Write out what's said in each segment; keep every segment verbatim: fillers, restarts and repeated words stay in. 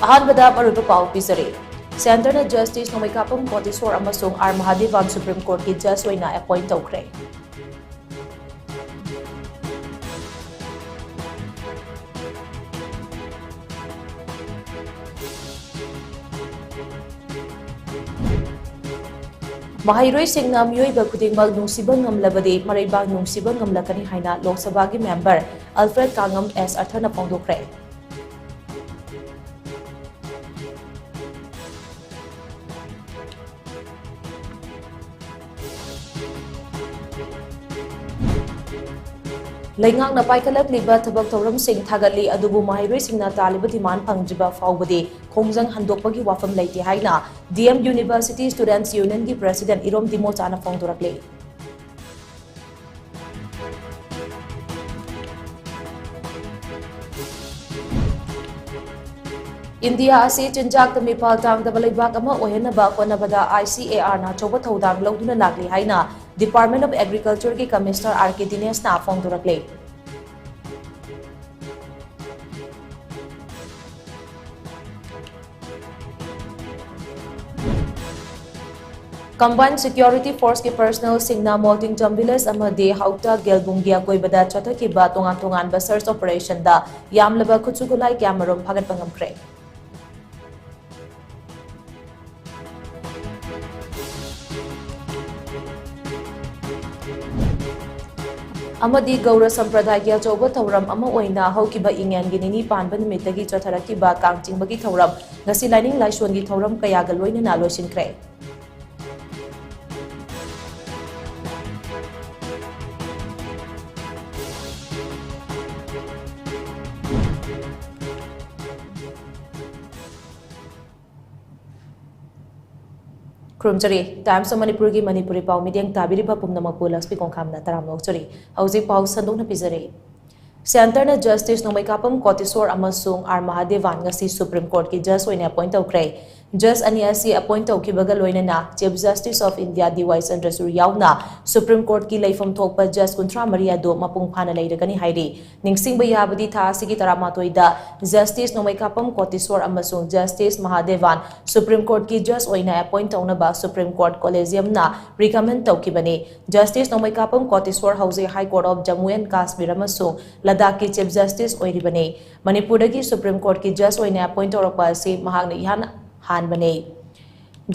ꯑꯍꯥꯟꯕꯗ ꯃꯔꯨꯑꯣꯏꯕ ꯄꯥꯎ ꯄꯤꯖꯔꯤ꯫ ꯁꯦꯟꯇꯔꯅ ꯖꯁꯇꯤꯁ ꯅꯣꯡꯃꯩꯀꯥꯄꯝ ꯀꯣꯇꯦꯁꯣꯔ ꯑꯃꯁꯨꯡ ꯑꯥꯔ ꯃꯍꯥꯗꯦꯕꯥꯟ ꯁꯨꯄ꯭ꯔꯤꯝ ꯀꯣꯔꯠꯀꯤ ꯖꯖ ꯑꯣꯏꯅ ꯑꯦꯄꯣꯏꯟꯠ ꯇꯧꯈ꯭ꯔꯦ꯫ ꯃꯍꯩꯔꯣꯏꯁꯤꯡꯅ ꯃꯤꯑꯣꯏꯕ ꯈꯨꯗꯤꯡꯃꯛ ꯅꯨꯡꯁꯤꯕ ꯉꯝꯂꯕꯗꯤ ꯃꯔꯩꯕꯥꯛ ꯅꯨꯡꯁꯤꯕ ꯉꯝꯂꯛꯀꯅꯤ ꯍꯥꯏꯅ ꯂꯣꯛ ꯁꯚꯥꯒꯤ ꯃꯦꯝꯕꯔ ꯑꯜꯐ꯭ꯔꯦꯗ ꯀꯥꯉꯝ ꯑꯦꯁ ꯑꯊꯔꯅ ꯐꯣꯡꯗꯣꯛꯈ꯭ꯔꯦ꯫ ꯂꯩꯉꯥꯛꯅ ꯄꯥꯏꯈꯠꯂꯛꯂꯤꯕ ꯊꯕꯛ ꯊꯧꯔꯝꯁꯤꯡ ꯊꯥꯒꯠꯂꯤ, ꯑꯗꯨꯕꯨ ꯃꯍꯩꯔꯣꯏꯁꯤꯡꯅ ꯇꯥꯜꯂꯤꯕ ꯗꯤꯃꯥꯟ ꯐꯪꯗ꯭ꯔꯤꯕ ꯐꯥꯎꯕꯗꯤ ꯈꯣꯡꯖꯪ ꯍꯟꯗꯣꯛꯄꯒꯤ ꯋꯥꯐꯝ ꯂꯩꯇꯦ ꯍꯥꯏꯅ ꯗꯤ ꯑꯦꯝ ꯌꯨꯅꯤꯚꯔꯁꯤꯇꯤ ꯁ꯭ꯇꯨꯗꯦꯟꯠꯁ ꯌꯨꯅꯤꯌꯟꯒꯤ ꯄ꯭ꯔꯦꯁꯤꯗꯦꯟꯠ ꯏꯔꯣꯝ ꯗꯤꯃꯣꯆꯥꯅ ꯐꯣꯡꯗꯣꯔꯛꯂꯤ꯫ ꯏꯟꯗꯤꯌꯥ ꯑꯁꯤ ꯆꯤꯟꯖꯥꯛꯇ ꯃꯤꯄꯥꯜ ꯇꯥꯡꯗꯕ ꯂꯩꯕꯥꯛ ꯑꯃ ꯑꯣꯏꯍꯟꯅꯕ ꯍꯣꯠꯅꯕꯗ ꯑꯥꯏ ꯁꯤ ꯑꯦ ꯑꯥꯔꯅ ꯑꯆꯧꯕ ꯊꯧꯗꯥꯡ ꯂꯧꯗꯨꯅ ꯂꯥꯛꯂꯤ ꯍꯥꯏꯅ ꯗꯤꯄꯥꯔꯠꯃꯦꯟꯠ ꯑꯣꯐ ꯑꯦꯒ꯭ꯔꯤꯀꯜꯆꯔꯒꯤ ꯀꯃꯤꯁꯅꯔ ꯑꯥꯔ ꯀꯦ ꯗꯤꯅꯦꯁꯅ ꯐꯣꯡꯗꯣꯔꯛꯂꯤ꯫ ꯀꯝꯕꯥꯏꯟ ꯁꯦꯀ꯭ꯌꯨꯔꯤꯇꯤ ꯐꯣꯔꯁꯀꯤ ꯄꯔꯁꯅꯦꯜꯁꯤꯡꯅ ꯃꯣꯜꯇꯤꯡꯖꯝ ꯚꯤꯂꯦꯖ ꯑꯃꯗꯤ ꯍꯥꯎꯇ ꯒꯦꯜꯕꯨꯡꯒꯤ ꯑꯀꯣꯏꯕꯗ ꯆꯠꯊꯈꯤꯕ ꯇꯣꯉꯥꯟ ꯇꯣꯉꯥꯟꯕ ꯁꯔꯆ ꯑꯣꯄꯔꯦꯁꯟꯗ ꯌꯥꯝꯂꯕ ꯈꯨꯠꯁꯨ ꯈꯨꯠꯂꯥꯏ ꯀꯌꯥꯃꯔꯨꯝ ꯐꯥꯒꯠꯄ ꯉꯝꯈ꯭ꯔꯦ꯫ ꯑꯃꯗꯤ ꯒꯧꯔ ꯁꯝꯄ꯭ꯔꯗꯥꯏꯒꯤ ꯑꯆꯧꯕ ꯊꯧꯔꯝ ꯑꯃ ꯑꯣꯏꯅ ꯍꯧꯈꯤꯕ ꯏꯉꯦꯟꯒꯤ ꯅꯤꯅꯤ ꯄꯥꯟꯕ ꯅꯨꯃꯤꯠꯇꯒꯤ ꯆꯠꯊꯔꯛꯈꯤꯕ ꯀꯥꯡ ꯆꯤꯡꯕꯒꯤ ꯊꯧꯔꯝ ꯉꯁꯤ ꯂꯥꯏꯅꯤꯡ ꯂꯥꯏꯁꯣꯟꯒꯤ ꯊꯧꯔꯝ ꯀꯌꯥꯒ ꯂꯣꯏꯅꯅ ꯂꯣꯏꯁꯤꯟꯈ꯭ꯔꯦ꯫ ꯈꯨꯔꯨꯝꯖꯔꯤ꯫ Times of ꯃꯅꯤꯄꯨꯔꯒꯤ ꯃꯅꯤꯄꯨꯔꯤ ꯄꯥꯎ ꯃꯤꯠꯌꯦꯡ ꯇꯥꯕꯤꯔꯤꯕ ꯄꯨꯝꯅꯃꯛꯄꯨ ꯂꯛꯁꯃꯤ ꯀꯣꯡꯈꯥꯝꯅ ꯇꯔꯥꯝꯅ ꯑꯣꯛꯆꯔꯤ꯫ ꯍꯧꯖꯤꯛ ꯄꯥꯎ ꯁꯟꯗꯣꯛꯅ ꯄꯤꯖꯔꯤ꯫ ꯁꯦꯟꯇꯔꯅ ꯖꯁꯇꯤꯁ ꯅꯣꯡꯃꯩꯀꯥꯄꯝ ꯀꯣꯇꯦꯁꯣꯔ ꯑꯃꯁꯨꯡ ꯑꯥꯔ ꯃꯍꯥꯗꯦꯕꯥꯟ ꯉꯁꯤ ꯁꯨꯄ꯭ꯔꯤꯝ ꯀꯣꯔꯠꯀꯤ ꯖꯁ ꯑꯣꯏꯅ ꯑꯦꯄꯣꯏꯟ ꯇꯧꯈ꯭ꯔꯦ꯫ ꯖꯁ ꯑꯅꯤ ꯑꯁꯤ ꯑꯦꯄꯣꯏꯟ ꯇꯧꯈꯤꯕꯒ ꯂꯣꯏꯅꯅ ꯆꯤꯐ ꯖꯁꯇꯤꯁ ꯑꯣꯐ ꯏꯟꯗꯤꯌꯥ ꯗꯤ ꯋꯥꯏ ꯆꯟꯗ꯭ꯔꯆꯨꯔ ꯌꯥꯎꯅ ꯁꯨꯄ꯭ꯔꯤꯝ ꯀꯣꯔꯠꯀꯤ ꯂꯩꯐꯝ ꯊꯣꯛꯄ ꯖꯁ ꯀꯨꯟꯊ꯭ꯔꯥ ꯃꯔꯤ ꯑꯗꯨ ꯃꯄꯨꯡ ꯐꯥꯅ ꯂꯩꯔꯒꯅꯤ ꯍꯥꯏꯔꯤ꯫ ꯅꯤꯡꯁꯤꯡꯕ ꯌꯥꯕꯗꯤ ꯊꯥ ꯑꯁꯤꯒꯤ ꯇꯔꯥꯃꯥꯊꯣꯏꯗ ꯖꯁꯇꯤꯁ ꯅꯣꯡꯃꯩꯀꯥꯄꯝ ꯀꯣꯇꯦꯁꯣꯔ ꯑꯃꯁꯨꯡ ꯖꯁꯇꯤꯁ ꯃꯍꯥꯗꯦꯕꯥꯟ ꯁꯨꯄ꯭ꯔꯤꯝ ꯀꯣꯔꯠꯀꯤ ꯖꯁ ꯑꯣꯏꯅ ꯑꯦꯄꯣꯏꯟ ꯇꯧꯅꯕ ꯁꯨꯄ꯭ꯔꯤꯝ ꯀꯣꯔꯠ ꯀꯣꯂꯦꯖꯤꯌꯝꯅ ꯔꯤꯀꯃꯦꯟ ꯇꯧꯈꯤꯕꯅꯤ꯫ ꯖꯁꯇꯤꯁ ꯅꯣꯡꯃꯩꯀꯥꯄꯝ ꯀꯣꯇꯦꯁꯣꯔ ꯍꯧꯖꯤꯛ high court of Jammu and Kashmir ꯑꯃꯁꯨꯡ ꯂꯗꯥꯈꯀꯤ ꯆꯤꯐ ꯖꯁꯇꯤꯁ ꯑꯣꯏꯔꯤꯕꯅꯤ꯫ ꯃꯅꯤꯄꯨꯔꯗꯒꯤ ꯁꯨꯄ꯭ꯔꯤꯝ ꯀꯣꯔꯠꯀꯤ ꯖꯁ ꯑꯣꯏꯅ ꯑꯦꯄꯣꯏꯟ ꯇꯧꯔꯛꯄ ꯑꯁꯤ ꯃꯍꯥꯛꯅ ꯏꯍꯥꯟ ꯍꯥꯟꯕꯅꯤ꯫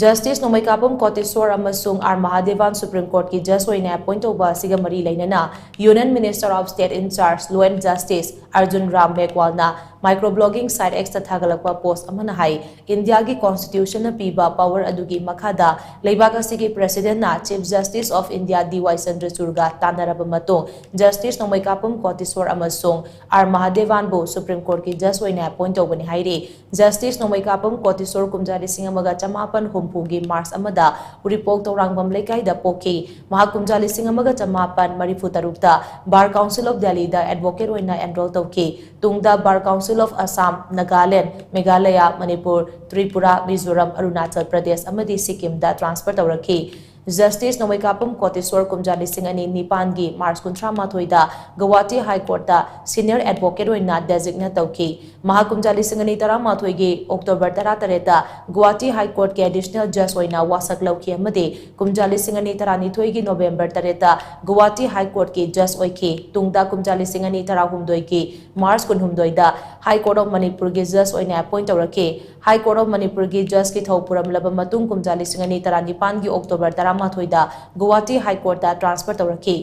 ꯖꯁꯇꯤꯁ ꯅꯣꯡꯃꯩꯀꯥꯄꯝ ꯀꯣꯇꯦꯁꯣꯔ ꯑꯃꯁꯨꯡ ꯑꯥꯔ ꯃꯍꯥꯗꯦꯕꯥꯟ ꯁꯨꯄ꯭ꯔꯤꯝ ꯀꯣꯔꯠꯀꯤ ꯖꯁ ꯑꯣꯏꯅ ꯑꯦꯄꯣꯏꯟ ꯇꯧꯕ ꯑꯁꯤꯒ ꯃꯔꯤ ꯂꯩꯅꯅ Union Minister of State in charge Law and Justice Arjun Ram Meghwalꯅ microblogging site Xꯇ ꯊꯥꯒꯠꯂꯛꯄ ꯄꯣꯁ ꯑꯃꯅ ꯍꯥꯏ, ꯏꯟꯗꯤꯌꯥꯒꯤ ꯀꯣꯟꯁꯇꯤꯇ꯭ꯌꯨꯁꯟꯅ ꯄꯤꯕ ꯄꯥꯋꯔ ꯑꯗꯨꯒꯤ ꯃꯈꯥꯗ ꯂꯩꯕꯥꯛ ꯑꯁꯤꯒꯤ ꯄ꯭ꯔꯦꯁꯤꯗꯦꯟꯠꯅ ꯆꯤꯐ ꯖꯁꯇꯤꯁ ꯑꯣꯐ ꯏꯟꯗꯤꯌꯥ ꯗꯤ ꯋꯥꯏ ꯆꯟꯗ꯭ꯔꯆꯨꯔꯒ ꯇꯥꯟꯅꯔꯕ ꯃꯇꯨꯡ ꯖꯁꯇꯤꯁ ꯅꯣꯡꯃꯩꯀꯥꯄꯝ ꯀꯣꯇꯦꯁꯣꯔ ꯑꯃꯁꯨꯡ ꯑꯥꯔ ꯃꯍꯥꯗꯦꯕꯥꯟꯕꯨ ꯁꯨꯄ꯭ꯔꯤꯝ ꯀꯣꯔꯠꯀꯤ ꯖꯁ ꯑꯣꯏꯅ ꯑꯦꯄꯣꯏꯟ ꯇꯧꯕꯅꯤ ꯍꯥꯏꯔꯤ꯫ ꯖꯁꯇꯤꯁ ꯅꯣꯡꯃꯩꯀꯥꯄꯝ ꯀꯣꯇꯦꯁꯣꯔ ꯀꯨꯝꯖꯥ ꯂꯤꯁꯤꯡ ꯑꯃꯒ ꯆꯃꯥꯄꯟ ꯍꯨꯝꯐꯨꯒꯤ ꯃꯥꯔꯆ ꯑꯃꯗ ꯎꯔꯤꯄꯣꯛ ꯇꯧꯔꯥꯡꯕꯝ ꯂꯩꯀꯥꯏꯗ ꯄꯣꯛꯈꯤ꯫ ꯃꯍꯥꯛ ꯀꯨꯝꯖꯥ ꯂꯤꯁꯤꯡ ꯑꯃꯒ ꯆꯃꯥꯄꯟ ꯃꯔꯤꯐꯨ ꯇꯔꯨꯛꯇ ꯕꯥꯔ ꯀꯥꯎꯟꯁꯤꯜ ꯑꯣꯐ ꯗꯦꯜꯂꯤꯗ ꯑꯦꯗꯚꯣꯀꯦꯠ ꯑꯣꯏꯅ ꯑꯦꯟꯔꯣꯜ ꯇꯧꯈꯤ꯫ ꯇꯨꯡꯗ bar council of Assam, Nagaland, Meghalaya, Manipur, Tripura, Mizoram, Arunachal Pradesh ꯑꯃꯗꯤ ꯁꯤꯛꯀꯤꯝꯗ ꯇ꯭ꯔꯥꯟꯁꯐꯔ ꯇꯧꯔꯛꯈꯤ꯫ ꯖꯁꯇꯤꯁ ꯅꯣꯡꯃꯩꯀꯥꯄꯝ ꯀꯣꯇꯦꯁꯣꯔ ꯀꯨꯝꯖꯥ ꯂꯤꯁꯤꯡ ꯑꯅꯤ ꯅꯤꯄꯥꯟꯒꯤ ꯃꯥꯔꯆ ꯀꯨꯟꯊ꯭ꯔꯥ ꯃꯥꯊꯣꯏꯗ ꯒꯧꯍꯥꯇꯤ ꯍꯥꯏ ꯀꯣꯔꯠꯇ ꯁꯤꯅꯤꯌꯔ ꯑꯦꯗꯚꯣꯀꯦꯠ ꯑꯣꯏꯅ ꯗꯦꯖꯤꯛꯅꯦꯠ ꯇꯧꯈꯤ꯫ ꯃꯍꯥꯛ ꯀꯨꯝꯖꯥ ꯂꯤꯁꯤꯡ ꯑꯅꯤ ꯇꯔꯥꯃꯥꯊꯣꯏꯒꯤ ꯑꯣꯛꯇꯣꯕꯔ ꯇꯔꯥꯇꯔꯦꯠꯇ ꯒꯧꯍꯥꯇꯤ ꯍꯥꯏ ꯀꯣꯔꯠꯀꯤ ꯑꯦꯗꯤꯁꯅꯦꯜ ꯖꯁ ꯑꯣꯏꯅ ꯋꯥꯁꯛ ꯂꯧꯈꯤ ꯑꯃꯗꯤ ꯀꯨꯝꯖꯥ ꯂꯤꯁꯤꯡ ꯑꯅꯤ ꯇꯔꯥꯅꯤꯊꯣꯏꯒꯤ ꯅꯣꯕꯦꯝꯕꯔ ꯇꯔꯦꯠꯇ ꯒꯧꯍꯥꯇꯤ ꯍꯥꯏ ꯀꯣꯔꯠꯀꯤ ꯖꯁ ꯑꯣꯏꯈꯤ꯫ ꯇꯨꯡꯗ ꯀꯨꯝꯖꯥ ꯂꯤꯁꯤꯡ ꯑꯅꯤ ꯇꯔꯥꯍꯨꯝꯗꯣꯏꯒꯤ ꯃꯥꯔꯆ ꯀꯨꯟꯍꯨꯝꯗꯣꯏꯗ ꯍꯥꯏ ꯀꯣꯔꯠ ꯑꯣꯐ ꯃꯅꯤꯄꯨꯔꯒꯤ ꯖꯁ ꯑꯣꯏꯅ ꯑꯦꯄꯣꯏꯟ ꯇꯧꯔꯛꯈꯤ꯫ ꯍꯥꯏ ꯀꯣꯔꯠ ꯑꯣꯐ ꯃꯅꯤꯄꯨꯔꯒꯤ ꯖꯁꯀꯤ ꯊꯧ ꯄꯨꯔꯝꯂꯕ ꯃꯇꯨꯡ ꯀꯨꯝꯖꯥ ꯂꯤꯁꯤꯡ ꯑꯅꯤ ꯇꯔꯥꯅꯤꯄꯥꯟꯒꯤ ꯑꯣꯛꯇꯣꯕꯔ ꯇꯔꯥꯃꯥꯊꯣꯏꯗ ꯒꯧꯍꯥꯇꯤ ꯍꯥꯏ ꯀꯣꯔꯠꯇ ꯇ꯭ꯔꯥꯟꯁꯐꯔ ꯇꯧꯔꯛꯈꯤ꯫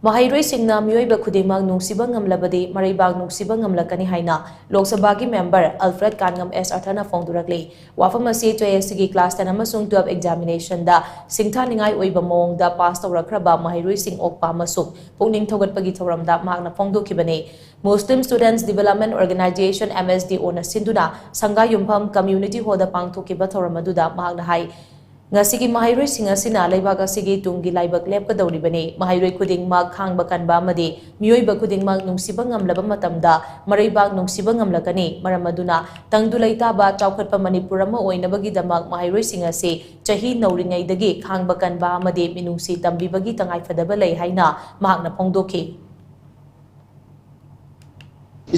ꯃꯍꯩꯔꯣꯏꯁꯤꯡꯅ ꯃꯤꯑꯣꯏꯕ ꯈꯨꯗꯤꯡꯃꯛ ꯅꯨꯡꯁꯤꯕ ꯉꯝꯂꯕꯗꯤ ꯃꯔꯩꯕꯥꯛ ꯅꯨꯡꯁꯤꯕ ꯉꯝꯂꯛꯀꯅꯤ ꯍꯥꯏꯅ ꯂꯣꯛ ꯁꯚꯥꯒꯤ ꯃꯦꯝꯕꯔ ꯑꯜꯐ꯭ꯔꯦꯗ ꯀꯥꯟꯉꯝ ꯑꯦꯁ ꯑꯊꯔꯅ ꯐꯣꯡꯗꯣꯔꯛꯂꯤ꯫ ꯋꯥꯐꯝ ꯑꯁꯤ ꯑꯦꯆ ꯑꯥꯏ ꯑꯦꯁ ꯁꯤꯒꯤ class ten ꯑꯃꯁꯨꯡ twelve examinationꯗ ꯁꯤꯡꯊꯥꯅꯤꯡꯉꯥꯏ ꯑꯣꯏꯕ ꯃꯑꯣꯡꯗ ꯄꯥꯁ ꯇꯧꯔꯛꯈ꯭ꯔꯕ ꯃꯍꯩꯔꯣꯏꯁꯤꯡ ꯑꯣꯛꯄ ꯑꯃꯁꯨꯡ ꯄꯨꯛꯅꯤꯡ ꯊꯧꯒꯠꯄꯒꯤ ꯊꯧꯔꯝꯗ ꯃꯍꯥꯛꯅ ꯐꯣꯡꯗꯣꯛꯈꯤꯕꯅꯤ꯫ Muslim Students Development Organization, M S D Oꯅ ꯁꯤꯟꯗꯨꯅ ꯁꯪꯒꯥ ꯌꯨꯝꯐꯝ Community Hallꯗ ꯄꯥꯡꯊꯣꯛꯈꯤꯕ ꯊꯧꯔꯝ ꯑꯗꯨꯗ ꯃꯍꯥꯛꯅ ꯍꯥꯏ, ꯉꯁꯤꯒꯤ ꯃꯍꯩꯔꯣꯏꯁꯤꯡ ꯑꯁꯤꯅ ꯂꯩꯕꯥꯛ ꯑꯁꯤꯒꯤ ꯇꯨꯡꯒꯤ ꯂꯥꯏꯕꯛ ꯂꯦꯞꯀꯗꯧꯔꯤꯕꯅꯤ꯫ ꯃꯍꯩꯔꯣꯏ ꯈꯨꯗꯤꯡꯃꯛ ꯈꯥꯡꯕ ꯀꯟꯕ ꯑꯃꯗꯤ ꯃꯤꯑꯣꯏꯕ ꯈꯨꯗꯤꯡꯃꯛ ꯅꯨꯡꯁꯤꯕ ꯉꯝꯂꯕ ꯃꯇꯝꯗ ꯃꯔꯩꯕꯥꯛ ꯅꯨꯡꯁꯤꯕ ꯉꯝꯂꯛꯀꯅꯤ꯫ ꯃꯔꯝ ꯑꯗꯨꯅ ꯇꯪꯗꯨ ꯂꯩꯇꯥꯕ ꯆꯥꯎꯈꯠꯄ ꯃꯅꯤꯄꯨꯔ ꯑꯃ ꯑꯣꯏꯅꯕꯒꯤꯗꯃꯛ ꯃꯍꯩꯔꯣꯏꯁꯤꯡ ꯑꯁꯤ ꯆꯍꯤ ꯅꯧꯔꯤꯉꯩꯗꯒꯤ ꯈꯥꯡꯕ ꯀꯟꯕ ꯑꯃꯗꯤ ꯃꯤꯅꯨꯡꯁꯤ ꯇꯝꯕꯤꯕꯒꯤ ꯇꯉꯥꯏꯐꯗꯕ ꯂꯩ ꯍꯥꯏꯅ ꯃꯍꯥꯛꯅ ꯐꯣꯡꯗꯣꯛꯈꯤ꯫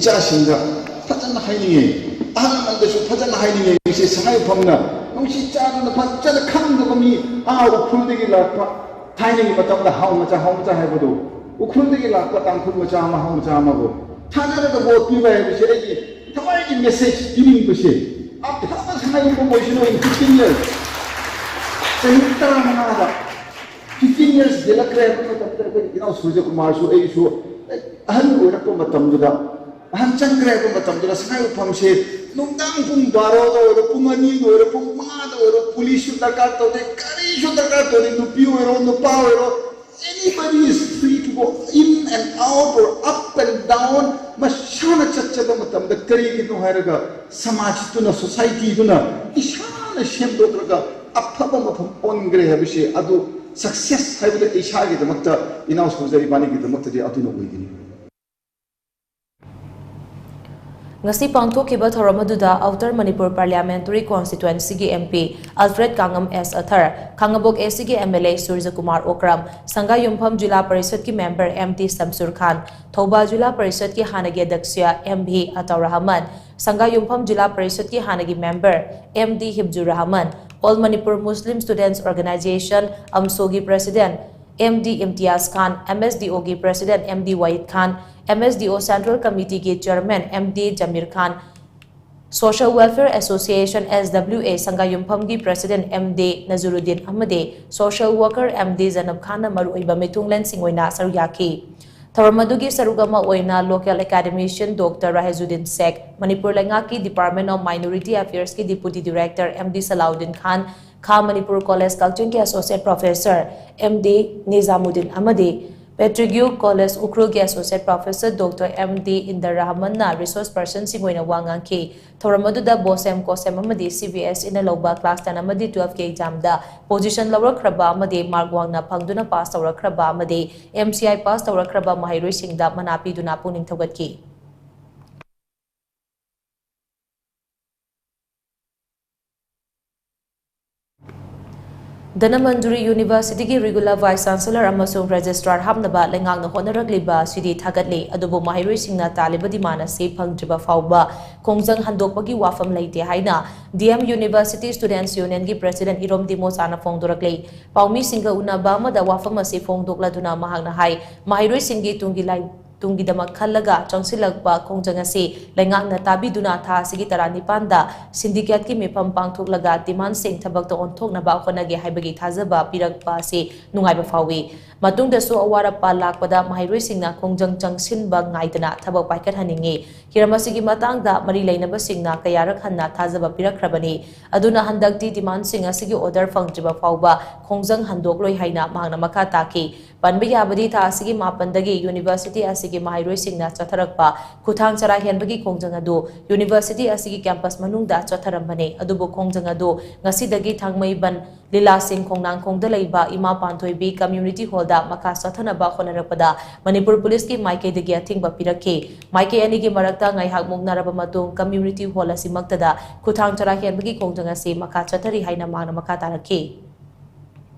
ꯏꯆꯥꯁꯤꯡꯗ ꯐꯖꯅ ꯍꯥꯏꯅꯤꯡꯉꯦ, ꯑꯍꯜ ꯂꯃꯟꯗꯁꯨ ꯐꯖꯅ ꯍꯥꯏꯅꯤꯡꯉꯦ꯫ ꯁꯤ ꯁꯉꯥꯏꯌꯨꯝꯐꯝꯅ ꯅꯨꯡꯁꯤ ꯆꯥꯟꯅꯅ ꯐꯖꯅ ꯈꯪꯗꯕ ꯃꯤ, ꯑꯥ ꯎꯈ꯭ꯔꯨꯜꯗꯒꯤ ꯂꯥꯛꯄ, ꯊꯥꯏꯅꯒꯤ ꯃꯇꯝꯗ ꯍꯥꯎ ꯃꯆꯥ, ꯍꯥꯎ ꯃꯆꯥ ꯍꯥꯏꯕꯗꯣ, ꯎꯈ꯭ꯔꯨꯜꯗꯒꯤ ꯂꯥꯛꯄ ꯇꯥꯡꯈꯨꯜ ꯃꯆꯥ ꯑꯃ, ꯍꯥꯎ ꯃꯆꯥ ꯑꯃꯕꯨ ꯊꯥꯅꯔꯒ vote ꯄꯤꯕ ꯍꯥꯏꯕꯁꯦ ꯑꯩꯒꯤ ꯊꯋꯥꯏꯒꯤ message ꯄꯤꯅꯤꯡꯕꯁꯦ꯫ ꯑꯐꯕ ꯁꯉꯥꯏꯌꯨꯝꯐꯝ ꯑꯣꯏꯁꯅꯨ꯫ In fifteen years, ꯆꯍꯤ ꯇꯔꯥꯃꯉꯥꯗ fifteen years ꯍꯦꯜꯂꯛꯈ꯭ꯔꯦ ꯍꯥꯏꯕ ꯃꯇꯝꯗ ꯑꯩꯈꯣꯏ ꯏꯅꯥꯎ ꯁꯨꯔꯖꯀꯨꯃꯥꯔꯁꯨ ꯑꯩꯁꯨ ꯑꯍꯟ ꯑꯣꯏꯔꯛꯄ ꯃꯇꯝꯗꯨꯗ, ꯑꯍꯟ ꯆꯪꯈ꯭ꯔꯦ ꯍꯥꯏꯕ ꯃꯇꯝꯗꯨꯗ ꯁꯉꯥꯏꯌꯨꯝꯐꯝꯁꯦ ꯅꯨꯡꯗꯥꯡ ꯄꯨꯡ ꯕꯥꯔꯣꯗ ꯑꯣꯏꯔꯣ, ꯄꯨꯡ ꯑꯅꯤꯗ ꯑꯣꯏꯔꯣ, ꯄꯨꯡ ꯃꯉꯥꯗ ꯑꯣꯏꯔꯣ, ꯄꯨꯂꯤꯁꯁꯨ ꯗꯔꯀꯥꯔ ꯇꯧꯗꯦ, ꯀꯔꯤꯁꯨ ꯗꯔꯀꯥꯔ ꯇꯧꯗꯦ, ꯅꯨꯄꯤ ꯑꯣꯏꯔꯣ, ꯅꯨꯄꯥ ꯑꯣꯏꯔꯣ, anybody is free to go in and out or up and down, ꯃꯁꯥꯅ ꯆꯠꯆꯕ ꯃꯇꯝꯗ꯫ ꯀꯔꯤꯒꯤꯅꯣ ꯍꯥꯏꯔꯒ ꯁꯃꯥꯖꯇꯨꯅ, societyꯗꯨꯅ ꯏꯁꯥꯅ ꯁꯦꯝꯗꯣꯛꯂꯒ ꯑꯐꯕ ꯃꯐꯝ ꯑꯣꯟꯈ꯭ꯔꯦ ꯍꯥꯏꯕꯁꯦ, ꯑꯗꯨ success ꯍꯥꯏꯕꯗ ꯏꯁꯥꯒꯤꯗꯃꯛꯇ, ꯏꯅꯥꯎ ꯁꯨꯔꯖ ꯏꯕꯥꯅꯤꯒꯤꯗꯃꯛꯇꯗꯤ ꯑꯗꯨꯅ ꯑꯣꯏꯒꯅꯤ꯫ ꯉꯁꯤ ꯄꯥꯡꯊꯣꯛꯈꯤꯕ ꯊꯧꯔꯝ ꯑꯗꯨꯗ Outer Manipur Parliamentary Constituencyꯒꯤ M P Alfred Kangam S Arthur, Khangabok A Cꯒꯤ M L A Surjakumar Okram, ꯁꯪꯒꯥꯌꯨꯝꯐꯝ ꯖꯤꯂꯥ ꯄꯔꯤꯁꯗꯀꯤ member M D Samsur Khan, Thoubal ꯖꯤꯂꯥ ꯄꯔꯤꯁꯗꯀꯤ ꯍꯥꯟꯅꯒꯤ ꯑꯗ꯭ꯌꯛꯁ M V ꯑꯇꯥꯎ ꯔꯍꯃꯟ, ꯁꯪꯒꯥꯌꯨꯝꯐꯝ ꯖꯤꯂꯥ ꯄꯔꯤꯁꯗꯀꯤ ꯍꯥꯟꯅꯒꯤ member M D ꯍꯤꯕꯖꯨꯔ Rahman, All Manipur Muslim Students Organisation, ꯑꯝꯁꯣꯒꯤ president M D ꯏꯝꯇꯤꯌꯥꯖ Khan, M S D Oꯒꯤ president M D Wahid Khan, M S D O Central Committeeꯒꯤ chairman M D ꯖꯃꯤꯔ Khan, Social Welfare Association, S W A, ꯁꯪꯒꯥꯌꯨꯝꯐꯝꯒꯤ President M D ꯅꯖꯔꯨꯗꯤꯟ ꯑꯃꯗꯤ Social Worker M D ꯖꯅꯕ ꯈꯥꯟꯅ ꯃꯔꯨꯑꯣꯏꯕ ꯃꯤꯊꯨꯡꯂꯦꯟꯁꯤꯡ ꯑꯣꯏꯅ ꯁꯔꯨꯛ ꯌꯥꯈꯤ꯫ ꯊꯧꯔꯝ ꯑꯗꯨꯒꯤ ꯁꯔꯨꯛ ꯑꯃ ꯑꯣꯏꯅ Local Academician Doctor ꯔꯥꯍꯦꯖꯨꯗꯤꯟ ꯁꯦꯈ, ꯃꯅꯤꯄꯨꯔ ꯂꯩꯉꯥꯛꯀꯤ Department of Minority Affairs ꯀꯤ Deputy Director M D ꯁꯂꯥꯎꯗꯤꯟ ꯈꯥꯟ, ꯈꯥ ꯃꯅꯤꯄꯨꯔ ꯀꯣꯂꯦꯖ ꯀꯛꯆꯤꯡꯒꯤ Associate Professor M D ꯅꯤꯖꯥꯃꯨꯗꯤꯟ ꯑꯃꯗꯤ Patrick College ꯎꯈ꯭ꯔꯨꯜꯒꯤ Associate Professor Doctor M D ꯏꯟꯗꯔ ꯔꯍꯃꯟꯅ resource personꯁꯤꯡ ꯑꯣꯏꯅ ꯋꯥ ꯉꯥꯡꯈꯤ꯫ ꯊꯧꯔꯝ ꯑꯗꯨꯗ BOSEM, COSEM ꯑꯃꯗꯤ C B S E ꯅ ꯂꯧꯕ class ten ꯑꯃꯗꯤ twelve ꯀꯤ exam ꯗ position ꯂꯧꯔꯛꯈ꯭ꯔꯕ ꯑꯃꯗꯤ mark ꯋꯥꯡꯅ ꯐꯪꯗꯨꯅ pass ꯇꯧꯔꯛꯈ꯭ꯔꯕ ꯑꯃꯗꯤ M C I pass ꯇꯧꯔꯛꯈ꯭ꯔꯕ ꯃꯍꯩꯔꯣꯏꯁꯤꯡꯗ ꯃꯅꯥ ꯄꯤꯗꯨꯅ ꯄꯨꯛꯅꯤꯡ ꯊꯧꯒꯠꯈꯤ꯫ ꯙꯅꯃꯟꯖꯨꯔꯤ University ꯒꯤ regular Vice Chancellor ꯑꯃꯁꯨꯡ Registrar ꯍꯥꯞꯅꯕ ꯂꯩꯉꯥꯛꯅ ꯍꯣꯠꯅꯔꯛꯂꯤꯕ ꯑꯁꯤꯗꯤ ꯊꯥꯒꯠꯂꯤ, ꯑꯗꯨꯕꯨ ꯃꯍꯩꯔꯣꯏꯁꯤꯡꯅ ꯇꯥꯜꯂꯤꯕ demand ꯑꯁꯤ ꯐꯪꯗ꯭ꯔꯤꯕ ꯐꯥꯎꯕ ꯈꯣꯡꯖꯪ ꯍꯟꯗꯣꯛꯄꯒꯤ ꯋꯥꯐꯝ ꯂꯩꯇꯦ ꯍꯥꯏꯅ D M University Students Union ꯒꯤ President ꯏꯔꯣꯝ ꯗꯤꯃꯣꯆꯥꯅ ꯐꯣꯡꯗꯣꯔꯛꯂꯤ꯫ ꯄꯥꯎꯃꯤꯁꯤꯡꯒ ꯎꯅꯕ ꯑꯃꯗ ꯋꯥꯐꯝ ꯑꯁꯤ ꯐꯣꯡꯗꯣꯛꯂꯗꯨꯅ ꯃꯍꯥꯛꯅ ꯍꯥꯏ, ꯃꯍꯩꯔꯣꯏꯁꯤꯡꯒꯤ ꯇꯨꯡꯒꯤ ꯂꯥꯏ-, ꯇꯨꯡꯒꯤꯗꯃꯛ ꯈꯜꯂꯒ ꯆꯪꯁꯤꯜꯂꯛꯄ ꯈꯣꯡꯖꯪ ꯑꯁꯤ ꯂꯩꯉꯥꯛꯅ ꯇꯥꯕꯤꯗꯨꯅ ꯊꯥ ꯑꯁꯤꯒꯤ ꯇꯔꯥꯅꯤꯄꯥꯟꯗ syndicate ꯀꯤ ꯃꯤꯐꯝ ꯄꯥꯡꯊꯣꯛꯂꯒ demand ꯁꯤꯡ ꯊꯕꯛꯇ ꯑꯣꯟꯊꯣꯛꯅꯕ ꯍꯣꯠꯅꯒꯦ ꯍꯥꯏꯕꯒꯤ ꯊꯥꯖꯕ ꯄꯤꯔꯛꯄ ꯑꯁꯤ ꯅꯨꯡꯉꯥꯏꯕ ꯐꯥꯎꯏ꯫ ꯃꯇꯨꯡꯗꯁꯨ ꯑꯋꯥꯠ ꯑꯄꯥ ꯂꯥꯛꯄꯗ ꯃꯍꯩꯔꯣꯏꯁꯤꯡꯅ ꯈꯣꯡꯖꯪ ꯆꯪꯁꯤꯟꯕ ꯉꯥꯏꯗꯅ ꯊꯕꯛ ꯄꯥꯏꯈꯠꯍꯟꯅꯤꯡꯏ꯫ ꯍꯤꯔꯝ ꯑꯁꯤꯒꯤ ꯃꯇꯥꯡꯗ ꯃꯔꯤ ꯂꯩꯅꯕꯁꯤꯡꯅ ꯀꯌꯥꯔꯛ ꯍꯟꯅ ꯊꯥꯖꯕ ꯄꯤꯔꯛꯈ꯭ꯔꯕꯅꯤ꯫ ꯑꯗꯨꯅ ꯍꯟꯗꯛꯇꯤ demand ꯁꯤꯡ ꯑꯁꯤꯒꯤ order ꯐꯪꯗ꯭ꯔꯤꯕ ꯐꯥꯎꯕ ꯈꯣꯡꯖꯪ ꯍꯟꯗꯣꯛꯂꯣꯏ ꯍꯥꯏꯅ ꯃꯍꯥꯛꯅ ꯃꯈꯥ ꯇꯥꯈꯤ꯫ ꯄꯟꯕ ꯌꯥꯕꯗꯤ ꯊꯥ ꯑꯁꯤꯒꯤ ꯃꯥꯄꯟꯗꯒꯤ university ꯑꯁꯤꯒꯤ ꯃꯍꯩꯔꯣꯏꯁꯤꯡꯅ ꯆꯠꯊꯔꯛꯄ ꯈꯨꯊꯥꯡ ꯆꯔꯥ ꯍꯦꯟꯕꯒꯤ ꯈꯣꯡꯖꯪ ꯑꯗꯨ university ꯑꯁꯤꯒꯤ campus ꯃꯅꯨꯡꯗ ꯆꯠꯊꯔꯝꯕꯅꯤ꯫ ꯑꯗꯨꯕꯨ ꯈꯣꯡꯖꯪ ꯑꯗꯨ ꯉꯁꯤꯗꯒꯤ ꯊꯥꯡꯃꯩꯕꯟ, ꯂꯤꯂꯥꯁꯤꯡ ꯈꯣꯡꯅꯥꯡꯈꯣꯡꯗ ꯂꯩꯕ ꯏꯃꯥ ꯄꯥꯟꯊꯣꯏꯕꯤ Community Hall ꯗ ꯃꯈꯥ ꯆꯠꯊꯅꯕ ꯍꯣꯠꯅꯔꯛꯄꯗ ꯃꯅꯤꯄꯨꯔ ꯄꯨꯂꯤꯁꯀꯤ ꯃꯥꯏꯀꯩꯗꯒꯤ ꯑꯊꯤꯡꯕ ꯄꯤꯔꯛꯈꯤ꯫ ꯃꯥꯏꯀꯩ ꯑꯅꯤꯒꯤ ꯃꯔꯛꯇ ꯉꯥꯏꯍꯥꯛ ꯃꯨꯛꯅꯔꯕ ꯃꯇꯨꯡ Community Hall ꯑꯁꯤꯃꯛꯇꯗ ꯈꯨꯊꯥꯡ ꯆꯔꯥ ꯍꯦꯟꯕꯒꯤ ꯈꯣꯡꯖꯪ ꯑꯁꯤ ꯃꯈꯥ ꯆꯠꯊꯔꯤ ꯍꯥꯏꯅ ꯃꯍꯥꯛꯅ ꯃꯈꯥ ꯇꯥꯔꯛꯈꯤ꯫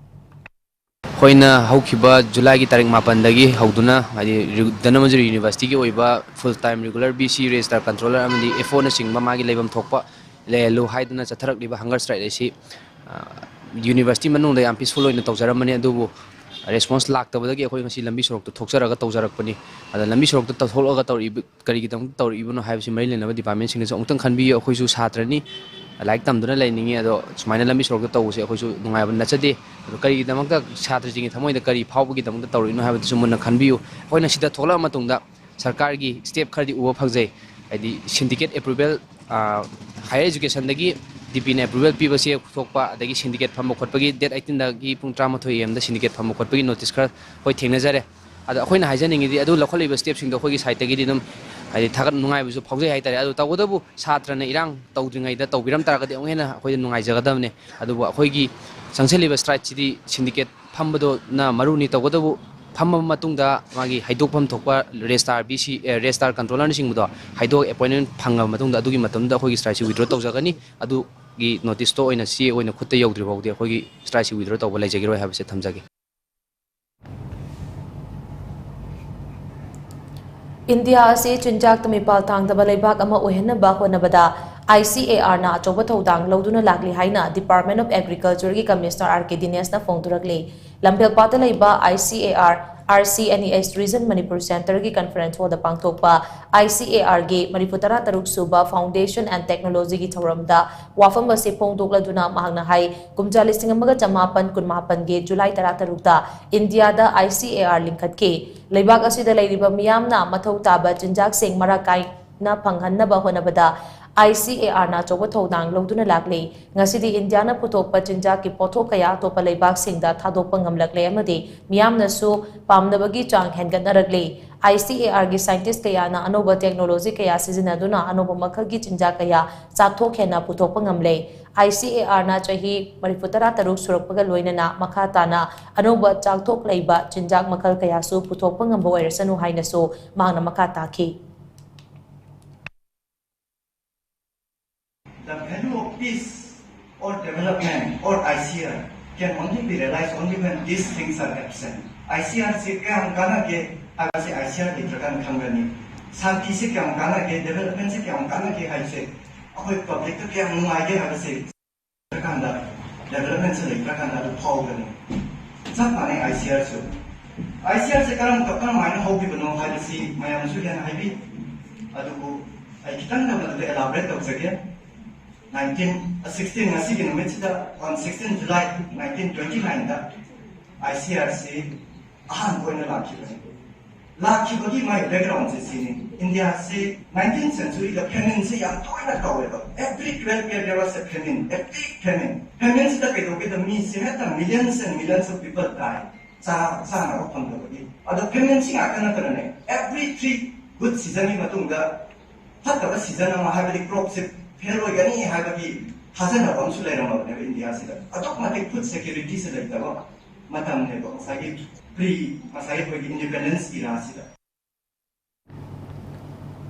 ꯑꯩꯈꯣꯏꯅ ꯍꯧꯈꯤꯕ ꯖꯨꯂꯥꯏꯒꯤ ꯇꯥꯔꯤꯛ ꯃꯥꯄꯟꯗꯒꯤ ꯍꯧꯗꯨꯅ, ꯍꯥꯏꯗꯤ, ꯔꯤ-, ꯙꯅꯃꯟꯖꯨꯔꯤ University ꯒꯤ ꯑꯣꯏꯕ full time regular V C, Registrar, Controller ꯑꯃꯗꯤ F O ꯅꯆꯤꯡꯕ ꯃꯥꯒꯤ ꯂꯩꯐꯝ ꯊꯣꯛꯄ ꯂꯩꯍꯜꯂꯨ ꯍꯥꯏꯗꯨꯅ ꯆꯠꯊꯔꯛꯂꯤꯕ hunger strike ꯑꯁꯤ, ꯑ, university ꯃꯅꯨꯡꯗ ꯌꯥꯝ peaceful ꯑꯣꯏꯅ ꯇꯧꯖꯔꯝꯕꯅꯤ꯫ ꯑꯗꯨꯕꯨ ꯔꯦꯁꯄꯣꯟꯁ ꯂꯥꯛꯇꯕꯗꯒꯤ ꯑꯩꯈꯣꯏ ꯉꯁꯤ ꯂꯝꯕꯤ ꯁꯣꯔꯣꯛꯇ ꯊꯣꯛꯆꯔꯒ ꯇꯧꯖꯔꯛꯄꯅꯤ꯫ ꯑꯗ ꯂꯝꯕꯤ ꯁꯣꯔꯣꯛꯇ ꯊꯣꯛꯂꯛꯑꯒ ꯇꯧꯔꯛꯏꯕ ꯀꯔꯤꯒꯤꯗꯃꯛꯇ ꯇꯧꯔꯛꯏꯕꯅꯣ ꯍꯥꯏꯕꯁꯤ ꯃꯔꯤ ꯂꯩꯅꯕ ꯗꯤꯄꯥꯔꯠꯃꯦꯟꯁꯤꯡꯅꯁꯨ ꯑꯃꯨꯛꯇꯪ ꯈꯟꯕꯤꯌꯨ꯫ ꯑꯩꯈꯣꯏꯁꯨ ꯁꯥꯇ꯭ꯔꯅꯤ, ꯂꯥꯏꯔꯤꯛ ꯇꯝꯗꯨꯅ ꯂꯩꯅꯤꯡꯉꯤ, ꯑꯗꯣ ꯁꯨꯃꯥꯏꯅ ꯂꯝꯕꯤ ꯁꯣꯔꯣꯛꯇ ꯇꯧꯕꯁꯦ ꯑꯩꯈꯣꯏꯁꯨ ꯅꯨꯡꯉꯥꯏꯕ ꯅꯠꯆꯗꯦ꯫ ꯑꯗꯣ ꯀꯔꯤꯒꯤꯗꯃꯛꯇ ꯁꯥꯇ꯭ꯔꯁꯤꯡꯒꯤ ꯊꯃꯣꯏꯗ ꯀꯔꯤ ꯐꯥꯎꯕꯒꯤꯗꯃꯛꯇ ꯇꯧꯔꯛꯏꯅꯣ ꯍꯥꯏꯕꯗꯨꯁꯨ ꯃꯨꯟꯅ ꯈꯟꯕꯤꯌꯨ꯫ ꯑꯩꯈꯣꯏꯅ ꯁꯤꯗ ꯊꯣꯛꯂꯛꯑ ꯃꯇꯨꯡꯗ ꯁꯔꯀꯥꯔꯒꯤ ꯁ꯭ꯇꯦꯞ ꯈꯔꯗꯤ ꯎꯕ ꯐꯪꯖꯩ꯫ ꯍꯥꯏꯗꯤ ꯁꯤꯟꯗꯤꯀꯦꯠ ꯑꯦꯄ꯭ꯔꯨꯚꯦꯜ, ꯍꯥꯌꯔ ꯑꯦꯖꯨꯀꯦꯁꯟꯗꯒꯤ ꯗꯤ ꯄꯤꯅ ꯑꯦꯄ꯭ꯔꯨꯚꯦꯜ ꯄꯤꯕꯁꯦ ꯊꯣꯛꯄ, ꯑꯗꯒꯤ ꯁꯤꯟꯗꯤꯀꯦꯠ ꯐꯝꯕ ꯈꯣꯠꯄꯒꯤ ꯗꯦꯠ ꯑꯩꯠꯇꯤꯟꯗꯒꯤ ꯄꯨꯡ ꯇꯔꯥꯃꯥꯊꯣꯏ ꯑꯦ ꯑꯦꯝꯗ ꯁꯤꯟꯗꯤꯀꯦꯠ ꯐꯝꯕ ꯈꯣꯠꯄꯒꯤ ꯅꯣꯇꯤꯁ ꯈꯔ ꯑꯩꯈꯣꯏ ꯊꯦꯡꯅꯖꯔꯦ꯫ ꯑꯗꯣ ꯑꯩꯈꯣꯏꯅ ꯍꯥꯏꯖꯅꯤꯡꯉꯤꯗꯤ ꯑꯗꯨ ꯂꯧꯈꯠꯂꯤꯕ ꯁ꯭ꯇꯦꯞꯁꯤꯡꯗꯣ ꯑꯩꯈꯣꯏꯒꯤ ꯁꯥꯏꯠꯇꯒꯤꯗꯤ ꯑꯗꯨꯝ ꯍꯥꯏꯗꯤ ꯊꯥꯒꯠ ꯅꯨꯡꯉꯥꯏꯕꯁꯨ ꯐꯥꯎꯖꯩ ꯍꯥꯏꯇꯥꯔꯦ꯫ ꯑꯗꯨ ꯇꯧꯕꯇꯕꯨ ꯁꯥꯇ꯭ꯔꯅ ꯏꯔꯥꯡ ꯇꯧꯗ꯭ꯔꯤꯉꯩꯗ ꯇꯧꯕꯤꯔꯝ ꯇꯥꯔꯒꯗꯤ ꯑꯃꯨꯛ ꯍꯦꯟꯅ ꯑꯩꯈꯣꯏꯗ ꯅꯨꯡꯉꯥꯏꯖꯒꯗꯕꯅꯦ꯫ ꯑꯗꯨꯕꯨ ꯑꯩꯈꯣꯏꯒꯤ ꯆꯪꯁꯤꯜꯂꯤꯕ ꯁ꯭ꯇ꯭ꯔꯥꯏꯛꯁꯤꯗꯤ ꯁꯤꯟꯗꯤꯀꯦꯠ ꯐꯝꯕꯗꯨꯅ ꯃꯔꯨꯅꯤ꯫ ꯇꯧꯕꯇꯕꯨ ꯐꯝꯃꯕ ꯃꯇꯨꯡꯗ ꯃꯥꯒꯤ ꯍꯥꯏꯗꯣꯛꯐꯝ ꯊꯣꯛꯄ ꯔꯦꯖꯤꯁꯇ꯭ꯔꯥꯔ ꯕꯤ ꯁꯤ, ꯑꯦ, ꯔꯦꯖꯤꯁꯇ꯭ꯔꯥꯔ ꯀꯟꯇ꯭ꯔꯣꯂꯔꯅꯆꯤꯡꯕꯗꯣ ꯍꯥꯏꯗꯣꯛ ꯑꯦꯄꯣꯏꯟꯃꯦꯟ ꯐꯪꯉꯕ ꯃꯇꯨꯡꯗ ꯑꯗꯨꯒꯤ ꯃꯇꯝꯗ ꯑꯩꯈꯣꯏꯒꯤ ꯁ꯭ꯇ꯭ꯔꯥꯏꯛꯁꯤ ꯋꯤꯗ꯭ꯔꯣ ꯇꯧꯖꯒꯅꯤ꯫ ꯑꯗꯨꯒꯤ ꯅꯣꯇꯤꯁꯇꯣ ꯑꯣꯏꯅ ꯆꯦ ꯑꯣꯏꯅ ꯈꯨꯠꯇ ꯌꯧꯗ꯭ꯔꯤ ꯐꯥꯎꯗꯤ ꯑꯩꯈꯣꯏꯒꯤ ꯁ꯭ꯇ꯭ꯔꯥꯏꯛꯁꯤ ꯋꯤꯗ꯭ꯔꯣ ꯇꯧꯕ ꯂꯩꯖꯈꯤꯔꯣꯏ ꯍꯥꯏꯕꯁꯦ ꯊꯝꯖꯒꯦ꯫ ꯏꯟꯗꯤꯌꯥ ꯑꯁꯤ ꯆꯤꯟꯖꯥꯛꯇ ꯃꯤꯄꯥꯜ ꯊꯥꯡꯗꯕ ꯂꯩꯕꯥꯛ ꯑꯃ ꯑꯣꯏꯍꯟꯅꯕ ꯍꯣꯠꯅꯕꯗ ꯑꯥꯏ ꯁꯤ ꯑꯦ ꯑꯥꯔꯅ ꯑꯆꯧꯕ ꯊꯧꯗꯥꯡ ꯂꯧꯗꯨꯅ ꯂꯥꯛꯂꯤ ꯍꯥꯏꯅ Department of Agricultureꯒꯤ ꯀꯃꯤꯁꯅꯔ ꯑꯥꯔ ꯀꯦ ꯗꯤꯅꯦꯁꯅ ꯐꯣꯡꯗꯣꯔꯛꯂꯤ꯫ ꯂꯝꯐꯦꯜꯄꯥꯠꯇ ꯂꯩꯕ I C A R, R C N E S Region Manipur Centreꯒꯤ conference hallꯗ ꯄꯥꯡꯊꯣꯛꯄ ꯑꯥꯏ ꯁꯤ ꯑꯦ ꯑꯥꯔꯒꯤ ꯃꯔꯤꯐꯨ ꯇꯔꯥ ꯇꯔꯨꯛ ꯁꯨꯕ Foundation and Technologyꯒꯤ ꯊꯧꯔꯝꯗ ꯋꯥꯐꯝ ꯑꯁꯤ ꯐꯣꯡꯗꯣꯛꯂꯗꯨꯅ ꯃꯍꯥꯛꯅ ꯍꯥꯏ, ꯀꯨꯝꯖꯥ ꯂꯤꯁꯤꯡ ꯑꯃꯒ ꯆꯃꯥꯄꯟ ꯀꯨꯟꯃꯥꯄꯟꯒꯤ ꯖꯨꯂꯥꯏ ꯇꯔꯥꯇꯔꯨꯛꯇ ꯏꯟꯗꯤꯌꯥꯗ ꯑꯥꯏ ꯁꯤ ꯑꯦ ꯑꯥꯔ ꯂꯤꯡꯈꯠꯈꯤ꯫ ꯂꯩꯕꯥꯛ ꯑꯁꯤꯗ ꯂꯩꯔꯤꯕ ꯃꯤꯌꯥꯝꯅ ꯃꯊꯧ ꯇꯥꯕ ꯆꯤꯟꯖꯥꯛꯁꯤꯡ ꯃꯔꯥꯡ ꯀꯥꯏꯅ ꯐꯪꯍꯟꯅꯕ ꯍꯣꯠꯅꯕꯗ ꯑꯥꯏ ꯁꯤ ꯑꯦ ꯑꯥꯔꯅ ꯑꯆꯧꯕ ꯊꯧꯗꯥꯡ ꯂꯧꯗꯨꯅ ꯂꯥꯛꯂꯤ꯫ ꯉꯁꯤꯗꯤ ꯏꯟꯗꯤꯌꯥꯅ ꯄꯨꯊꯣꯛꯄ ꯆꯤꯟꯖꯥꯛꯀꯤ ꯄꯣꯠꯊꯣꯛ ꯀꯌꯥ ꯑꯇꯣꯞꯄ ꯂꯩꯕꯥꯛꯁꯤꯡꯗ ꯊꯥꯗꯣꯛꯄ ꯉꯝꯂꯛꯂꯦ ꯑꯃꯗꯤ ꯃꯤꯌꯥꯝꯅꯁꯨ ꯄꯥꯝꯅꯕꯒꯤ ꯆꯥꯡ ꯍꯦꯟꯒꯠꯅꯔꯛꯂꯤ꯫ ꯑꯥꯏ ꯁꯤ ꯑꯦ ꯑꯥꯔꯒꯤ scientist ꯀꯌꯥꯅ ꯑꯅꯧꯕ technology ꯀꯌꯥ ꯁꯤꯖꯤꯟꯅꯗꯨꯅ ꯑꯅꯧꯕ ꯃꯈꯜꯒꯤ ꯆꯤꯟꯖꯥꯛ ꯀꯌꯥ ꯆꯥꯛꯊꯣꯛ ꯍꯦꯟꯅ ꯄꯨꯊꯣꯛꯄ ꯉꯝꯂꯦ꯫ ꯑꯥꯏ ꯁꯤ ꯑꯦ ꯑꯥꯔꯅ ꯆꯍꯤ ꯃꯔꯤꯐꯨ ꯇꯔꯥ ꯇꯔꯨꯛ ꯁꯨꯔꯛꯄꯒ ꯂꯣꯏꯅꯅ ꯃꯈꯥ ꯇꯥꯅ ꯑꯅꯧꯕ ꯆꯥꯛꯊꯣꯛ ꯂꯩꯕ ꯆꯤꯟꯖꯥꯛ ꯃꯈꯜ ꯀꯌꯥꯁꯨ ꯄꯨꯊꯣꯛꯄ ꯉꯝꯕ ꯑꯣꯏꯔꯁꯅꯨ ꯍꯥꯏꯅꯁꯨ ꯃꯍꯥꯛꯅ ꯃꯈꯥ ꯇꯥꯈꯤ꯫ The value of peace or development or I C R can only be realized only when these things are absent. I C R ꯁꯤ ꯀꯌꯥꯝ ꯀꯥꯟꯅꯒꯦ ꯍꯥꯏꯕꯁꯤ I C R ꯂꯩꯇ꯭ꯔꯀꯥꯟꯗ ꯈꯪꯒꯅꯤ꯫ ꯁꯥꯟꯇꯤꯁꯤ ꯀꯌꯥꯝ ꯀꯥꯟꯅꯒꯦ, development ꯁꯤ ꯀꯌꯥꯝ ꯀꯥꯟꯅꯒꯦ ꯍꯥꯏꯕꯁꯦ ꯑꯩꯈꯣꯏ public ꯇ ꯀꯌꯥꯝ ꯅꯨꯡꯉꯥꯏꯒꯦ ꯍꯥꯏꯕꯁꯦ ꯂꯩꯇ꯭ꯔꯀꯥꯟꯗ, development ꯁꯤ ꯂꯩꯇ꯭ꯔꯀꯥꯟꯗ ꯑꯗꯨ ꯐꯥꯎꯒꯅꯤ꯫ ꯆꯞ ꯃꯥꯟꯅꯩ ꯑꯥꯏ ꯁꯤ ꯑꯥꯔꯁꯨ꯫ ꯑꯥꯏ ꯁꯤ ꯑꯥꯔꯁꯦ ꯀꯔꯝ ꯀꯔꯝꯍꯥꯏꯅ ꯍꯧꯈꯤꯕꯅꯣ ꯍꯥꯏꯕꯁꯤ ꯃꯌꯥꯝꯁꯨ ꯍꯦꯟꯅ ꯍꯥꯏꯕꯤ꯫ ꯑꯗꯨꯕꯨ ꯑꯩ ꯈꯤꯇꯪꯗ ꯃꯗꯨꯗ elaborate ꯇꯧꯖꯒꯦ꯫ Nineteen, sixteen, ꯉꯁꯤꯒꯤ ꯅꯨꯃꯤꯠꯁꯤꯗ, on sixteen July nineteen twenty nineꯗ I C ꯑꯥꯔꯁꯤ ꯑꯍꯥꯟꯕ ꯑꯣꯏꯅ ꯂꯥꯛꯈꯤꯕꯅꯤ꯫ ꯂꯥꯛꯈꯤꯕꯒꯤ ꯃꯥꯒꯤ backgroundꯁꯦ ꯁꯤꯅꯤ꯫ ꯏꯟꯗꯤꯌꯥꯁꯤ nineteenth centuryꯗ famineꯁꯦ ꯌꯥꯝ ꯇꯣꯏꯅ ꯇꯧꯋꯦꯕ꯫ Every twelve year there was a famine, a big famine꯫ Famineꯁꯤꯗ ꯀꯩꯗꯧꯒꯦꯗ, ꯃꯤꯁꯦ ꯍꯦꯛꯇ millions and millions of people die꯫ ꯆꯥ-, ꯆꯥꯅꯕ ꯐꯪꯗꯕꯒꯤ꯫ ꯑꯗꯣ famineꯁꯤ ꯉꯥꯛꯇ ꯅꯠꯇꯅꯅꯦ, every three good seasonꯒꯤ ꯃꯇꯨꯡꯗ ꯐꯠꯇꯕ season ꯑꯃ, ꯍꯥꯏꯕꯗꯤ cropꯁꯦ fail ꯑꯣꯏꯒꯅꯤ ꯍꯥꯏꯕꯒꯤ ꯊꯥꯖꯅꯕ ꯑꯃꯁꯨ ꯂꯩꯔꯝꯃꯕꯅꯦꯕ ꯏꯟꯗꯤꯌꯥꯁꯤꯗ꯫ ꯑꯗꯨꯛ ꯃꯇꯤꯛ food securityꯁꯦ ꯂꯩꯇꯕ ꯃꯇꯝꯅꯦꯕ, ꯉꯁꯥꯏꯒꯤ pre, ꯉꯁꯥꯏꯒꯤ ꯑꯩꯈꯣꯏꯒꯤ independence eraꯁꯤꯗ꯫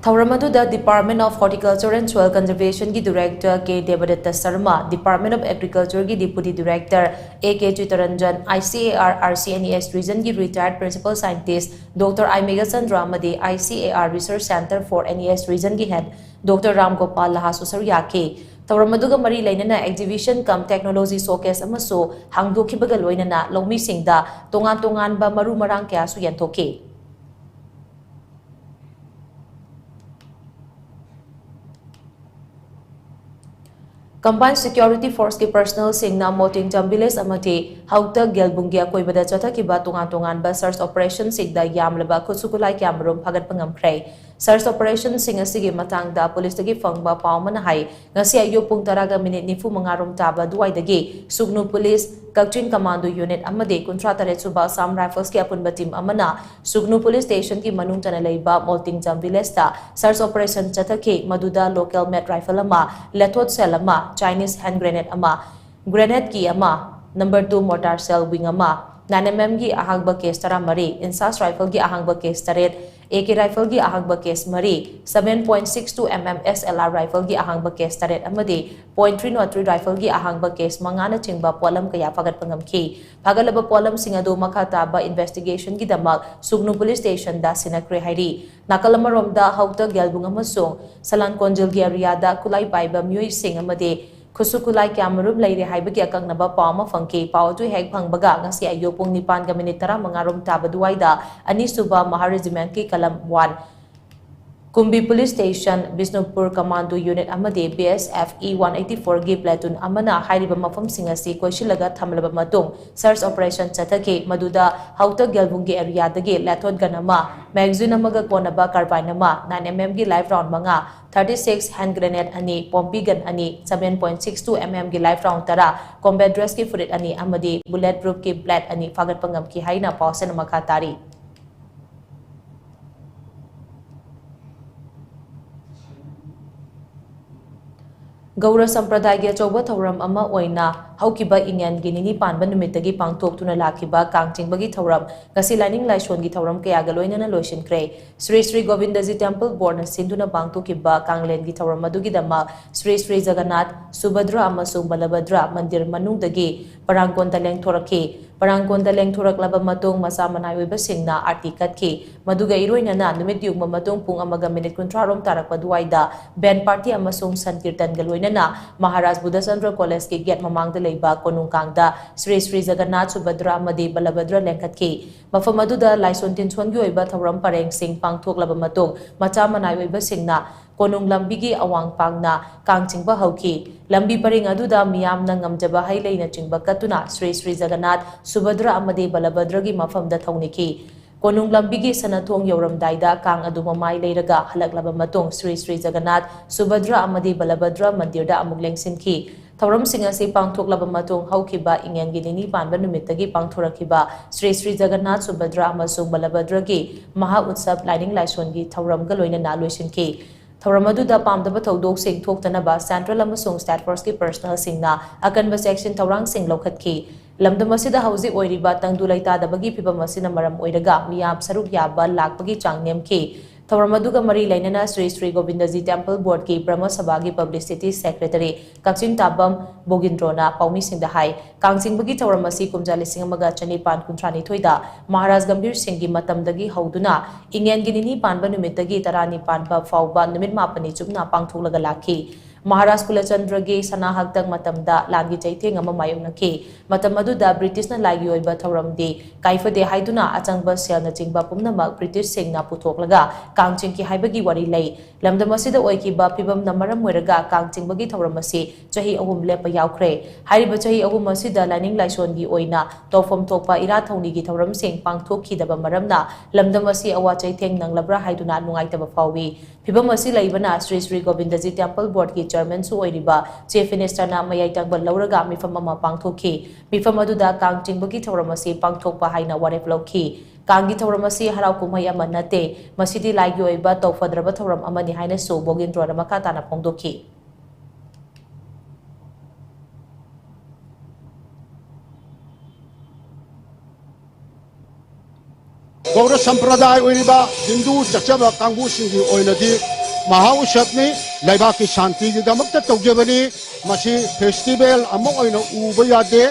ꯊꯧꯔꯝ ꯑꯗꯨꯗ Department of Horticulture and Soil Conservationꯒꯤ Director K ꯗꯦꯕꯗꯠꯇ Sharma, Department of Agricultureꯒꯤ Deputy Director A K Chittaranjan, I C A R R C N E S Regionꯒꯤ Retired Principal Scientist Doctor I Meghachandra ꯑꯃꯗꯤ I C A R Research Centre for N E S Regionꯒꯤ Head Doctor Ram Gopal ꯂꯍꯥꯁꯨ ꯁꯔꯨꯛ ꯌꯥꯈꯤ꯫ ꯊꯧꯔꯝ ꯑꯗꯨꯒ ꯃꯔꯤ ꯂꯩꯅꯅ exhibition cum technology showcase ꯑꯃꯁꯨ ꯍꯥꯡꯗꯣꯛꯈꯤꯕꯒ ꯂꯣꯏꯅꯅ ꯂꯧꯃꯤꯁꯤꯡꯗ ꯇꯣꯉꯥꯟ ꯇꯣꯉꯥꯟꯕ ꯃꯔꯨ ꯃꯔꯥꯡ ꯀꯌꯥꯁꯨ ꯌꯦꯟꯊꯣꯛꯈꯤ꯫ Combined Security Forceꯀꯤ personnelꯁꯤꯡꯅ ꯃꯣꯇꯤꯡꯖꯝ village ꯑꯃꯗꯤ ꯍꯧꯇ ꯒꯦꯜꯕꯨꯡꯒꯤ ꯑꯀꯣꯏꯕꯗ ꯆꯠꯊꯈꯤꯕ ꯇꯣꯉꯥꯟ ꯇꯣꯉꯥꯟꯕ search operationꯁꯤꯡꯗ ꯌꯥꯝꯂꯕ ꯈꯨꯠꯁꯨ ꯈꯨꯠꯂꯥꯏ ꯀꯌꯥꯃꯔꯨꯝ ꯐꯥꯒꯠꯄ ꯉꯝꯈ꯭ꯔꯦ꯫ Search operationꯁꯤꯡ ꯑꯁꯤꯒꯤ ꯃꯇꯥꯡꯗ ꯄꯨꯂꯤꯁꯇꯒꯤ ꯐꯪꯕ ꯄꯥꯎ ꯑꯃꯅ ꯍꯥꯏ, ꯉꯁꯤ ꯑꯌꯨꯛ ꯄꯨꯡ ꯇꯔꯥꯒ ꯃꯤꯅꯤꯠ ꯅꯤꯐꯨ ꯃꯉꯥ ꯔꯣꯝ ꯇꯥꯕ ꯑꯗꯨꯋꯥꯏꯗꯒꯤ ꯁꯨꯒꯅꯨ ꯄꯨꯂꯤꯁ, ꯀꯛꯆꯤꯡ ꯀꯃꯥꯟꯗꯣ ꯌꯨꯅꯤꯠ ꯑꯃꯗꯤ ꯀꯨꯟꯊ꯭ꯔꯥ ꯇꯔꯦꯠ ꯁꯨꯕ ꯑꯁꯥꯝ ꯔꯥꯏꯐꯜꯁꯀꯤ ꯑꯄꯨꯟꯕ ꯇꯤꯝ ꯑꯃꯅ ꯁꯨꯒꯅꯨ ꯄꯨꯂꯤꯁ ꯁ꯭ꯇꯦꯁꯟꯒꯤ ꯃꯅꯨꯡ ꯆꯟꯅ ꯂꯩꯕ ꯃꯣꯜꯇꯤꯡꯖꯝ ꯚꯤꯂꯦꯖꯇ search operation ꯆꯠꯊꯈꯤ꯫ ꯃꯗꯨꯗ local made rifle ꯑꯃ, ꯂꯦꯊꯣꯠ shell ꯑꯃ, Chinese hand grenade ꯑꯃ, grenade key ꯑꯃ, number two mortar shell wing ꯑꯃ, nine M M ꯒꯤ ꯑꯍꯥꯡꯕ case ꯇꯔꯥꯃꯔꯤ, INSAS rifleꯒꯤ ꯑꯍꯥꯡꯕ case ꯇꯔꯦꯠ, A K rifleꯒꯤ ꯑꯍꯥꯡꯕ case ꯃꯔꯤ, seven point six two M M S L R rifleꯒꯤ ꯑꯍꯥꯡꯕ case ꯇꯔꯦꯠ ꯑꯃꯗꯤ point three nought three rifleꯒꯤ ꯑꯍꯥꯡꯕ case ꯃꯉꯥꯅꯆꯤꯡꯕ ꯄꯣꯠꯂꯝ ꯀꯌꯥ ꯐꯥꯒꯠꯄ ꯉꯝꯈꯤ꯫ ꯐꯥꯒꯠꯂꯕ ꯄꯣꯠꯂꯝꯁꯤꯡ ꯑꯗꯨ ꯃꯈꯥ ꯇꯥꯕ investigationꯒꯤꯗꯃꯛ ꯁꯨꯒꯅꯨ ꯄꯨꯂꯤꯁ ꯁ꯭ꯇꯦꯁꯟꯗ ꯁꯤꯟꯅꯈ꯭ꯔꯦ ꯍꯥꯏꯔꯤ꯫ ꯅꯥꯀꯜ ꯑꯃꯔꯣꯝꯗ ꯍꯧꯇ ꯒꯦꯜꯕꯨꯡ ꯑꯃꯁꯨꯡ ꯁꯂꯥꯟ ꯀꯣꯟꯖꯤꯜꯒꯤ ꯑꯦꯔꯤꯌꯥꯗ ꯈꯨꯠꯂꯥꯏ ꯄꯥꯏꯕ ꯃꯤꯑꯣꯏꯁꯤꯡ ꯑꯃꯗꯤ ꯈꯨꯠꯁꯨ ꯈꯨꯠꯂꯥꯏ ꯀꯌꯥꯃꯔꯨꯝ ꯂꯩꯔꯦ ꯍꯥꯏꯕꯒꯤ ꯑꯀꯛꯅꯕ ꯄꯥꯎ ꯑꯃ ꯐꯪꯈꯤ꯫ ꯄꯥꯎ ꯑꯗꯨ ꯍꯦꯛ ꯐꯪꯕꯒ ꯉꯁꯤ ꯑꯌꯨꯛ ꯄꯨꯡ ꯅꯤꯄꯥꯟꯒ ꯃꯤꯅꯤꯠ ꯇꯔꯥꯃꯉꯥ ꯔꯣꯝ ꯇꯥꯕ ꯑꯗꯨꯋꯥꯏꯗ ꯑꯅꯤꯁꯨꯕ ꯃꯍꯥ ꯔꯦꯖꯤꯃꯦꯟꯠꯀꯤ column one Kumbi police station, Bishnupur commando unit ꯑꯃꯗꯤ B S F E one eighty ꯐꯣꯔꯒꯤ ꯄ꯭ꯂꯦꯇꯨꯟ ꯑꯃꯅ ꯍꯥꯏꯔꯤꯕ ꯃꯐꯝꯁꯤꯡ ꯑꯁꯤ ꯀꯣꯏꯁꯤꯜꯂꯒ ꯊꯝꯂꯕ ꯃꯇꯨꯡ ꯁꯔꯆ ꯑꯣꯄꯔꯦꯁꯟ ꯆꯠꯊꯈꯤ꯫ ꯃꯗꯨꯗ ꯍꯥꯎꯇꯛ ꯒꯦꯜꯕꯨꯡꯒꯤ ꯑꯦꯔꯤꯌꯥꯗꯒꯤ ꯂꯦꯊꯣꯠ ꯒꯟ ꯑꯃ, ꯃꯦꯒꯥꯖꯤꯟ ꯑꯃꯒ ꯀꯣꯟꯅꯕ ꯀꯥꯔꯕꯥꯏꯟ ꯑꯃ, ꯅꯥꯏꯟ ꯑꯦꯝ ꯑꯦꯝꯒꯤ ꯂꯥꯏꯐ ꯔꯥꯎꯟ ꯃꯉꯥ, ꯊꯥꯔꯇꯤ ꯁꯤꯛꯁ ꯍꯦꯟ ꯒ꯭ꯔꯦꯅꯦꯗ ꯑꯅꯤ, ꯄꯣꯝꯄꯤ ꯒꯟ ꯑꯅꯤ, seven point six two M ꯑꯦꯝꯒꯤ ꯂꯥꯏꯐ ꯔꯥꯎꯟ ꯇꯔꯥ, ꯀꯣꯝꯕꯦꯠ ꯗ꯭ꯔꯦꯁꯀꯤ ꯐꯨꯔꯤꯠ ꯑꯅꯤ ꯑꯃꯗꯤ ꯕꯨꯂꯦꯠ ꯄ꯭ꯔꯨꯐꯀꯤ ꯕꯦꯜꯠ ꯑꯅꯤ ꯐꯥꯒꯠꯄ ꯉꯝꯈꯤ ꯍꯥꯏꯅ ꯄꯥꯎꯁꯦꯅ ꯃꯈꯥ ꯇꯥꯔꯤ꯫ ꯒꯧꯔ ꯁꯝꯄ꯭ꯔꯗꯥꯏꯒꯤ ꯑꯆꯧꯕ ꯊꯧꯔꯝ ꯑꯃ ꯑꯣꯏꯅ ꯍꯧꯈꯤꯕ ꯏꯉꯦꯟꯒꯤ ꯅꯤꯅꯤ ꯄꯥꯟꯕ ꯅꯨꯃꯤꯠꯇꯒꯤ ꯄꯥꯡꯊꯣꯛꯇꯨꯅ ꯂꯥꯛꯈꯤꯕ ꯀꯥꯡ ꯆꯤꯡꯕꯒꯤ ꯊꯧꯔꯝ ꯉꯁꯤ ꯂꯥꯏꯅꯤꯡ ꯂꯥꯏꯁꯣꯟꯒꯤ ꯊꯧꯔꯝ ꯀꯌꯥꯒ ꯂꯣꯏꯅꯅ ꯂꯣꯏꯁꯤꯟꯈ꯭ꯔꯦ꯫ ꯁ꯭ꯔꯤ ꯁ꯭ꯔꯤ ꯒꯣꯕꯤꯟꯗꯖꯤ ꯇꯦꯝꯄꯜ ꯕꯣꯔꯗꯅ ꯁꯤꯟꯗꯨꯅ ꯄꯥꯡꯊꯣꯛꯈꯤꯕ ꯀꯥꯡꯂꯦꯟꯒꯤ ꯊꯧꯔꯝ ꯑꯗꯨꯒꯤꯗꯃꯛ ꯁ꯭ꯔꯤ ꯁ꯭ꯔꯤ ꯖꯒꯟꯅꯥꯊ, ꯁꯨꯚꯗ꯭ꯔ ꯑꯃꯁꯨꯡ ꯕꯂꯚꯗ꯭ꯔ ꯃꯟꯗꯤꯔ ꯃꯅꯨꯡꯗꯒꯤ ꯄꯔꯥꯡꯒꯣꯟꯗ ꯂꯦꯡꯊꯣꯔꯛꯈꯤ꯫ ꯄꯔꯥꯡꯒꯣꯟꯗ ꯂꯦꯡꯊꯣꯔꯛꯂꯕ ꯃꯇꯨꯡ ꯃꯆꯥ ꯃꯅꯥꯏ ꯑꯣꯏꯕꯁꯤꯡꯅ ꯑꯥꯔꯇꯤ ꯀꯠꯈꯤ꯫ ꯃꯗꯨꯒ ꯏꯔꯣꯏꯅꯅ ꯅꯨꯃꯤꯠ ꯌꯨꯡꯕ ꯃꯇꯨꯡ ꯄꯨꯡ ꯑꯃꯒ ꯃꯤꯅꯤꯠ ꯀꯨꯟꯊ꯭ꯔꯥ ꯔꯣꯝ ꯇꯥꯔꯛꯄ ꯑꯗꯨꯋꯥꯏꯗ ꯕꯦꯟ ꯄꯥꯔꯇꯤ ꯑꯃꯁꯨꯡ ꯁꯟꯀꯤꯔꯇꯟꯒ ꯂꯣꯏꯅꯅ ꯃꯍꯥꯔꯥꯖ ꯕꯨꯙꯆꯟꯗ꯭ꯔ ꯀꯣꯂꯦꯖꯀꯤ ꯒꯦꯠ ꯃꯃꯥꯡꯗ ꯂꯩꯕ ꯀꯣꯅꯨꯡ ꯀꯥꯡꯗ ꯁ꯭ꯔꯤ ꯁ꯭ꯔꯤ ꯖꯒꯟꯅꯥꯊ, ꯁꯨꯚꯗ꯭ꯔ ꯑꯃꯗꯤ ꯕꯂꯚꯗ꯭ꯔ ꯂꯦꯡꯈꯠꯈꯤ꯫ ꯃꯐꯝ ꯑꯗꯨꯗ ꯂꯥꯏꯁꯣꯟ ꯇꯤꯟꯁꯣꯟꯒꯤ ꯑꯣꯏꯕ ꯊꯧꯔꯝ ꯄꯔꯦꯡꯁꯤꯡ ꯄꯥꯡꯊꯣꯛꯂꯕ ꯃꯇꯨꯡ ꯃꯆꯥ ꯃꯅꯥꯏ ꯑꯣꯏꯕꯁꯤꯡꯅ ꯀꯣꯅꯨꯡ ꯂꯝꯕꯤꯒꯤ ꯑꯋꯥꯡ ꯄꯥꯡꯅ ꯀꯥꯡ ꯆꯤꯡꯕ ꯍꯧꯈꯤ꯫ ꯂꯝꯕꯤ ꯄꯔꯦꯡ ꯑꯗꯨꯗ ꯃꯤꯌꯥꯝꯅ ꯉꯝꯖꯕ ꯍꯩ ꯂꯩꯅꯆꯤꯡꯕ ꯀꯠꯇꯨꯅ ꯁ꯭ꯔꯤ ꯁ꯭ꯔꯤ ꯖꯒꯟꯅꯥꯊ, ꯁꯨꯚꯗ꯭ꯔ ꯑꯃꯗꯤ ꯕꯂꯚꯗ꯭ꯔꯒꯤ ꯃꯐꯝꯗ ꯊꯧꯅꯤꯈꯤ꯫ ꯀꯣꯅꯨꯡ ꯂꯝꯕꯤꯒꯤ ꯁꯅꯥꯊꯣꯡ ꯌꯧꯔꯝꯗꯥꯏꯗ ꯀꯥꯡ ꯑꯗꯨ ꯃꯃꯥꯏ ꯂꯩꯔꯒ ꯍꯜꯂꯛꯂꯕ ꯃꯇꯨꯡ ꯁ꯭ꯔꯤ ꯁ꯭ꯔꯤ ꯖꯒꯟꯅꯥꯊ, ꯁꯨꯚꯗ꯭ꯔ ꯑꯃꯗꯤ ꯕꯂꯚꯗ꯭ꯔ ꯃꯟꯗꯤꯔꯗ ꯑꯃꯨꯛ ꯂꯦꯡꯁꯤꯟꯈꯤ꯫ ꯊꯧꯔꯝꯁꯤꯡ ꯑꯁꯤ ꯄꯥꯡꯊꯣꯛꯂꯕ ꯃꯇꯨꯡ ꯍꯧꯈꯤꯕ ꯏꯉꯦꯟꯒꯤ ꯅꯤꯅꯤ ꯄꯥꯟꯕ ꯅꯨꯃꯤꯠꯇꯒꯤ ꯄꯥꯡꯊꯣꯔꯛꯈꯤꯕ ꯁ꯭ꯔꯤ ꯁ꯭ꯔꯤ ꯖꯒꯟꯅꯥꯊ, ꯁꯨꯚꯗ꯭ꯔ ꯑꯃꯁꯨꯡ ꯕꯂꯚꯗ꯭ꯔꯒꯤ ꯃꯍꯥ ꯎꯠꯁꯕ ꯂꯥꯏꯅꯤꯡ ꯂꯥꯏꯁꯣꯟꯒꯤ ꯊꯧꯔꯝꯒ ꯂꯣꯏꯅꯅ ꯂꯣꯏꯁꯤꯟꯈꯤ꯫ ꯊꯧꯔꯝ ꯑꯗꯨꯗ ꯄꯥꯝꯗꯕ ꯊꯧꯗꯣꯛꯁꯤꯡ ꯊꯣꯛꯇꯅꯕ ꯁꯦꯟꯇ꯭ꯔꯦꯜ ꯑꯃꯁꯨꯡ ꯁ꯭ꯇꯦꯠ ꯐꯣꯔꯁꯀꯤ ꯄꯔꯁꯅꯦꯜꯁꯤꯡꯅ ꯑꯀꯟꯕ ꯆꯦꯛꯁꯤꯟ ꯊꯧꯔꯥꯡꯁꯤꯡ ꯂꯧꯈꯠꯈꯤ꯫ ꯂꯝꯗꯝ ꯑꯁꯤꯗ ꯍꯧꯖꯤꯛ ꯑꯣꯏꯔꯤꯕ ꯇꯪꯗꯨ ꯂꯩꯇꯥꯗꯕꯒꯤ ꯐꯤꯚꯝ ꯑꯁꯤꯅ ꯃꯔꯝ ꯑꯣꯏꯔꯒ ꯃꯤꯌꯥꯝ ꯁꯔꯨꯛ ꯌꯥꯕ ꯂꯥꯛꯄꯒꯤ ꯆꯥꯡ ꯅꯦꯝꯈꯤ꯫ ꯊꯧꯔꯝ ꯑꯗꯨꯒ ꯃꯔꯤ ꯂꯩꯅꯅ ꯁ꯭ꯔꯤ ꯁ꯭ꯔꯤ ꯒꯣꯕꯤꯟꯗꯖꯤ ꯇꯦꯝꯄꯜ ꯕꯣꯔꯗꯀꯤ ꯕ꯭ꯔꯍꯃ ꯁꯚꯥꯒꯤ ꯄꯕ꯭ꯂꯤꯁꯤꯇꯤ ꯁꯦꯀ꯭ꯔꯦꯇꯔꯤ ꯀꯛꯆꯤꯡ ꯇꯥꯕꯝ ꯕꯣꯒꯤꯟꯗ꯭ꯔꯣꯅ ꯄꯥꯎꯃꯤꯁꯤꯡꯗ ꯍꯥꯏ, ꯀꯥꯡ ꯆꯤꯡꯕꯒꯤ ꯊꯧꯔꯝ ꯑꯁꯤ ꯀꯨꯝꯖꯥ ꯂꯤꯁꯤꯡ ꯑꯃꯒ ꯆꯅꯤꯄꯥꯟ ꯀꯨꯟꯊ꯭ꯔꯥ ꯅꯤꯊꯣꯏꯗ ꯃꯍꯥꯔꯥꯖ ꯒꯝꯚꯤꯔ ꯁꯤꯡꯒꯤ ꯃꯇꯝꯗꯒꯤ ꯍꯧꯗꯨꯅ ꯏꯉꯦꯟꯒꯤ ꯅꯤꯅꯤ ꯄꯥꯟꯕ ꯅꯨꯃꯤꯠꯇꯒꯤ ꯇꯔꯥꯅꯤ ꯄꯥꯟꯕ ꯐꯥꯎꯕ ꯅꯨꯃꯤꯠ ꯃꯥꯄꯟꯅꯤ ꯆꯨꯞꯅ ꯄꯥꯡꯊꯣꯛꯂꯒ ꯂꯥꯛꯈꯤ꯫ ꯃꯍꯥꯔꯥꯖ ꯀꯨꯂꯆꯟꯗ꯭ꯔꯒꯤ ꯁꯅꯥ ꯍꯛꯇꯛ ꯃꯇꯝꯗ ꯂꯥꯟꯒꯤ ꯆꯩꯊꯦꯡ ꯑꯃ ꯃꯥꯌꯣꯛꯅꯈꯤ꯫ ꯃꯇꯝ ꯑꯗꯨꯗ ꯕ꯭ꯔꯤꯇꯤꯁꯅ ꯂꯥꯏꯒꯤ ꯑꯣꯏꯕ ꯊꯧꯔꯝꯗꯤ ꯀꯥꯏꯐꯗꯦ ꯍꯥꯏꯗꯨꯅ ꯑꯆꯪꯕ ꯁꯦꯜꯅꯆꯤꯡꯕ ꯄꯨꯝꯅꯃꯛ ꯕ꯭ꯔꯤꯇꯤꯁꯁꯤꯡꯅ ꯄꯨꯊꯣꯛꯂꯒ ꯀꯥꯡ ꯆꯤꯡꯈꯤ ꯍꯥꯏꯕꯒꯤ ꯋꯥꯔꯤ ꯂꯩ꯫ ꯂꯝꯗꯝ ꯑꯁꯤꯗ ꯑꯣꯏꯈꯤꯕ ꯐꯤꯕꯝꯅ ꯃꯔꯝ ꯑꯣꯏꯔꯒ ꯀꯥꯡ ꯆꯤꯡꯕꯒꯤ ꯊꯧꯔꯝ ꯑꯁꯤ ꯆꯍꯤ ꯑꯍꯨꯝ ꯂꯦꯞꯄ ꯌꯥꯎꯈ꯭ꯔꯦ꯫ ꯍꯥꯏꯔꯤꯕ ꯆꯍꯤ ꯑꯍꯨꯝ ꯑꯁꯤꯗ ꯂꯥꯏꯅꯤꯡ ꯂꯥꯏꯁꯣꯟꯒꯤ ꯑꯣꯏꯅ ꯇꯧꯐꯝ ꯊꯣꯛꯄ ꯏꯔꯥꯠ ꯊꯧꯅꯤꯒꯤ ꯊꯧꯔꯝꯁꯤꯡ ꯄꯥꯡꯊꯣꯛꯈꯤꯗꯕ ꯃꯔꯝꯅ ꯂꯝꯗꯝ ꯑꯁꯤ ꯑꯋꯥ ꯆꯩꯊꯦꯡ ꯅꯪꯂꯕ꯭ꯔꯥ ꯍꯥꯏꯗꯨꯅ ꯅꯨꯡꯉꯥꯏꯇꯕ ꯐꯥꯎꯏ꯫ ꯐꯤꯕꯝ ꯑꯁꯤ ꯂꯩꯕꯅ ꯁ꯭ꯔꯤ ꯁ꯭ꯔꯤ ꯒꯣꯕꯤꯟꯗꯖꯤ ꯇꯦꯝꯄꯜ ꯕꯣꯔꯗꯀꯤ ꯆꯤꯌꯔꯃꯦꯟꯁꯨ ꯑꯣꯏꯔꯤꯕ ꯆꯤꯐ ꯃꯤꯅꯤꯁꯇꯔꯅ ꯃꯌꯥꯏ ꯇꯪꯕ ꯂꯧꯔꯒ ꯃꯤꯐꯝ ꯑꯃ ꯄꯥꯡꯊꯣꯛꯈꯤ꯫ ꯃꯤꯐꯝ ꯑꯗꯨꯗ ꯀꯥꯡ ꯆꯤꯡꯕꯒꯤ ꯊꯧꯔꯝ ꯑꯁꯤ ꯄꯥꯡꯊꯣꯛꯄ ꯍꯥꯏꯅ ꯋꯥꯔꯦꯞ ꯂꯧꯈꯤ꯫ ꯀꯥꯡꯒꯤ ꯊꯧꯔꯝ ꯑꯁꯤ ꯍꯔꯥꯎ ꯀꯨꯝꯍꯩ ꯑꯃ ꯅꯠꯇꯦ, ꯃꯁꯤꯗꯤ ꯂꯥꯏꯒꯤ ꯑꯣꯏꯕ ꯇꯧꯐꯗ꯭ꯔꯕ ꯊꯧꯔꯝ ꯑꯃꯅꯤ ꯍꯥꯏꯅꯁꯨ ꯕꯣꯒꯦꯟꯗ꯭ꯔꯣꯅ ꯃꯈꯥ ꯇꯥꯅ ꯐꯣꯡꯗꯣꯛꯈꯤ꯫ ꯒꯧꯔ ꯁꯝꯄ꯭ꯔꯗꯥꯏ ꯑꯣꯏꯔꯤꯕ ꯍꯤꯟꯗꯨ ꯆꯠꯆꯕ ꯀꯥꯡꯕꯨꯁꯤꯡꯒꯤ ꯑꯣꯏꯅꯗꯤ ꯃꯍꯥ ꯎꯠꯁꯕꯅꯤ꯫ ꯂꯩꯕꯥꯛꯀꯤ ꯁꯥꯟꯇꯤꯒꯤꯗꯃꯛꯇ ꯇꯧꯖꯕꯅꯤ꯫ ꯃꯁꯤ ꯐꯦꯁꯇꯤꯚꯦꯜ ꯑꯃ ꯑꯣꯏꯅ ꯎꯕ ꯌꯥꯗꯦ꯫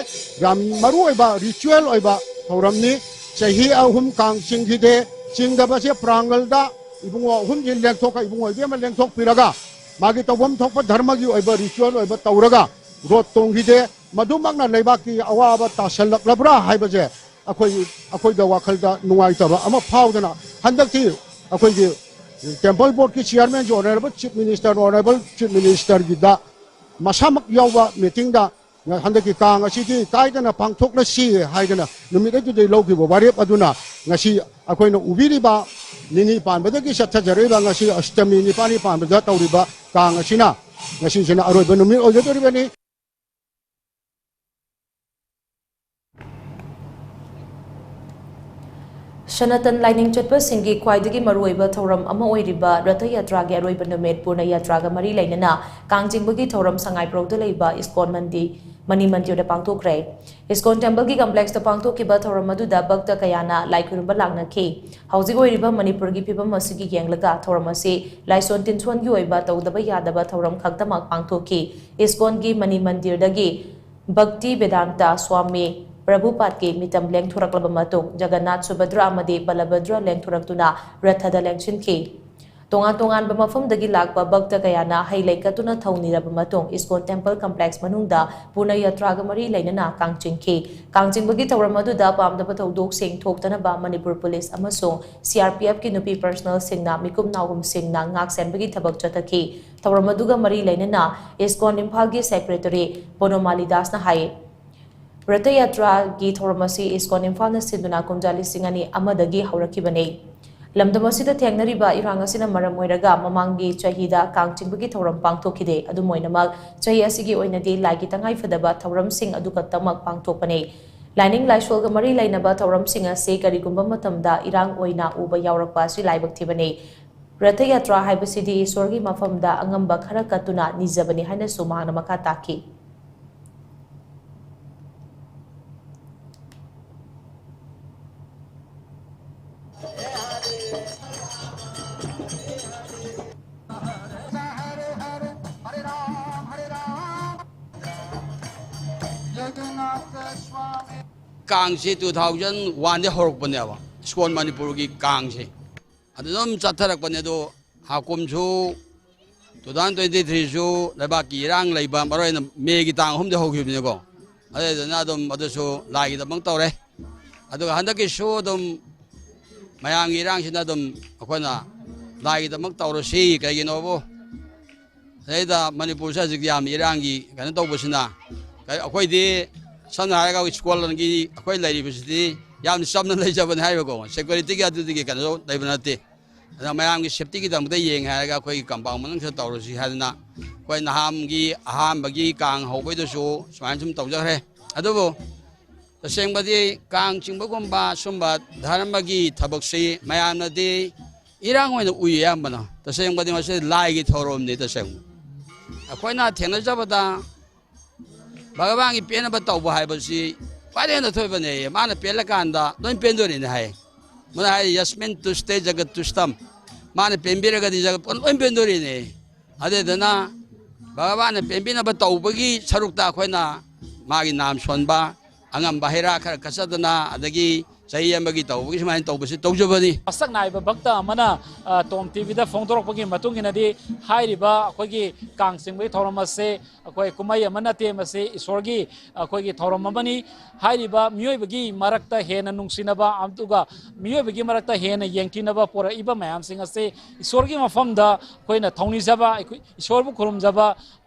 ꯌꯥꯝ ꯃꯔꯨ ꯑꯣꯏꯕ ꯔꯤꯆꯨꯋꯦꯜ ꯑꯣꯏꯕ ꯊꯧꯔꯝꯅꯤ꯫ ꯆꯍꯤ ꯑꯍꯨꯝ ꯀꯥꯡ ꯆꯤꯡꯈꯤꯗꯦ꯫ ꯆꯤꯡꯗꯕꯁꯦ ꯄ꯭ꯔꯥꯡꯒꯜꯗ ꯏꯕꯨꯡꯉꯣ ꯑꯍꯨꯝꯁꯤ ꯂꯦꯡꯊꯣꯛꯀ ꯏꯕꯨꯡꯉꯣ ꯏꯕꯦꯝꯃ ꯂꯦꯡꯊꯣꯛꯄꯤꯔꯒ ꯃꯥꯒꯤ ꯇꯧꯐꯝ ꯊꯣꯛꯄ ꯙꯔꯃꯒꯤ ꯑꯣꯏꯕ ꯔꯤꯆꯨꯋꯦꯜ ꯑꯣꯏꯕ ꯇꯧꯔꯒ ꯔꯣꯠ ꯇꯣꯡꯈꯤꯗꯦ꯫ ꯃꯗꯨꯃꯛꯅ ꯂꯩꯕꯥꯛꯀꯤ ꯑꯋꯥꯕ ꯇꯥꯁꯜꯂꯛꯂꯕ꯭ꯔꯥ ꯍꯥꯏꯕꯁꯦ ꯑꯩꯈꯣꯏ, ꯑꯩꯈꯣꯏꯗ ꯋꯥꯈꯜꯗ ꯅꯨꯡꯉꯥꯏꯇꯕ ꯑꯃ ꯐꯥꯎꯗꯅ ꯍꯟꯗꯛꯇꯤ ꯑꯩꯈꯣꯏꯒꯤ ꯇꯦꯝꯄꯜ ꯕꯣꯔꯗꯀꯤ ꯆꯤꯌꯔꯃꯦꯟꯁꯨ honorable chief minister, honorable chief ꯃꯤꯅꯤꯁꯇꯔꯒꯤꯗ ꯃꯁꯥꯃꯛ ꯌꯥꯎꯕ ꯃꯤꯇꯤꯡꯗ ꯍꯟꯗꯛꯀꯤ ꯀꯥꯡ ꯑꯁꯤꯗꯤ ꯀꯥꯏꯗꯅ ꯄꯥꯡꯊꯣꯛꯂꯁꯤ ꯍꯥꯏꯗꯅ ꯅꯨꯃꯤꯠ ꯑꯗꯨꯗꯩ ꯂꯧꯈꯤꯕ ꯋꯥꯔꯦꯞ ꯑꯗꯨꯅ ꯉꯁꯤ ꯑꯩꯈꯣꯏꯅ ꯎꯕꯤꯔꯤꯕ ꯅꯤꯅꯤ ꯄꯥꯟꯕꯗꯒꯤ ꯆꯠꯊꯖꯔꯛꯏꯕ ꯉꯁꯤ ꯑꯁꯇꯃꯤ ꯅꯤꯄꯥꯜꯅꯤ ꯄꯥꯟꯕꯗ ꯇꯧꯔꯤꯕ ꯀꯥꯡ ꯑꯁꯤꯅ ꯉꯁꯤꯁꯤꯅ ꯑꯔꯣꯏꯕ ꯅꯨꯃꯤꯠ ꯑꯣꯏꯒꯗꯧꯔꯤꯕꯅꯤ꯫ ꯁꯅꯥꯇꯟ ꯂꯥꯏꯅꯤꯡ ꯆꯠꯄꯁꯤꯡꯒꯤ ꯈ꯭ꯋꯥꯏꯗꯒꯤ ꯃꯔꯨꯑꯣꯏꯕ ꯊꯧꯔꯝ ꯑꯃ ꯑꯣꯏꯔꯤꯕ ꯔꯊ ꯌꯥꯇ꯭ꯔꯥꯒꯤ ꯑꯔꯣꯏꯕ ꯅꯨꯃꯤꯠ ꯄꯨꯔꯅ ꯌꯥꯇ꯭ꯔꯥꯒ ꯃꯔꯤ ꯂꯩꯅꯅ ꯀꯥꯡ ꯆꯤꯡꯕꯒꯤ ꯊꯧꯔꯝ ꯁꯉꯥꯏꯄ꯭ꯔꯧꯗ ꯂꯩꯕ ꯏꯁꯀꯣꯟ ꯃꯟꯗꯤ, ꯃꯅꯤ ꯃꯟꯗꯤꯔꯗ ꯄꯥꯡꯊꯣꯛꯈ꯭ꯔꯦ꯫ ꯏꯁꯀꯣꯟ ꯇꯦꯝꯄꯜꯒꯤ ꯀꯝꯄ꯭ꯂꯦꯛꯁꯇ ꯄꯥꯡꯊꯣꯛꯈꯤꯕ ꯊꯧꯔꯝ ꯑꯗꯨꯗ ꯚꯛꯇ ꯀꯌꯥꯅ ꯂꯥꯏ ꯈꯨꯔꯨꯝꯕ ꯂꯥꯛꯅꯈꯤ꯫ ꯍꯧꯖꯤꯛ ꯑꯣꯏꯔꯤꯕ ꯃꯅꯤꯄꯨꯔꯒꯤ ꯐꯤꯕꯝ ꯑꯁꯤꯒꯤ ꯌꯦꯡꯂꯒ ꯊꯧꯔꯝ ꯑꯁꯤ ꯂꯥꯏꯁꯣꯟ ꯇꯤꯟꯁꯣꯟꯒꯤ ꯑꯣꯏꯕ ꯇꯧꯗꯕ ꯌꯥꯗꯕ ꯊꯧꯔꯝ ꯈꯛꯇꯃꯛ ꯄꯥꯡꯊꯣꯛꯈꯤ꯫ ꯏꯁꯀꯣꯟꯒꯤ ꯃꯅꯤ ꯃꯟꯗꯤꯔꯗꯒꯤ ꯚꯛꯇꯤ ꯚꯦꯗꯥꯟꯇ ꯁ꯭ꯋꯥꯃꯤ ꯄ꯭ꯔꯚꯨꯄꯥꯗꯀꯤ ꯃꯤꯇꯝ ꯂꯦꯡꯊꯣꯔꯛꯂꯕ ꯃꯇꯨꯡ ꯖꯒꯟꯅꯥꯊ, ꯁꯨꯚꯗ꯭ꯔ ꯑꯃꯗꯤ ꯕꯂꯚꯗ꯭ꯔ ꯂꯦꯡꯊꯣꯔꯛꯇꯨꯅ ꯔꯊꯗ ꯂꯦꯡꯁꯤꯟꯈꯤ꯫ ꯇꯣꯉꯥꯟ ꯇꯣꯉꯥꯟꯕ ꯃꯐꯝꯗꯒꯤ ꯂꯥꯛꯄ ꯚꯛꯇ ꯀꯌꯥꯅ ꯍꯩ ꯂꯩ ꯀꯠꯇꯨꯅ ꯊꯧꯅꯤꯔꯕ ꯃꯇꯨꯡ ꯏꯁꯀꯣꯟ ꯇꯦꯝꯄꯜ ꯀꯝꯄ꯭ꯂꯦꯛꯁ ꯃꯅꯨꯡꯗ ꯄꯨꯅ ꯌꯥꯇ꯭ꯔꯥꯒ ꯃꯔꯤ ꯂꯩꯅꯅ ꯀꯥꯡ ꯆꯤꯡꯈꯤ꯫ ꯀꯥꯡ ꯆꯤꯡꯕꯒꯤ ꯊꯧꯔꯝ ꯑꯗꯨꯗ ꯄꯥꯝꯗꯕ ꯊꯧꯗꯣꯛꯁꯤꯡ ꯊꯣꯛꯇꯅꯕ ꯃꯅꯤꯄꯨꯔ ꯄꯨꯂꯤꯁ ꯑꯃꯁꯨꯡ ꯁꯤ ꯑꯥꯔ ꯄꯤ ꯑꯦꯐꯀꯤ ꯅꯨꯄꯤ ꯄꯔꯁꯅꯦꯜꯁꯤꯡꯅ ꯃꯤꯀꯨꯞ ꯅꯥꯎꯍꯨꯝꯁꯤꯡꯅ ꯉꯥꯛ ꯁꯦꯟꯕꯒꯤ ꯊꯕꯛ ꯆꯠꯊꯈꯤ꯫ ꯊꯧꯔꯝ ꯑꯗꯨꯒ ꯃꯔꯤ ꯂꯩꯅꯅ ꯏꯁꯀꯣꯟ ꯏꯝꯐꯥꯜꯒꯤ ꯁꯦꯀ꯭ꯔꯦꯇꯔꯤ ꯕꯣꯅꯣꯃꯥꯂꯤ ꯗꯥꯁꯅ ꯍꯥꯏ, ꯔꯊ ꯌꯥꯇ꯭ꯔꯥꯒꯤ ꯊꯧꯔꯝ ꯑꯁꯤ ꯏꯁꯀꯣꯟ ꯏꯝꯐꯥꯜꯅ ꯁꯤꯟꯗꯨꯅ ꯀꯨꯝꯖꯥ ꯂꯤꯁꯤꯡ ꯑꯅꯤ ꯑꯃꯗꯒꯤ ꯍꯧꯔꯛꯈꯤꯕꯅꯤ꯫ ꯂꯝꯗꯝ ꯑꯁꯤꯗ ꯊꯦꯡꯅꯔꯤꯕ ꯏꯔꯥꯡ ꯑꯁꯤꯅ ꯃꯔꯝ ꯑꯣꯏꯔꯒ ꯃꯃꯥꯡꯒꯤ ꯆꯍꯤꯗ ꯀꯥꯡ ꯆꯤꯡꯕꯒꯤ ꯊꯧꯔꯝ ꯄꯥꯡꯊꯣꯛꯈꯤꯗꯦ꯫ ꯑꯗꯨꯝ ꯑꯣꯏꯅꯃꯛ, ꯆꯍꯤ ꯑꯁꯤꯒꯤ ꯑꯣꯏꯅꯗꯤ ꯂꯥꯏꯒꯤ ꯇꯉꯥꯏꯐꯗꯕ ꯊꯧꯔꯝꯁꯤꯡ ꯑꯗꯨ ꯈꯛꯇꯃꯛ ꯄꯥꯡꯊꯣꯛꯄꯅꯤ꯫ ꯂꯥꯏꯅꯤꯡ ꯂꯥꯏꯁꯣꯜꯒ ꯃꯔꯤ ꯂꯩꯅꯕ ꯊꯧꯔꯝꯁꯤꯡ ꯑꯁꯤ ꯀꯔꯤꯒꯨꯝꯕ ꯃꯇꯝꯗ ꯏꯔꯥꯡ ꯑꯣꯏꯅ ꯎꯕ ꯌꯥꯎꯔꯛꯄ ꯑꯁꯤ ꯂꯥꯏꯕꯛ ꯊꯤꯕꯅꯤ꯫ ꯔꯊ ꯌꯥꯇ꯭ꯔꯥ ꯍꯥꯏꯕꯁꯤꯗꯤ ꯏꯁꯣꯔꯒꯤ ꯃꯐꯝꯗ ꯑꯉꯝꯕ ꯈꯔ ꯀꯠꯇꯨꯅ ꯅꯤꯖꯕꯅꯤ ꯍꯥꯏꯅꯁꯨ ꯃꯍꯥꯛꯅ ꯃꯈꯥ ꯇꯥꯈꯤ꯫ ꯀꯥꯡꯁꯤ ꯇꯨ ꯊꯥꯎꯖꯟ ꯋꯥꯟꯗ ꯍꯧꯔꯛꯄꯅꯦꯕ, ꯏꯁꯀꯣꯟ ꯃꯅꯤꯄꯨꯔꯒꯤ ꯀꯥꯡꯁꯦ꯫ ꯑꯗꯨ ꯑꯗꯨꯝ ꯆꯠꯊꯔꯛꯄꯅꯦ꯫ ꯑꯗꯣ ꯍꯥꯀꯨꯝꯁꯨ, ꯇꯨ ꯊꯥꯎꯖꯟ ꯇ꯭ꯋꯦꯟꯇꯤ ꯊ꯭ꯔꯤꯁꯨ ꯂꯩꯕꯥꯛꯀꯤ ꯏꯔꯥꯡ ꯂꯩꯕ, ꯃꯔꯨ ꯑꯣꯏꯅ ꯃꯦꯒꯤ ꯇꯥꯡ ꯑꯍꯨꯝꯗ ꯍꯧꯈꯤꯕꯅꯤꯀꯣ꯫ ꯑꯗꯨꯗꯨꯅ ꯑꯗꯨꯝ ꯑꯗꯨꯁꯨ ꯂꯥꯏꯒꯤꯗꯃꯛ ꯇꯧꯔꯦ꯫ ꯑꯗꯨꯒ ꯍꯟꯗꯛꯀꯤꯁꯨ ꯑꯗꯨꯝ ꯃꯌꯥꯝꯒꯤ ꯏꯔꯥꯡꯁꯤꯅ ꯑꯗꯨꯝ ꯑꯩꯈꯣꯏꯅ ꯂꯥꯏꯒꯤꯗꯃꯛ ꯇꯧꯔꯁꯤ꯫ ꯀꯩꯒꯤꯅꯣꯕꯨ, ꯑꯗꯩꯗ ꯃꯅꯤꯄꯨꯔꯁꯦ ꯍꯧꯖꯤꯛ ꯌꯥꯝ ꯏꯔꯥꯡꯒꯤ ꯀꯩꯅꯣ ꯇꯧꯕꯁꯤꯅ, ꯀꯩ-, ꯑꯩꯈꯣꯏꯗꯤ ꯁꯝꯅ ꯍꯥꯏꯔꯒ ꯁ꯭ꯀꯣꯟꯒꯤ ꯑꯩꯈꯣꯏ ꯂꯩꯔꯤꯕꯁꯤꯗꯤ ꯌꯥꯝꯅ ꯆꯝꯅ ꯂꯩꯖꯕꯅꯤ ꯍꯥꯏꯕꯀꯣ, ꯁꯦꯀ꯭ꯌꯨꯔꯤꯇꯤꯒꯤ ꯑꯗꯨꯗꯒꯤ ꯀꯩꯅꯣ ꯂꯩꯕ ꯅꯠꯇꯦ꯫ ꯑꯗꯨꯅ ꯃꯌꯥꯝꯒꯤ ꯁꯦꯐꯇꯤꯒꯤꯗꯃꯛꯇ ꯌꯦꯡꯉꯦ ꯍꯥꯏꯔꯒ ꯑꯩꯈꯣꯏꯒꯤ ꯀꯝꯄꯥꯎꯟ ꯃꯅꯨꯡꯁꯤꯗ ꯇꯧꯔꯁꯤ ꯍꯥꯏꯗꯅ ꯑꯩꯈꯣꯏ ꯅꯍꯥꯟꯒꯤ ꯑꯍꯥꯟꯕꯒꯤ ꯀꯥꯡ ꯍꯧꯕꯩꯗꯁꯨ ꯁꯨꯃꯥꯏꯅ ꯁꯨꯝ ꯇꯧꯖꯈ꯭ꯔꯦ꯫ ꯑꯗꯨꯕꯨ ꯇꯁꯦꯡꯕꯗꯤ ꯀꯥꯡ ꯆꯤꯡꯕꯒꯨꯝꯕ ꯁꯨꯝꯕ ꯙꯔꯃꯒꯤ ꯊꯕꯛꯁꯤ ꯃꯌꯥꯝꯅꯗꯤ ꯏꯔꯥꯡ ꯑꯣꯏꯅ ꯎꯏ ꯑꯌꯥꯝꯕꯅ꯫ ꯇꯁꯦꯡꯕꯗꯤ ꯃꯁꯤ ꯂꯥꯏꯒꯤ ꯊꯧꯔꯝꯅꯤ꯫ ꯇꯁꯦꯡꯕ ꯑꯩꯈꯣꯏꯅ ꯊꯦꯡꯅꯖꯕꯗ ꯚꯒꯕꯥꯟꯒꯤ ꯄꯦꯟꯅꯕ ꯇꯧꯕ ꯍꯥꯏꯕꯁꯤ ꯈ꯭ꯋꯥꯏꯗꯒꯤ ꯍꯦꯟꯅ ꯊꯣꯏꯕꯅꯦ꯫ ꯃꯥꯅ ꯄꯦꯜꯂꯀꯥꯟꯗ ꯂꯣꯏ ꯄꯦꯟꯗꯣꯔꯤꯅꯦ ꯍꯥꯏ꯫ ꯃꯗꯨ ꯍꯥꯏ, "ꯌꯁꯃꯤꯟ ꯇꯨꯁꯇꯦ ꯖꯒꯠ ꯇꯨꯁꯇꯝ"꯫ ꯃꯥꯅ ꯄꯦꯟꯕꯤꯔꯒꯗꯤ ꯖꯒꯠ ꯄꯨꯝꯕ ꯂꯣꯏ ꯄꯦꯟꯗꯣꯔꯤꯅꯦ꯫ ꯑꯗꯨꯗꯨꯅ ꯚꯒꯕꯥꯟꯅ ꯄꯦꯟꯕꯤꯅꯕ ꯇꯧꯕꯒꯤ ꯁꯔꯨꯛꯇ ꯑꯩꯈꯣꯏꯅ ꯃꯥꯒꯤ ꯅꯥꯝ ꯁꯣꯟꯕ, ꯑꯉꯝꯕ ꯍꯩ ꯔꯥ ꯈꯔ ꯀꯠꯆꯗꯅ, ꯑꯗꯒꯤ ꯆꯍꯤ ꯑꯃꯒꯤ ꯇꯧꯕꯒꯤ ꯁꯨꯃꯥꯏꯅ ꯇꯧꯕꯁꯤ ꯇꯧꯖꯕꯅꯤ꯫ ꯃꯁꯛ ꯅꯥꯏꯕ ꯚꯛꯇ ꯑꯃꯅ ꯇꯣꯝ ꯇꯤꯚꯤꯗ ꯐꯣꯡꯗꯣꯔꯛꯄꯒꯤ ꯃꯇꯨꯡ ꯏꯟꯅꯗꯤ, ꯍꯥꯏꯔꯤꯕ ꯑꯩꯈꯣꯏꯒꯤ ꯀꯥꯡ ꯆꯤꯡꯕꯒꯤ ꯊꯧꯔꯝ ꯑꯁꯦ ꯑꯩꯈꯣꯏ ꯀꯨꯝꯍꯩ ꯑꯃ ꯅꯠꯇꯦ, ꯃꯁꯤ ꯏꯁꯣꯔꯒꯤ ꯑꯩꯈꯣꯏꯒꯤ ꯊꯧꯔꯝ ꯑꯃꯅꯤ꯫ ꯍꯥꯏꯔꯤꯕ ꯃꯤꯑꯣꯏꯕꯒꯤ ꯃꯔꯛꯇ ꯍꯦꯟꯅ ꯅꯨꯡꯁꯤꯅꯕ, ꯑꯗꯨꯒ ꯃꯤꯑꯣꯏꯕꯒꯤ ꯃꯔꯛꯇ ꯍꯦꯟꯅ ꯌꯦꯡꯊꯤꯅꯕ ꯄꯣꯔꯛꯏꯕ ꯃꯌꯥꯝꯁꯤꯡ ꯑꯁꯤ ꯏꯁꯣꯔꯒꯤ ꯃꯐꯝꯗ ꯑꯩꯈꯣꯏꯅ ꯊꯧꯅꯤꯖꯕ, ꯑꯩꯈꯣꯏ ꯏꯁꯣꯔꯕꯨ ꯈꯨꯔꯨꯝꯖꯕ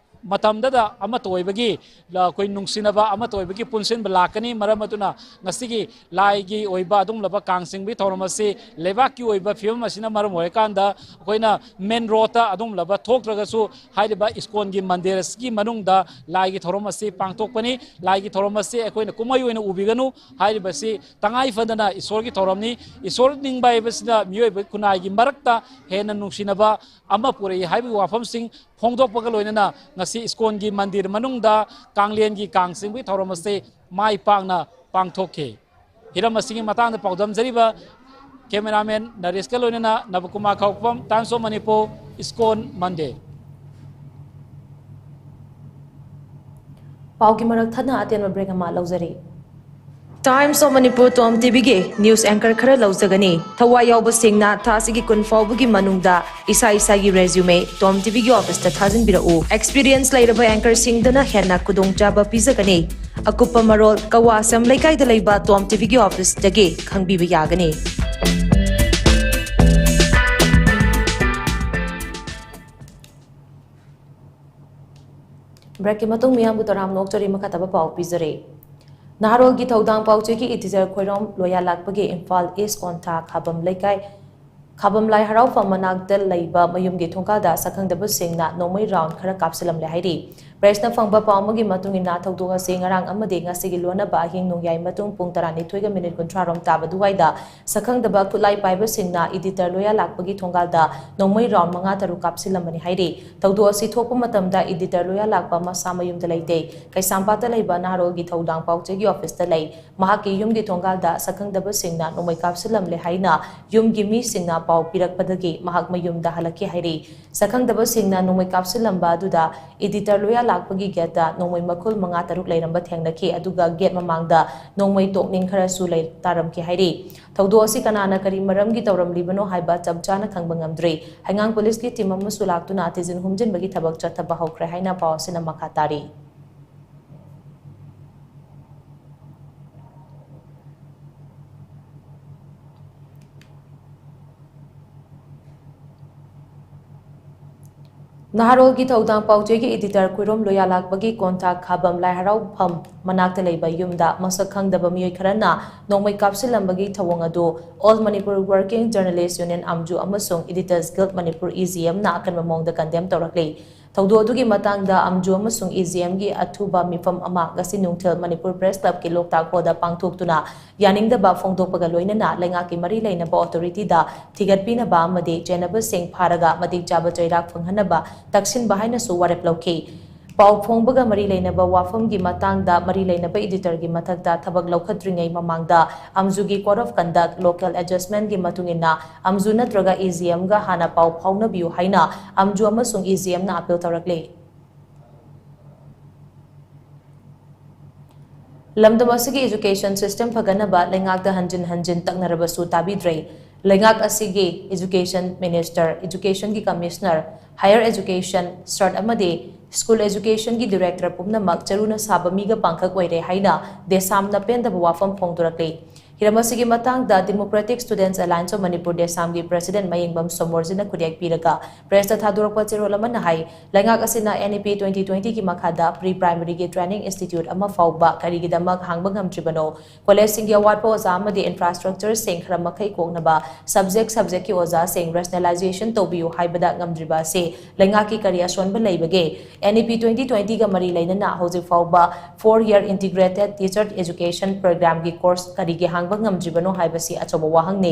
ꯃꯇꯝꯗꯗ ꯑꯃꯠꯇ ꯑꯣꯏꯕꯒꯤ, ꯑꯩꯈꯣꯏ ꯅꯨꯡꯁꯤꯅꯕ ꯑꯃꯠꯇ ꯑꯣꯏꯕꯒꯤ ꯄꯨꯟꯁꯤꯟꯕ ꯂꯥꯛꯀꯅꯤ꯫ ꯃꯔꯝ ꯑꯗꯨꯅ ꯉꯁꯤꯒꯤ ꯂꯥꯏꯒꯤ ꯑꯣꯏꯕ ꯑꯗꯨꯒꯨꯝꯂꯕ ꯀꯥꯡ ꯆꯤꯡꯕꯒꯤ ꯊꯧꯔꯝ ꯑꯁꯤ ꯂꯩꯕꯥꯛꯀꯤ ꯑꯣꯏꯕ ꯐꯤꯕꯝ ꯑꯁꯤꯅ ꯃꯔꯝ ꯑꯣꯏꯔꯀꯥꯟꯗ ꯑꯩꯈꯣꯏꯅ ꯃꯦꯟ ꯔꯣꯗꯇ ꯑꯗꯨꯒꯨꯝꯂꯕ ꯊꯣꯛꯇ꯭ꯔꯒꯁꯨ, ꯍꯥꯏꯔꯤꯕ ꯏꯁꯀꯣꯟꯒꯤ ꯃꯟꯗꯤꯔ ꯑꯁꯤꯒꯤ ꯃꯅꯨꯡꯗ ꯂꯥꯏꯒꯤ ꯊꯧꯔꯝ ꯑꯁꯤ ꯄꯥꯡꯊꯣꯛꯄꯅꯤ꯫ ꯂꯥꯏꯒꯤ ꯊꯧꯔꯝ ꯑꯁꯤ ꯑꯩꯈꯣꯏꯅ ꯀꯨꯝꯍꯩ ꯑꯣꯏꯅ ꯎꯕꯤꯒꯅꯨ꯫ ꯍꯥꯏꯔꯤꯕꯁꯤ ꯇꯉꯥꯏ ꯐꯗꯅ ꯏꯁꯣꯔꯒꯤ ꯊꯧꯔꯝꯅꯤ꯫ ꯏꯁꯣꯔ ꯅꯤꯡꯕ ꯍꯥꯏꯕꯁꯤꯅ ꯃꯤꯑꯣꯏꯕ ꯈꯨꯟꯅꯥꯏꯒꯤ ꯃꯔꯛꯇ ꯍꯦꯟꯅ ꯅꯨꯡꯁꯤꯅꯕ ꯑꯃ ꯄꯨꯔꯛꯏ ꯍꯥꯏꯕꯒꯤ ꯋꯥꯐꯝꯁꯤꯡ ꯐꯣꯡꯗꯣꯛꯄꯒ ꯂꯣꯏꯅꯅ ꯉꯁꯤ ꯏꯁꯀꯣꯟꯒꯤ ꯃꯟꯗꯤꯔ ꯃꯅꯨꯡꯗ ꯀꯥꯡꯂꯦꯟꯒꯤ ꯀꯥꯡ ꯆꯤꯡꯕꯒꯤ ꯊꯧꯔꯝ ꯑꯁꯤ ꯃꯥꯏ ꯄꯥꯛꯅ ꯄꯥꯡꯊꯣꯛꯈꯤ꯫ ꯍꯤꯔꯝ ꯑꯁꯤꯒꯤ ꯃꯇꯥꯡꯗ ꯄꯥꯎꯗꯝꯖꯔꯤꯕ cameraman ꯅꯔꯦꯁꯀ ꯂꯣꯏꯅꯅ ꯅꯕꯀꯨꯃꯥꯔ ꯈꯥꯎꯄꯝ, Times of Manipur, ꯏꯁꯀꯣꯟ ꯃꯟꯗꯤꯔ꯫ ꯄꯥꯎꯒꯤ ꯃꯔꯛ ꯊꯠꯅ ꯑꯇꯦꯟꯕ break ꯑꯃ ꯂꯧꯖꯔꯤ꯫ Times of Manipur Tom ꯇꯤꯚꯤꯒꯤ news anchor ꯈꯔ ꯂꯧꯖꯒꯅꯤ꯫ ꯊꯋꯥꯏ ꯌꯥꯎꯕꯁꯤꯡꯅ ꯊꯥ ꯑꯁꯤꯒꯤ ꯀꯨꯟ ꯐꯥꯎꯕꯒꯤ ꯃꯅꯨꯡꯗ ꯏꯁꯥ ꯏꯁꯥꯒꯤ resume ꯇꯣꯝ ꯇꯤꯚꯤꯒꯤ officeꯇ ꯊꯥꯖꯤꯟꯕꯤꯔꯛꯎ꯫ Experience ꯂꯩꯔꯕ anchorꯁꯤꯡꯗꯅ ꯍꯦꯟꯅ ꯈꯨꯗꯣꯡꯆꯥꯕ ꯄꯤꯖꯒꯅꯤ꯫ ꯑꯀꯨꯞꯄ ꯃꯔꯣꯜ ꯀꯋꯥꯁꯝ ꯂꯩꯀꯥꯏꯗ ꯂꯩꯕ ꯇꯣꯝ ꯇꯤꯚꯤꯒꯤ officeꯇꯒꯤ ꯈꯪꯕꯤꯕ ꯌꯥꯒꯅꯤ꯫ Breakꯀꯤ ꯃꯇꯨꯡ ꯃꯤꯌꯥꯝꯕꯨ ꯇꯔꯥꯝꯅ ꯑꯣꯛꯆꯔꯤ꯫ ꯃꯈꯥ ꯇꯥꯕ ꯄꯥꯎ ꯄꯤꯖꯔꯤ꯫ ꯅꯍꯥꯔꯣꯜꯒꯤ ꯊꯧꯗꯥꯡ ꯄꯥꯎꯆꯦꯒꯤ editor ꯈꯣꯏꯔꯣꯝ ꯂꯣꯌꯥ ꯂꯥꯛꯄꯒꯤ ꯏꯝꯐꯥꯜ ꯏꯁ ꯀꯣꯟꯊꯥ ꯈꯥꯕꯝ ꯂꯩꯀꯥꯏ, ꯈꯥꯕꯝ ꯂꯥꯏ ꯍꯔꯥꯎꯐꯝ ꯃꯅꯥꯛꯇ ꯂꯩꯕ ꯃꯌꯨꯝꯒꯤ ꯊꯣꯡꯒꯥꯜꯗ ꯁꯛꯈꯪꯗꯕꯁꯤꯡꯅ ꯅꯣꯡꯃꯩ round ꯈꯔ ꯀꯥꯞꯁꯤꯜꯂꯝꯂꯦ ꯍꯥꯏꯔꯤ꯫ Pressꯅ ꯐꯪꯕ ꯄꯥꯎ ꯑꯃꯒꯤ ꯃꯇꯨꯡ ꯏꯟꯅ, ꯊꯧꯗꯣꯛ ꯑꯁꯤ ꯉꯔꯥꯡ ꯑꯃꯗꯤ ꯉꯁꯤꯒꯤ ꯂꯣꯟꯅꯕ ꯑꯍꯤꯡ ꯅꯣꯡꯌꯥꯏ ꯃꯇꯨꯡ ꯄꯨꯡ ꯇꯔꯥꯅꯤꯊꯣꯏꯒ minute ꯀꯨꯟꯊ꯭ꯔꯥ ꯔꯣꯝ ꯇꯥꯕ ꯑꯗꯨꯋꯥꯏꯗ ꯁꯛꯈꯪꯗꯕ ꯈꯨꯠꯂꯥꯏ ꯄꯥꯏꯕꯁꯤꯡꯅ editor ꯂꯣꯌꯥ ꯂꯥꯛꯄꯒꯤ ꯊꯣꯡꯒꯥꯜꯗ ꯅꯣꯡꯃꯩ round ꯃꯉꯥ ꯇꯔꯨꯛ ꯀꯥꯞꯁꯤꯜꯂꯝꯕꯅꯤ ꯍꯥꯏꯔꯤ꯫ ꯊꯧꯗꯣꯛ ꯑꯁꯤ ꯊꯣꯛꯄ ꯃꯇꯝꯗ editor ꯂꯣꯌꯥ ꯂꯥꯛꯄ ꯃꯁꯥ ꯃꯌꯨꯝꯗ ꯂꯩꯇꯦ꯫ ꯀꯩꯁꯥꯝꯄꯥꯠꯇ ꯂꯩꯕ ꯅꯍꯥꯔꯣꯜꯒꯤ ꯊꯧꯗꯥꯡ ꯄꯥꯎꯆꯦꯒꯤ officeꯇ ꯂꯩ꯫ ꯃꯍꯥꯛꯀꯤ ꯌꯨꯝꯒꯤ ꯊꯣꯡꯒꯥꯜꯗ ꯁꯛꯈꯪꯗꯕꯁꯤꯡꯅ ꯅꯣꯡꯃꯩ ꯀꯥꯞꯁꯤꯜꯂꯝꯂꯦ ꯍꯥꯏꯅ ꯌꯨꯝꯒꯤ ꯃꯤꯁꯤꯡꯅ ꯄꯥꯎ ꯄꯤꯔꯛꯄꯗꯒꯤ ꯃꯍꯥꯛ ꯃꯌꯨꯝꯗ ꯍꯜꯂꯛꯈꯤ ꯍꯥꯏꯔꯤ꯫ ꯁꯛꯈꯪꯗꯕꯁꯤꯡꯅ ꯅꯣꯡꯃꯩ ꯀꯥꯞꯁꯤꯜꯂꯝꯕ ꯑꯗꯨꯗ editor ꯂꯣꯌꯥ ꯂꯥꯛꯄꯒꯤ ꯒꯦꯠꯇ ꯅꯣꯡꯃꯩ ꯃꯈꯨꯜ ꯃꯉꯥ ꯇꯔꯨꯛ ꯂꯩꯔꯝꯕ ꯊꯦꯡꯅꯈꯤ, ꯑꯗꯨꯒ ꯒꯦꯠ ꯃꯃꯥꯡꯗ ꯅꯣꯡꯃꯩ ꯇꯣꯛꯅꯤꯡ ꯈꯔꯁꯨ ꯂꯩ ꯇꯥꯔꯝꯈꯤ ꯍꯥꯏꯔꯤ꯫ ꯊꯧꯗꯣꯛ ꯑꯁꯤ ꯀꯅꯥꯅ ꯀꯔꯤ ꯃꯔꯝꯒꯤ ꯇꯧꯔꯝꯂꯤꯕꯅꯣ ꯍꯥꯏꯕ ꯆꯞ ꯆꯥꯅ ꯈꯪꯕ ꯉꯝꯗ꯭ꯔꯤ꯫ ꯍꯩꯉꯥꯡ ꯄꯨꯂꯤꯁꯀꯤ ꯇꯤꯝ ꯑꯃꯁꯨ ꯂꯥꯛꯇꯨꯅ ꯊꯤꯖꯤꯟ ꯍꯨꯝꯖꯤꯟꯕꯒꯤ ꯊꯕꯛ ꯆꯠꯊꯕ ꯍꯧꯈ꯭ꯔꯦ ꯍꯥꯏꯅ ꯄꯥꯎ ꯑꯁꯤꯅ ꯃꯈꯥ ꯇꯥꯔꯤ꯫ ꯅꯍꯥꯔꯣꯜꯒꯤ ꯊꯧꯗꯥꯡ ꯄꯥꯎꯆꯦꯒꯤ ꯏꯗꯤꯇꯔ ꯈꯨꯏꯔꯣꯝ ꯂꯣꯌꯥꯂꯥꯛꯄꯒꯤ ꯀꯣꯟꯊꯥ ꯈꯥꯕꯝ ꯂꯥꯏ ꯍꯔꯥꯎꯐꯝ ꯃꯅꯥꯛꯇ ꯂꯩꯕ ꯌꯨꯝꯗ ꯃꯁꯛ ꯈꯪꯗꯕ ꯃꯤꯑꯣꯏ ꯈꯔꯅ ꯅꯣꯡꯃꯩ ꯀꯥꯞꯁꯤꯜꯂꯝꯕꯒꯤ ꯊꯧꯑꯣꯡ ꯑꯗꯨ All Manipur Working Journalist Union, ꯑꯝꯖꯨ, ꯑꯃꯁꯨꯡ Editors Guild Manipur, E G M, ꯅ ꯑꯀꯟꯕ ꯃꯑꯣꯡꯗ ꯀꯟꯗꯦꯝ ꯇꯧꯔꯛꯂꯤ꯫ ꯊꯧꯗꯣꯛ ꯑꯗꯨꯒꯤ ꯃꯇꯥꯡꯗ ꯑꯝꯖꯨ ꯑꯃꯁꯨꯡ E G M ꯒꯤ ꯑꯊꯨꯕ ꯃꯤꯐꯝ ꯑꯃ ꯉꯁꯤ ꯅꯨꯡꯊꯤꯜ ꯃꯅꯤꯄꯨꯔ ꯄ꯭ꯔꯦꯁ ꯀ꯭ꯂꯕꯀꯤ ꯂꯣꯛꯇꯥꯛ ꯍꯣꯜꯗ ꯄꯥꯡꯊꯣꯛꯇꯨꯅ ꯌꯥꯅꯤꯡꯗꯕ ꯐꯣꯡꯗꯣꯛꯄꯒ ꯂꯣꯏꯅꯅ ꯂꯩꯉꯥꯛꯀꯤ ꯃꯔꯤ ꯂꯩꯅꯕ ꯑꯣꯊꯣꯔꯤꯇꯤꯗ ꯊꯤꯒꯠꯄꯤꯅꯕ ꯑꯃꯗꯤ ꯆꯦꯟꯅꯕꯁꯤꯡ ꯐꯥꯔꯒ ꯃꯇꯤꯛ ꯆꯥꯕ ꯆꯩꯔꯥꯛ ꯐꯪꯍꯟꯅꯕ ꯇꯛꯁꯤꯟꯕ ꯍꯥꯏꯅꯁꯨ ꯋꯥꯔꯦꯞ ꯂꯧꯈꯤ꯫ ꯄꯥꯎ ꯐꯣꯡꯕꯒ ꯃꯔꯤ ꯂꯩꯅꯕ ꯋꯥꯐꯝꯒꯤ ꯃꯇꯥꯡꯗ ꯃꯔꯤ ꯂꯩꯅꯕ ꯏꯗꯤꯇꯔꯒꯤ ꯃꯊꯛꯇ ꯊꯕꯛ ꯂꯧꯈꯠꯇ꯭ꯔꯤꯉꯩ ꯃꯃꯥꯡꯗ ꯑꯝꯖꯨꯒꯤ Code of Conduct, Local Adjustment ꯀꯤ ꯃꯇꯨꯡ ꯏꯟꯅ ꯑꯝꯖꯨ ꯅꯠꯇ꯭ꯔꯒ E G M ꯒ ꯍꯥꯟꯅ ꯄꯥꯎ ꯐꯥꯎꯅꯕꯤꯌꯨ ꯍꯥꯏꯅ ꯑꯝꯖꯨ ꯑꯃꯁꯨꯡ E G M ꯅ ꯑꯥꯄꯤꯜ ꯇꯧꯔꯛꯂꯤ꯫ ꯂꯝꯗꯝ ꯑꯁꯤꯒꯤ education system ꯐꯒꯠꯅꯕ ꯂꯩꯉꯥꯛꯇ ꯍꯟꯖꯤꯟ ꯍꯟꯖꯤꯟ ꯇꯛꯅꯔꯕꯁꯨ ꯇꯥꯕꯤꯗ꯭ꯔꯦ꯫ ꯂꯩꯉꯥꯛ ꯑꯁꯤꯒꯤ education minister, education ꯒꯤ commissioner, higher education, cert ꯑꯃꯗꯤ school education ꯒꯤ director ꯄꯨꯝꯅꯃꯛ ꯆꯔꯨꯅ ꯁꯥꯕ ꯃꯤꯒ ꯄꯥꯡꯈꯛ ꯑꯣꯏꯔꯦ ꯍꯥꯏꯅ ꯗꯦꯁꯥꯝꯅ ꯄꯦꯟꯗꯕ ꯋꯥꯐꯝ ꯐꯣꯡꯗꯣꯔꯛꯂꯤ꯫ ꯍꯤꯔꯝ ꯑꯁꯤꯒꯤ ꯃꯇꯥꯡꯗ Democratic Students Alliance of Manipur, ꯗꯦꯁꯥꯝꯒꯤ president ꯃꯌꯦꯡꯕꯝ ꯁꯣꯃꯣꯔꯖꯤꯅ ꯈꯨꯗꯦꯛ ꯄꯤꯔꯒ press ꯇ ꯊꯥꯗꯣꯔꯛꯄ ꯆꯦꯔꯣꯜ ꯑꯃꯅ ꯍꯥꯏ, ꯂꯩꯉꯥꯛ ꯑꯁꯤꯅ N E P twenty twenty ꯒꯤ ꯃꯈꯥꯗ pre primary ꯒꯤ training institute ꯑꯃ ꯐꯥꯎꯕ ꯀꯔꯤꯒꯤꯗꯃꯛ ꯍꯥꯡꯕ ꯉꯝꯗ꯭ꯔꯤꯕꯅꯣ? College ꯁꯤꯡꯒꯤ ꯑꯋꯥꯠꯄ ꯑꯣꯖꯥ ꯑꯃꯗꯤ infrastructure ꯁꯤꯡ ꯈꯔ ꯃꯈꯩ ꯀꯣꯛꯅꯕ subject subject ꯀꯤ ꯑꯣꯖꯥꯁꯤꯡ rationalization ꯇꯧꯕꯤꯌꯨ ꯍꯥꯏꯕꯗ ꯉꯝꯗ꯭ꯔꯤꯕ ꯑꯁꯤ ꯂꯩꯉꯥꯛꯀꯤ ꯀꯔꯤ ꯑꯁꯣꯟꯕ ꯂꯩꯕꯒꯦ? N E P twenty twenty ꯒ ꯃꯔꯤ ꯂꯩꯅꯅ ꯍꯧꯖꯤꯛ ꯐꯥꯎꯕ four year integrated teacher education program ꯒꯤ course ꯀꯔꯤꯒꯤ ꯍꯥꯡꯕ ꯉꯝꯗ꯭ꯔꯤꯕꯅꯣ ꯍꯥꯏꯕꯁꯤ ꯑꯆꯧꯕ ꯋꯥꯍꯪꯅꯤ꯫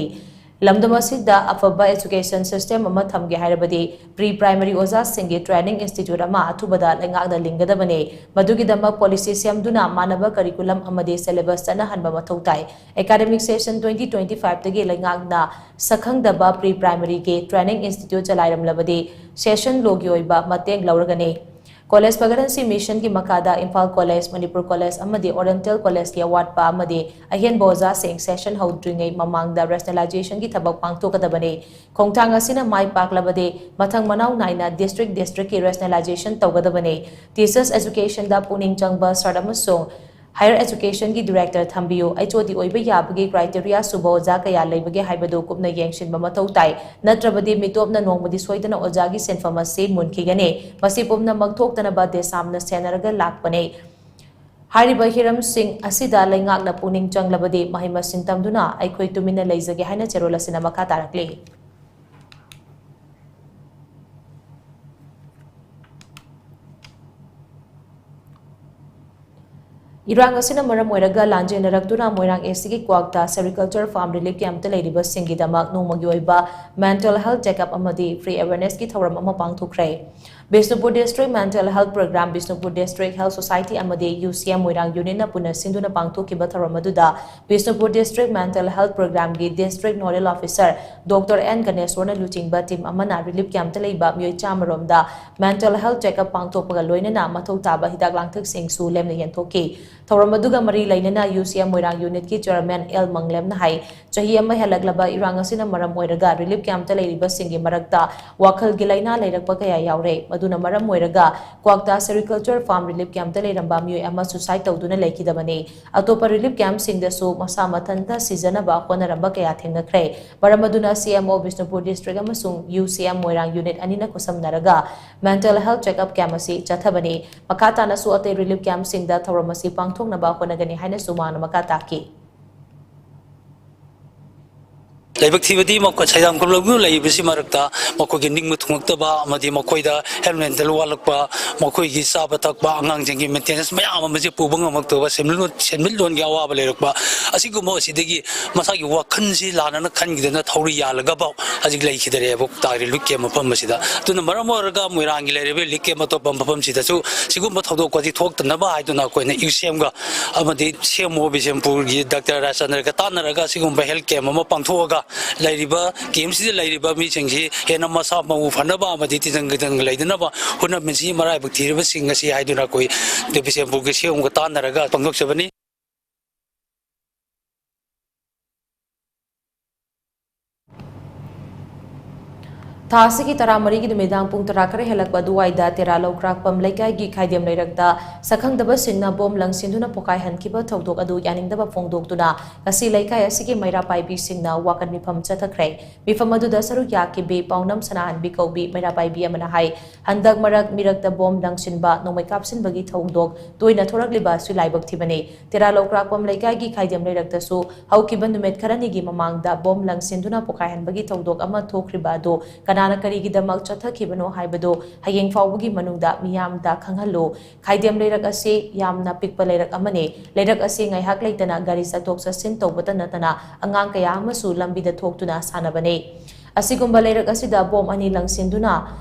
ꯂꯝꯗꯝ ꯑꯁꯤꯗ ꯑꯐꯕ education system ꯑꯃ ꯊꯝꯒꯦ ꯍꯥꯏꯔꯕꯗꯤ pre primary ꯑꯣꯖꯥꯁꯤꯡꯒꯤ training institute ꯑꯃ ꯑꯊꯨꯕꯗ ꯂꯩꯉꯥꯛꯅ ꯂꯤꯡꯒꯗꯕꯅꯤ꯫ ꯃꯗꯨꯒꯤꯗꯃꯛ policy ꯁꯦꯝꯗꯨꯅ ꯃꯥꯟꯅꯕ curriculum ꯑꯃꯗꯤ syllabus ꯆꯠꯅꯍꯟꯕ ꯃꯊꯧ ꯇꯥꯏ꯫ Academic session twenty twenty five ꯇꯒꯤ ꯂꯩꯉꯥꯛꯅ ꯁꯛꯈꯪꯗꯕ pre primary ꯒꯤ training institute ꯆꯂꯥꯏꯔꯝꯂꯕꯗꯤ session law ꯒꯤ ꯑꯣꯏꯕ ꯃꯇꯦꯡ ꯂꯧꯔꯒꯅꯤ꯫ ꯀꯣꯂꯦꯖ ꯐꯒꯠꯍꯟꯁꯤ ꯃꯤꯁꯟꯒꯤ ꯃꯈꯥꯗ ꯏꯝꯐꯥꯜ ꯀꯣꯂꯦꯖ, ꯃꯅꯤꯄꯨꯔ ꯀꯣꯂꯦꯖ ꯑꯃꯗꯤ ꯑꯣꯔꯤꯌꯦꯟꯇꯦꯜ ꯀꯣꯂꯦꯖꯀꯤ ꯑꯋꯥꯠꯄ ꯑꯃꯗꯤ ꯑꯍꯦꯟꯕ ꯑꯣꯖꯥꯁꯤꯡ ꯁꯦꯁꯟ ꯍꯧꯗ꯭ꯔꯤꯉꯩ ꯃꯃꯥꯡꯗ ꯔꯦꯁꯅꯦꯂꯥꯏꯖꯦꯁꯟꯒꯤ ꯊꯕꯛ ꯄꯥꯡꯊꯣꯛꯀꯗꯕꯅꯤ꯫ ꯈꯣꯡꯊꯥꯡ ꯑꯁꯤꯅ ꯃꯥꯏ ꯄꯥꯛꯂꯕꯗꯤ ꯃꯊꯪ ꯃꯅꯥꯎ ꯅꯥꯏꯅ ꯗꯤꯁꯇ꯭ꯔꯤꯛ ꯗꯤꯁꯇ꯭ꯔꯤꯛꯀꯤ ꯔꯦꯁꯅꯦꯂꯥꯏꯖꯦꯁꯟ ꯇꯧꯒꯗꯕꯅꯤ꯫ ꯇꯤꯆꯔꯁ ꯑꯦꯖꯨꯀꯦꯁꯟꯗ ꯄꯨꯛꯅꯤꯡ ꯆꯪꯕ ꯁꯥꯔ ꯑꯃꯁꯨꯡ ꯍꯥꯌꯔ ꯑꯦꯖꯨꯀꯦꯁꯟꯒꯤ ꯗꯤꯔꯦꯛꯇꯔ ꯊꯝꯕꯤꯌꯨ꯫ ꯑꯩꯆ ꯑꯣ ꯗꯤ ꯑꯣꯏꯕ ꯌꯥꯕꯒꯤ ꯀ꯭ꯔꯥꯏꯇꯦꯔꯤꯌꯥ ꯁꯨꯕ ꯑꯣꯖꯥ ꯀꯌꯥ ꯂꯩꯕꯒꯦ ꯍꯥꯏꯕꯗꯨ ꯀꯨꯞꯅ ꯌꯦꯡꯁꯤꯟꯕ ꯃꯊꯧ ꯇꯥꯏ꯫ ꯅꯠꯇ꯭ꯔꯕꯗꯤ ꯃꯤꯇꯣꯞꯅ ꯅꯣꯡꯃꯗꯤ ꯁꯣꯏꯗꯅ ꯑꯣꯖꯥꯒꯤ ꯁꯤꯟꯐꯝ ꯑꯁꯤ ꯃꯨꯟꯈꯤꯒꯅꯤ꯫ ꯃꯁꯤ ꯄꯨꯝꯅꯃꯛ ꯊꯣꯛꯇꯅꯕ ꯗꯦꯁꯥꯝꯅ ꯁꯦꯟꯅꯔꯒ ꯂꯥꯛꯄꯅꯤ꯫ ꯍꯥꯏꯔꯤꯕ ꯍꯤꯔꯝꯁꯤꯡ ꯑꯁꯤꯗ ꯂꯩꯉꯥꯛꯅ ꯄꯨꯛꯅꯤꯡ ꯆꯪꯂꯕꯗꯤ ꯃꯍꯩ ꯃꯁꯤꯡ ꯇꯝꯗꯨꯅ ꯑꯩꯈꯣꯏ ꯇꯨꯃꯤꯟꯅ ꯂꯩꯖꯒꯦ ꯍꯥꯏꯅ ꯆꯦꯔꯣꯜ ꯑꯁꯤꯅ ꯃꯈꯥ ꯇꯥꯔꯛꯂꯤ꯫ ꯏꯔꯥꯡ ꯑꯁꯤꯅ ꯃꯔꯝ ꯑꯣꯏꯔꯒ ꯂꯥꯟꯖꯦꯟꯅꯔꯛꯇꯨꯅ ꯃꯣꯏꯔꯥꯡ ꯑꯦꯁ ꯁꯤꯒꯤ ꯀ꯭ꯋꯥꯛꯇ ꯁꯦꯔꯤꯀꯜꯆꯔ ꯐꯥꯔꯝ ꯔꯤꯂꯤꯐ ꯀꯦꯝꯞꯇ ꯂꯩꯔꯤꯕꯁꯤꯡꯒꯤꯗꯃꯛ ꯅꯣꯡꯃꯒꯤ ꯑꯣꯏꯕ ꯃꯦꯟꯇꯦꯜ ꯍꯦꯜꯊ ꯆꯦꯛꯑꯞ ꯑꯃꯗꯤ ꯐ꯭ꯔꯤ ꯑꯦꯋꯦꯔꯅꯦꯁꯀꯤ ꯊꯧꯔꯝ ꯑꯃ ꯄꯥꯡꯊꯣꯛꯈ꯭ꯔꯦ꯫ Bishnupur district mental health program, Bishnupur district health society ꯑꯃꯗꯤ ꯌꯨ ꯁꯤ ꯑꯦꯝ ꯃꯣꯏꯔꯥꯡ ꯌꯨꯅꯤꯠꯅ ꯄꯨꯟꯅ ꯁꯤꯟꯗꯨꯅ ꯄꯥꯡꯊꯣꯛꯈꯤꯕ ꯊꯧꯔꯝ ꯑꯗꯨꯗ ꯕꯤꯁꯅꯨꯄꯨꯔ ꯗꯤꯁꯇ꯭ꯔꯤꯛ ꯃꯦꯟꯇꯦꯜ ꯍꯦꯜꯊ ꯄ꯭ꯔꯣꯒ꯭ꯔꯥꯝꯒꯤ district nodal officer doctor N ꯒꯅꯦꯁꯣꯔꯅ ꯂꯨꯆꯤꯡꯕ ꯇꯤꯝ ꯑꯃꯅ ꯔꯤꯂꯤꯐ ꯀꯦꯝꯞꯇ ꯂꯩꯕ ꯃꯤꯑꯣꯏ ꯆꯥꯝꯃꯔꯣꯝꯗ ꯃꯦꯟꯇꯦꯜ ꯍꯦꯜꯊ ꯆꯦꯛꯑꯞ ꯄꯥꯡꯊꯣꯛꯄꯒ ꯂꯣꯏꯅꯅ ꯃꯊꯧ ꯇꯥꯕ ꯍꯤꯗꯥꯛ ꯂꯥꯡꯊꯛꯁꯤꯡꯁꯨ ꯂꯦꯝꯅ ꯌꯦꯟꯊꯣꯛꯈꯤ꯫ ꯊꯧꯔꯝ ꯑꯗꯨꯒ ꯃꯔꯤ ꯂꯩꯅꯅ ꯌꯨ ꯁꯤ ꯑꯦꯝ ꯃꯣꯏꯔꯥꯡ ꯌꯨꯅꯤꯠꯀꯤ ꯆꯦꯌꯔꯃꯦꯟ ꯑꯦꯜ ꯃꯪꯂꯦꯝꯅ ꯍꯥꯏ, ꯆꯍꯤ ꯑꯃ ꯍꯦꯜꯂꯛꯂꯕ ꯏꯔꯥꯡ ꯑꯁꯤꯅ ꯃꯔꯝ ꯑꯣꯏꯔꯒ ꯔꯤꯂꯤꯐ ꯀꯦꯝꯞꯇ ꯂꯩꯔꯤꯕꯁꯤꯡꯒꯤ ꯃꯔꯛꯇ ꯋꯥꯈꯜꯒꯤ ꯂꯥꯏꯅꯥ ꯂꯩꯔꯛꯄ ꯀꯌꯥ ꯌꯥꯎꯔꯦ꯫ ꯃꯗꯨꯅ ꯃꯔꯝ ꯑꯣꯏꯔꯒ ꯀ꯭ꯋꯥꯛꯇꯥ ꯁꯦꯔꯤꯀꯜꯆꯔ ꯐꯥꯔꯝ ꯔꯤꯂꯤꯐ ꯀꯦꯝꯞꯇ ꯂꯩꯔꯝꯕ ꯃꯤꯑꯣꯏ ꯑꯃ ꯁꯨꯁꯥꯏꯗ ꯇꯧꯗꯨꯅ ꯂꯩꯈꯤꯗꯕꯅꯤ꯫ ꯑꯇꯣꯞꯄ ꯔꯤꯂꯤꯐ ꯀꯦꯝꯞꯁꯤꯡꯗꯁꯨ ꯃꯁꯥ ꯃꯊꯟꯇ ꯁꯤꯖꯅꯕ ꯍꯣꯠꯅꯔꯝꯕ ꯀꯌꯥ ꯊꯦꯡꯅꯈ꯭ꯔꯦ꯫ ꯃꯔꯝ ꯑꯗꯨꯅ ꯁꯤ ꯑꯦꯝ ꯑꯣ ꯕꯤꯁꯅꯨꯄꯨꯔ ꯗꯤꯁꯇ꯭ꯔꯤꯛ ꯑꯃꯁꯨꯡ ꯌꯨ ꯁꯤ ꯑꯦꯝ ꯃꯣꯏꯔꯥꯡ ꯌꯨꯅꯤꯠ ꯑꯅꯤꯅ ꯈꯨꯠꯁꯝꯅꯔꯒ ꯃꯦꯟꯇꯦꯜ ꯍꯦꯜꯊ ꯆꯦꯛꯑꯞ ꯀꯦꯝꯞ ꯑꯁꯤ ꯆꯠꯊꯕꯅꯤ꯫ ꯃꯈꯥ ꯇꯥꯅꯁꯨ ꯑꯇꯩ ꯔꯤꯂꯤꯐ ꯀꯦꯝꯞꯁꯤꯡꯗ ꯊꯧꯔꯝ ꯑꯁꯤ ꯄꯥꯡꯊꯣꯛꯅꯕ ꯍꯣꯠꯅꯒꯅꯤ ꯍꯥꯏꯅꯁꯨ ꯃꯍꯥꯛꯅ ꯃꯈꯥ ꯇꯥꯈꯤ꯫ ꯂꯥꯏꯕꯛ ꯊꯤꯕꯗꯤ ꯃꯈꯣꯏ ꯁꯩꯗꯥꯡ ꯈꯨꯝꯂꯕ ꯂꯩꯔꯤꯕꯁꯤ ꯃꯔꯛꯇ ꯃꯈꯣꯏꯒꯤ ꯅꯤꯡꯕ ꯊꯨꯡꯂꯛꯇꯕ ꯑꯃꯗꯤ ꯃꯈꯣꯏꯗ ꯍꯦꯜꯊ ꯃꯦꯟꯇꯦꯜ ꯋꯥꯠꯂꯛꯄ, ꯃꯈꯣꯏꯒꯤ ꯆꯥꯕ ꯊꯛꯄ, ꯑꯉꯥꯡꯁꯤꯡꯒꯤ ꯃꯦꯟꯇꯦꯅꯦꯟꯁ ꯃꯌꯥꯝ ꯑꯃꯁꯦ ꯄꯨꯕ ꯉꯝꯃꯛꯇꯕ, ꯁꯦꯟꯃꯤꯠꯂꯣꯟ, ꯁꯦꯟꯃꯤꯠꯂꯣꯟꯒꯤ ꯑꯋꯥꯕ ꯂꯩꯔꯛꯄ, ꯑꯁꯤꯒꯨꯝꯕ ꯑꯁꯤꯗꯒꯤ ꯃꯁꯥꯒꯤ ꯋꯥꯈꯜꯁꯤ ꯂꯥꯟꯅꯅ ꯈꯟꯈꯤꯗꯅ ꯊꯧꯔꯤ ꯌꯥꯜꯂꯒꯐꯥꯎ ꯍꯧꯖꯤꯛ ꯂꯩꯈꯤꯗꯔꯦꯕ ꯀ꯭ꯋꯥꯛꯇꯥꯒꯤ ꯔꯤꯂꯤꯐ ꯀꯦꯝꯞ ꯃꯐꯝ ꯑꯁꯤꯗ꯫ ꯑꯗꯨꯅ ꯃꯔꯝ ꯑꯣꯏꯔꯒ ꯃꯣꯏꯔꯥꯡꯒꯤ ꯂꯩꯔꯤꯕ ꯔꯤꯂꯤꯐ ꯀꯦꯝꯞ ꯑꯇꯣꯞꯄ ꯃꯐꯝꯁꯤꯗꯁꯨ ꯁꯤꯒꯨꯝꯕ ꯊꯧꯗꯣꯛ ꯋꯥꯊꯤ ꯊꯣꯛꯇꯅꯕ ꯍꯥꯏꯗꯨꯅ ꯑꯩꯈꯣꯏꯅ ꯌꯨꯁꯦꯝꯒ ꯑꯃꯗꯤ ꯁꯤꯑꯦꯝꯑꯣ ꯕꯤꯁꯦꯝꯄꯨꯔꯒꯤ ꯗꯥꯛꯇꯔ ꯔꯥꯖꯆꯟꯗ꯭ꯔꯒ ꯇꯥꯟꯅꯔꯒ ꯁꯤꯒꯨꯝꯕ ꯍꯦꯜꯊ ꯀꯦꯝꯞ ꯑꯃ ꯄꯥꯡꯊꯣꯛꯑꯒ ꯂꯩꯔꯤꯕ ꯀꯦꯝꯞꯁꯤꯗ ꯂꯩꯔꯤꯕ ꯃꯤꯁꯤꯡꯁꯤ ꯍꯦꯟꯅ ꯃꯁꯥ ꯃꯎ ꯐꯅꯕ ꯑꯃꯗꯤ ꯇꯤꯟꯖꯪ ꯀꯤꯖꯪ ꯂꯩꯗꯅꯕ ꯍꯣꯠꯅꯃꯤꯟꯁꯤ ꯃꯔꯥꯏꯕꯛ ꯊꯤꯔꯤꯕꯁꯤꯡ ꯑꯁꯤ ꯍꯥꯏꯗꯨꯅ ꯑꯩꯈꯣꯏ ꯕꯤꯁꯦꯝꯄꯨꯔꯒꯤ ꯁꯤꯑꯦꯝꯒ ꯇꯥꯟꯅꯔꯒ ꯐꯣꯡꯗꯣꯛꯆꯕꯅꯤ꯫ ꯊꯥ ꯑꯁꯤꯒꯤ ꯇꯔꯥꯃꯔꯤꯒꯤ ꯅꯨꯃꯤꯗꯥꯡ ꯄꯨꯡ ꯇꯔꯥ ꯈꯔ ꯍꯦꯜꯂꯛꯄ ꯑꯗꯨꯋꯥꯏꯗ ꯇꯦꯔꯥ ꯂꯧꯀ꯭ꯔꯥꯛꯄꯝ ꯂꯩꯀꯥꯏꯒꯤ ꯈꯥꯏꯗꯦꯝ ꯂꯩꯔꯛꯇ ꯁꯛꯈꯪꯗꯕꯁꯤꯡꯅ ꯕꯣꯝ ꯂꯪꯁꯤꯟꯗꯨꯅ ꯄꯣꯈꯥꯏꯍꯟꯈꯤꯕ ꯊꯧꯗꯣꯛ ꯑꯗꯨ ꯌꯥꯅꯤꯡꯗꯕ ꯐꯣꯡꯗꯣꯛꯇꯨꯅ ꯉꯁꯤ ꯂꯩꯀꯥꯏ ꯑꯁꯤꯒꯤ ꯃꯩꯔꯥ ꯄꯥꯏꯕꯤꯁꯤꯡꯅ ꯋꯥꯀꯠ ꯃꯤꯐꯝ ꯆꯠꯊꯈ꯭ꯔꯦ꯫ ꯃꯤꯐꯝ ꯑꯗꯨꯗ ꯁꯔꯨꯛ ꯌꯥꯈꯤꯕꯤ ꯄꯥꯎꯅꯝ ꯁꯅꯥꯍꯟꯕꯤ ꯀꯧꯕꯤ ꯃꯩꯔꯥ ꯄꯥꯏꯕꯤ ꯑꯃꯅ ꯍꯥꯏ, ꯍꯟꯗꯛ ꯃꯔꯛ ꯃꯤꯔꯛꯇ ꯕꯣꯝ ꯂꯪꯁꯤꯟꯕ, ꯅꯣꯡꯃꯩ ꯀꯥꯞꯁꯤꯟꯕꯒꯤ ꯊꯧꯗꯣꯛ ꯇꯣꯏꯅ ꯊꯣꯔꯛꯂꯤꯕ ꯑꯁꯤ ꯂꯥꯏꯕꯛ ꯊꯤꯕꯅꯤ꯫ ꯇꯦꯔꯥ ꯂꯧꯀ꯭ꯔꯥꯛꯄꯝ ꯂꯩꯀꯥꯏꯒꯤ ꯈꯥꯏꯗꯦꯝ ꯂꯩꯔꯛꯇꯁꯨ ꯍꯧꯈꯤꯕ ꯅꯨꯃꯤꯠ ꯈꯔꯅꯤꯒꯤ ꯃꯃꯥꯡꯗ ꯕꯣꯝ ꯂꯪꯁꯤꯟꯗꯨꯅ ꯄꯣꯈꯥꯏꯍꯟꯕꯒꯤ ꯊꯧꯗꯣꯛ ꯑꯃ ꯊꯣꯛꯈ꯭ꯔꯤꯕ ꯑꯗꯨ ꯀꯅꯥꯅ ꯀꯔꯤꯒꯤꯗꯃꯛ ꯆꯠꯊꯈꯤꯕꯅꯣ ꯍꯥꯏꯕꯗꯨ ꯍꯌꯦꯡ ꯐꯥꯎꯕꯒꯤ ꯃꯅꯨꯡꯗ ꯃꯤꯌꯥꯝꯗ ꯈꯪꯍꯜꯂꯨ꯫ ꯈꯥꯏꯗꯦꯝ ꯂꯩꯔꯛ ꯑꯁꯤ ꯌꯥꯝꯅ ꯄꯤꯛꯄ ꯂꯩꯔꯛ ꯑꯃꯅꯤ꯫ ꯂꯩꯔꯛ ꯑꯁꯤ ꯉꯥꯏꯍꯥꯛ ꯂꯩꯇꯅ ꯒꯥꯔꯤ ꯆꯠꯊꯣꯛ ꯆꯠꯁꯤꯟ ꯇꯧꯕꯇ ꯅꯠꯇꯅ ꯑꯉꯥꯡ ꯀꯌꯥ ꯑꯃꯁꯨ ꯂꯝꯕꯤꯗ ꯊꯣꯛꯇꯨꯅ ꯁꯥꯟꯅꯕꯅꯤ꯫ ꯑꯁꯤꯒꯨꯝꯕ ꯂꯩꯔꯛ ꯑꯁꯤꯗ ꯕꯣꯝ ꯑꯅꯤ ꯂꯪꯁꯤꯟꯗꯨꯅ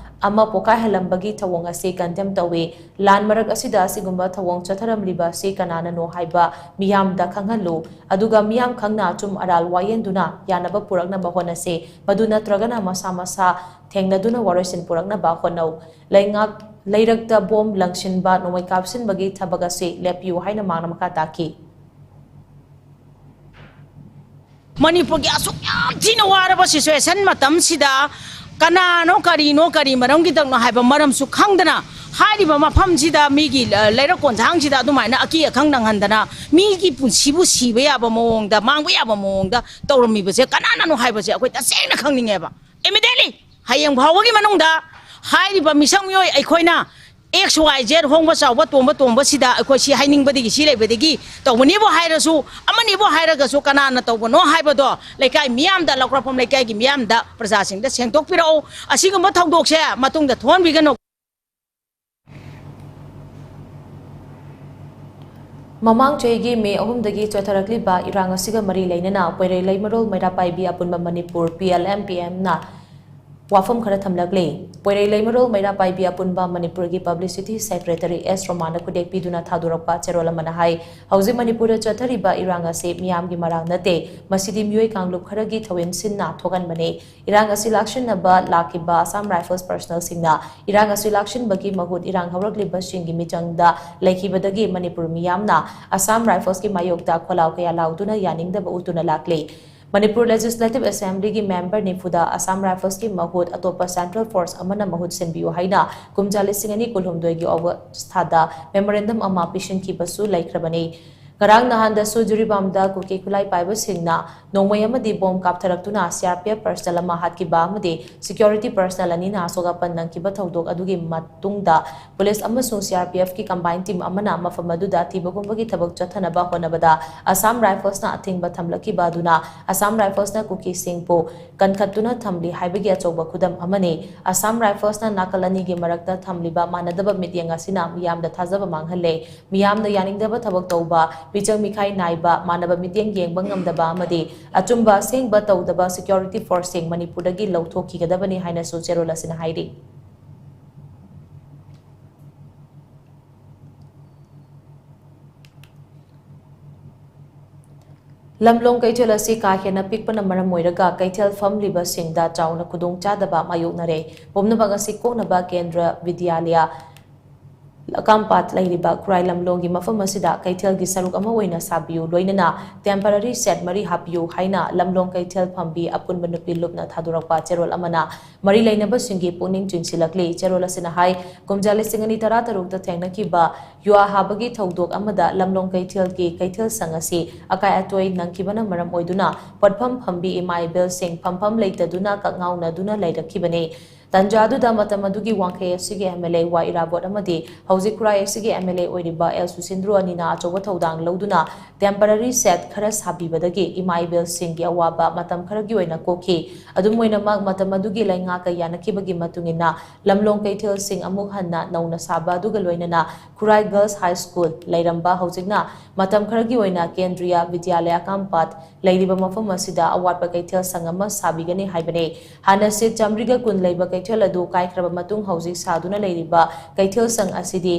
ꯑꯃ ꯄꯣꯈꯥꯏꯍꯜꯂꯝꯕꯒꯤ ꯊꯧꯑꯣꯡ ꯑꯁꯤ ꯀꯟꯗꯦꯝ ꯇꯧꯏ꯫ ꯂꯥꯟ ꯃꯔꯛ ꯑꯁꯤꯗ ꯑꯁꯤꯒꯨꯝꯕ ꯊꯧꯑꯣꯡ ꯆꯠꯊꯔꯝꯂꯤꯕ ꯑꯁꯤ ꯀꯅꯥꯅꯅꯣ ꯍꯥꯏꯕ ꯃꯤꯌꯥꯝꯗ ꯈꯪꯍꯜꯂꯨ, ꯑꯗꯨꯒ ꯃꯤꯌꯥꯝ ꯈꯪꯅ ꯑꯆꯨꯝ ꯑꯔꯥꯜ ꯋꯥꯌꯦꯟꯗꯨꯅ ꯌꯥꯅꯕ ꯄꯨꯔꯛꯅꯕ ꯍꯣꯠꯅꯁꯤ꯫ ꯃꯗꯨ ꯅꯠꯇ꯭ꯔꯒꯅ ꯃꯁꯥ ꯃꯁꯥ ꯊꯦꯡꯅꯗꯨꯅ ꯋꯥꯔꯣꯏꯁꯤꯟ ꯄꯨꯔꯛꯅꯕ ꯍꯣꯠꯅꯧ꯫ ꯂꯩꯉꯥꯛ, ꯂꯩꯔꯛꯇ ꯕꯣꯝ ꯂꯪꯁꯤꯟꯕ, ꯅꯣꯡꯃꯩ ꯀꯥꯞꯁꯤꯟꯕꯒꯤ ꯊꯕꯛ ꯑꯁꯤ ꯂꯦꯞꯄꯤꯌꯨ ꯍꯥꯏꯅ ꯃꯍꯥꯛꯅ ꯃꯈꯥ ꯇꯥꯈꯤ꯫ ꯃꯅꯤꯄꯨꯔꯒꯤ ꯑꯁꯨꯛ ꯌꯥꯝ ꯊꯤꯅ ꯋꯥꯔꯕ ꯁꯤꯆꯨꯋꯦꯁꯟ ꯃꯇꯝꯁꯤꯗ ꯀꯅꯥꯅꯣ, ꯀꯔꯤꯅꯣ, ꯀꯔꯤ ꯃꯔꯝꯒꯤꯗꯃꯛꯅꯣ ꯍꯥꯏꯕ ꯃꯔꯝꯁꯨ ꯈꯪꯗꯅ, ꯍꯥꯏꯔꯤꯕ ꯃꯐꯝꯁꯤꯗ ꯃꯤꯒꯤ, ꯑ, ꯂꯩꯔꯛ ꯀꯣꯟꯁꯥꯡꯁꯤꯗ ꯑꯗꯨꯃꯥꯏꯅ ꯑꯀꯤ ꯑꯈꯪ ꯅꯪꯍꯟꯗꯅ ꯃꯤꯒꯤ ꯄꯨꯟꯁꯤꯕꯨ ꯁꯤꯕ ꯌꯥꯕ ꯃꯑꯣꯡꯗ, ꯃꯥꯡꯕ ꯌꯥꯕ ꯃꯑꯣꯡꯗ ꯇꯧꯔꯝꯃꯤꯕꯁꯦ ꯀꯅꯥꯅꯅꯣ ꯍꯥꯏꯕꯁꯦ ꯑꯩꯈꯣꯏ ꯇꯁꯦꯡꯅ ꯈꯪꯅꯤꯡꯉꯦꯕ꯫ Immediately ꯍꯌꯦꯡ ꯐꯥꯎꯕꯒꯤ ꯃꯅꯨꯡꯗ ꯍꯥꯏꯔꯤꯕ ꯃꯤꯁꯛ ꯃꯤꯑꯣꯏ ꯑꯩꯈꯣꯏꯅ X Y Z ꯍꯣꯡꯕ ꯆꯥꯎꯕ ꯇꯣꯡꯕ ꯇꯣꯡꯕꯁꯤꯗ ꯑꯩꯈꯣꯏ ꯁꯤ ꯍꯥꯏꯅꯤꯡꯕꯗꯒꯤ, ꯁꯤ ꯂꯩꯕꯗꯒꯤ ꯇꯧꯕꯅꯦꯕꯨ ꯍꯥꯏꯔꯁꯨ, ꯑꯃꯅꯤꯕꯨ ꯍꯥꯏꯔꯒꯁꯨ, ꯀꯅꯥꯅ ꯇꯧꯕꯅꯣ ꯍꯥꯏꯕꯗꯣ ꯂꯩꯀꯥꯏ ꯃꯤꯌꯥꯝꯗ, ꯂꯧꯀ꯭ꯔꯥꯛꯄꯝ ꯂꯩꯀꯥꯏꯒꯤ ꯃꯤꯌꯥꯝꯗ, ꯄ꯭ꯔꯖꯥꯁꯤꯡꯗ ꯁꯦꯡꯗꯣꯛꯄꯤꯔꯛꯎ꯫ ꯑꯁꯤꯒꯨꯝꯕ ꯊꯧꯗꯣꯛꯁꯦ ꯃꯇꯨꯡꯗ ꯊꯣꯛꯍꯟꯕꯤꯒꯅꯨ꯫ ꯃꯃꯥꯡ ꯆꯍꯤꯒꯤ ꯃꯦ ꯑꯍꯨꯝꯗꯒꯤ ꯆꯠꯊꯔꯛꯂꯤꯕ ꯏꯔꯥꯡ ꯑꯁꯤꯒ ꯃꯔꯤ ꯂꯩꯅꯅ ꯄꯣꯏꯔꯩ ꯂꯩꯃꯔꯣꯜ ꯃꯩꯔꯥ ꯄꯥꯏꯕꯤ ꯑꯄꯨꯟꯕ Manipur, P L M P M ꯅ ꯋꯥꯐꯝ ꯈꯔ ꯊꯝꯂꯛꯂꯤ꯫ ꯄꯣꯏꯔꯩ ꯂꯩꯃꯔꯣꯜ ꯃꯩꯔꯥ ꯄꯥꯏꯕꯤ ꯑꯄꯨꯟꯕ ꯃꯅꯤꯄꯨꯔꯒꯤ publicity secretary S ꯔꯣꯃꯥꯅ ꯈꯨꯗꯦꯛ ꯄꯤꯗꯨꯅ ꯊꯥꯗꯣꯔꯛꯄ ꯆꯦꯔꯣꯜ ꯑꯃꯅ ꯍꯥꯏ, ꯍꯧꯖꯤꯛ ꯃꯅꯤꯄꯨꯔꯗ ꯆꯠꯊꯔꯤꯕ ꯏꯔꯥꯡ ꯑꯁꯤ ꯃꯤꯌꯥꯝꯒꯤ ꯃꯔꯥꯡ ꯅꯠꯇꯦ, ꯃꯁꯤꯗꯤ ꯃꯤꯑꯣꯏ ꯀꯥꯡꯂꯨꯞ ꯈꯔꯒꯤ ꯊꯧꯑꯣꯏꯟ ꯁꯤꯟꯅ ꯊꯣꯛꯍꯟꯕꯅꯤ꯫ ꯏꯔꯥꯡ ꯑꯁꯤ ꯂꯥꯛꯁꯤꯟꯅꯕ ꯂꯥꯛꯈꯤꯕ Assam Rifles personnel ꯁꯤꯡꯅ ꯏꯔꯥꯡ ꯑꯁꯤ ꯂꯥꯛꯁꯤꯟꯕꯒꯤ ꯃꯍꯨꯠ ꯏꯔꯥꯡ ꯍꯧꯔꯛꯂꯤꯕꯁꯤꯡꯒꯤ ꯃꯤꯆꯪꯗ ꯂꯩꯈꯤꯕꯗꯒꯤ ꯃꯅꯤꯄꯨꯔ ꯃꯤꯌꯥꯝꯅ Assam Rifles ꯀꯤ ꯃꯥꯌꯣꯛꯇ ꯈꯣꯜꯂꯥꯎ ꯀꯌꯥ ꯂꯥꯎꯗꯨꯅ ꯌꯥꯅꯤꯡꯗꯕ ꯎꯠꯇꯨꯅ ꯂꯥꯛꯂꯤ꯫ ꯃꯅꯤꯄꯨꯔ Legislative Assembly ꯒꯤ member ꯅꯤꯐꯨꯗ Assam Rifles ꯀꯤ ꯃꯍꯨꯠ ꯑꯇꯣꯞꯄ central force ꯑꯃꯅ ꯃꯍꯨꯠ ꯁꯤꯟꯕꯤꯌꯨ ꯍꯥꯏꯅ ꯀꯨꯝꯖꯥ ꯂꯤꯁꯤꯡ ꯑꯅꯤ ꯀꯨꯟꯍꯨꯝꯗꯣꯏꯒꯤ August ꯊꯥꯗ memorandum ꯑꯃ ꯄꯤꯁꯤꯟꯈꯤꯕꯁꯨ ꯂꯩꯈ꯭ꯔꯕꯅꯤ꯫ ꯉꯔꯥꯡ ꯅꯍꯥꯟꯗꯁꯨ ꯖꯤꯔꯤꯕꯥꯝꯗ ꯀꯨꯀꯤ ꯈꯨꯠꯂꯥꯏ ꯄꯥꯏꯕꯁꯤꯡꯅ ꯅꯣꯡꯃꯩ ꯑꯃꯗꯤ bomb ꯀꯥꯞꯊꯔꯛꯇꯨꯅ C R P F personnel ꯑꯃ ꯍꯥꯠꯈꯤꯕ ꯑꯃꯗꯤ security personnel ꯑꯅꯤꯅ ꯑꯁꯣꯛ ꯑꯄꯟ ꯅꯪꯈꯤꯕ ꯊꯧꯗꯣꯛ ꯑꯗꯨꯒꯤ ꯃꯇꯨꯡꯗ police ꯑꯃꯁꯨꯡ C R P F ꯀꯤ combined team ꯑꯃꯅ ꯃꯐꯝ ꯑꯗꯨꯗ ꯊꯤꯕ ꯍꯨꯝꯕꯒꯤ ꯊꯕꯛ ꯆꯠꯊꯅꯕ ꯍꯣꯠꯅꯕꯗ Assam Rifles ꯅ ꯑꯊꯤꯡꯕ ꯊꯝꯂꯛꯈꯤꯕ ꯑꯗꯨꯅ Assam Rifles ꯅ ꯀꯨꯀꯤꯁꯤꯡꯕꯨ ꯀꯟꯈꯠꯇꯨꯅ ꯊꯝꯂꯤ ꯍꯥꯏꯕꯒꯤ ꯑꯆꯧꯕ ꯈꯨꯗꯝ ꯑꯃꯅꯤ꯫ Assam Rifles ꯅ ꯅꯥꯀꯜ ꯑꯅꯤꯒꯤ ꯃꯔꯛꯇ ꯊꯝꯂꯤꯕ ꯃꯥꯟꯅꯗꯕ ꯃꯤꯠꯌꯦꯡ ꯑꯁꯤꯅ ꯃꯤꯌꯥꯝꯗ ꯊꯥꯖꯕ ꯃꯥꯡꯍꯜꯂꯦ꯫ ꯃꯤꯌꯥꯝꯅ ꯌꯥꯅꯤꯡꯗꯕ ꯊꯕꯛ ꯇꯧꯕ, ꯃꯤꯆꯪ ꯃꯤꯈꯥꯏ ꯅꯥꯏꯕ, ꯃꯥꯟꯅꯕ ꯃꯤꯠꯌꯦꯡ ꯌꯦꯡꯕ ꯉꯝꯗꯕ ꯑꯃꯗꯤ ꯑꯆꯨꯝꯕ ꯑꯁꯦꯡꯕ ꯇꯧꯗꯕ security force ꯁꯤꯡ ꯃꯅꯤꯄꯨꯔꯗꯒꯤ ꯂꯧꯊꯣꯛꯈꯤꯒꯗꯕꯅꯤ ꯍꯥꯏꯅꯁꯨ ꯆꯦꯔꯣꯜ ꯑꯁꯤꯅ ꯍꯥꯏꯔꯤ꯫ ꯂꯝꯂꯣꯡ ꯀꯩꯊꯦꯜ ꯑꯁꯤ ꯀꯥ ꯍꯦꯟꯅ ꯄꯤꯛꯄꯅ ꯃꯔꯝ ꯑꯣꯏꯔꯒ ꯀꯩꯊꯦꯜ ꯐꯝꯂꯤꯕꯁꯤꯡꯗ ꯆꯥꯎꯅ ꯈꯨꯗꯣꯡꯆꯥꯗꯕ ꯃꯥꯌꯣꯛꯅꯔꯦ꯫ ꯄꯨꯝꯅꯃꯛ ꯑꯁꯤ ꯀꯣꯛꯅꯕ ꯀꯦꯟꯗ꯭ꯔ ꯕꯤꯗ꯭ꯌꯥꯂꯌ ꯂꯀꯥꯝꯄꯥꯠ ꯂꯩꯔꯤꯕ ꯈꯨꯔꯥꯏ ꯂꯝꯂꯣꯡꯒꯤ ꯃꯐꯝ ꯑꯁꯤꯗ ꯀꯩꯊꯦꯜꯒꯤ ꯁꯔꯨꯛ ꯑꯃ ꯑꯣꯏꯅ ꯁꯥꯕꯤꯌꯨ, ꯂꯣꯏꯅꯅ temporary shed ꯃꯔꯤ ꯍꯥꯞꯄꯤꯌꯨ ꯍꯥꯏꯅ ꯂꯝꯂꯣꯡ ꯀꯩꯊꯦꯜ ꯐꯝꯕꯤ ꯑꯄꯨꯟꯕ ꯅꯨꯄꯤ ꯂꯨꯞꯅ ꯊꯥꯗꯣꯔꯛꯄ ꯆꯦꯔꯣꯜ ꯑꯃꯅ ꯃꯔꯤ ꯂꯩꯅꯕꯁꯤꯡꯒꯤ ꯄꯨꯛꯅꯤꯡ ꯆꯤꯡꯁꯤꯜꯂꯛꯂꯤ꯫ ꯆꯦꯔꯣꯜ ꯑꯁꯤꯅ ꯍꯥꯏ, ꯀꯨꯝꯖꯥ ꯂꯤꯁꯤꯡ ꯑꯅꯤ ꯇꯔꯥꯇꯔꯨꯛꯇ ꯊꯦꯡꯅꯈꯤꯕ ꯌꯨꯍꯥ ꯍꯥꯕꯒꯤ ꯊꯧꯗꯣꯛ ꯑꯃꯗ ꯂꯝꯂꯣꯡ ꯀꯩꯊꯦꯜꯒꯤ ꯀꯩꯊꯦꯜ ꯁꯪ ꯑꯁꯤ ꯑꯀꯥꯏ ꯑꯇꯣꯏ ꯅꯪꯈꯤꯕꯅ ꯃꯔꯝ ꯑꯣꯏꯗꯨꯅ ꯄꯣꯠꯐꯝ ꯐꯝꯕꯤ ꯏꯃꯥ ꯏꯕꯦꯜꯁꯤꯡ ꯐꯝꯐꯝ ꯂꯩꯇꯗꯨꯅ ꯀꯛꯉꯥꯎꯅꯗꯨꯅ ꯂꯩꯔꯛꯈꯤꯕꯅꯤ꯫ ꯇꯟꯖꯥꯗꯨꯗ ꯃꯇꯝ ꯑꯗꯨꯒꯤ ꯋꯥꯡꯈꯩ ꯑꯁꯤꯒꯤ MLA ꯋꯥ ꯏꯔꯥꯕꯣꯠ ꯑꯃꯗꯤ ꯍꯧꯖꯤꯛ ꯈꯨꯔꯥꯏ ꯑꯁꯤꯒꯤ MLA ꯑꯣꯏꯔꯤꯕ ꯑꯦꯜ ꯁꯨꯁꯤꯟꯗ꯭ꯔꯣ ꯑꯅꯤꯅ ꯑꯆꯧꯕ ꯊꯧꯗꯥꯡ ꯂꯧꯗꯨꯅ temporary shed ꯈꯔ ꯁꯥꯕꯤꯕꯗꯒꯤ ꯏꯃꯥ ꯏꯕꯦꯜꯁꯤꯡꯒꯤ ꯑꯋꯥꯕ ꯃꯇꯝ ꯈꯔꯒꯤ ꯑꯣꯏꯅ ꯀꯣꯛꯈꯤ꯫ ꯑꯗꯨꯝ ꯑꯣꯏꯅꯃꯛ, ꯃꯇꯝ ꯑꯗꯨꯒꯤ ꯂꯩꯉꯥꯛꯀ ꯌꯥꯅꯈꯤꯕꯒꯤ ꯃꯇꯨꯡ ꯏꯟꯅ ꯂꯝꯂꯣꯡ ꯀꯩꯊꯦꯜꯁꯤꯡ ꯑꯃꯨꯛ ꯍꯟꯅ ꯅꯧꯅ ꯁꯥꯕ ꯑꯗꯨꯒ ꯂꯣꯏꯅꯅ ꯈꯨꯔꯥꯏ Girls High School ꯂꯩꯔꯝꯕ, ꯍꯧꯖꯤꯛꯅ ꯃꯇꯝ ꯈꯔꯒꯤ ꯑꯣꯏꯅ ꯀꯦꯟꯗ꯭ꯔꯤꯌꯥ ꯕꯤꯗ꯭ꯌꯥꯂꯌꯥ ꯀꯥꯝꯄꯥꯠ ꯂꯩꯔꯤꯕ ꯃꯐꯝ ꯑꯁꯤꯗ ꯑꯋꯥꯠꯄ ꯀꯩꯊꯦꯜ ꯁꯪ ꯑꯃ ꯁꯥꯕꯤꯒꯅꯤ ꯍꯥꯏꯕꯅꯤ꯫ ꯍꯥꯟꯅ seat ꯆꯥꯃꯔꯤꯒ ꯀꯨꯟ ꯂꯩꯕ ꯀꯩꯊꯦꯜ ꯑꯗꯨ ꯀꯥꯏꯈ꯭ꯔꯕ ꯃꯇꯨꯡ ꯍꯧꯖꯤꯛ ꯁꯥꯗꯨꯅ ꯂꯩꯔꯤꯕ ꯀꯩꯊꯦꯜ ꯁꯪ ꯑꯁꯤꯗꯤ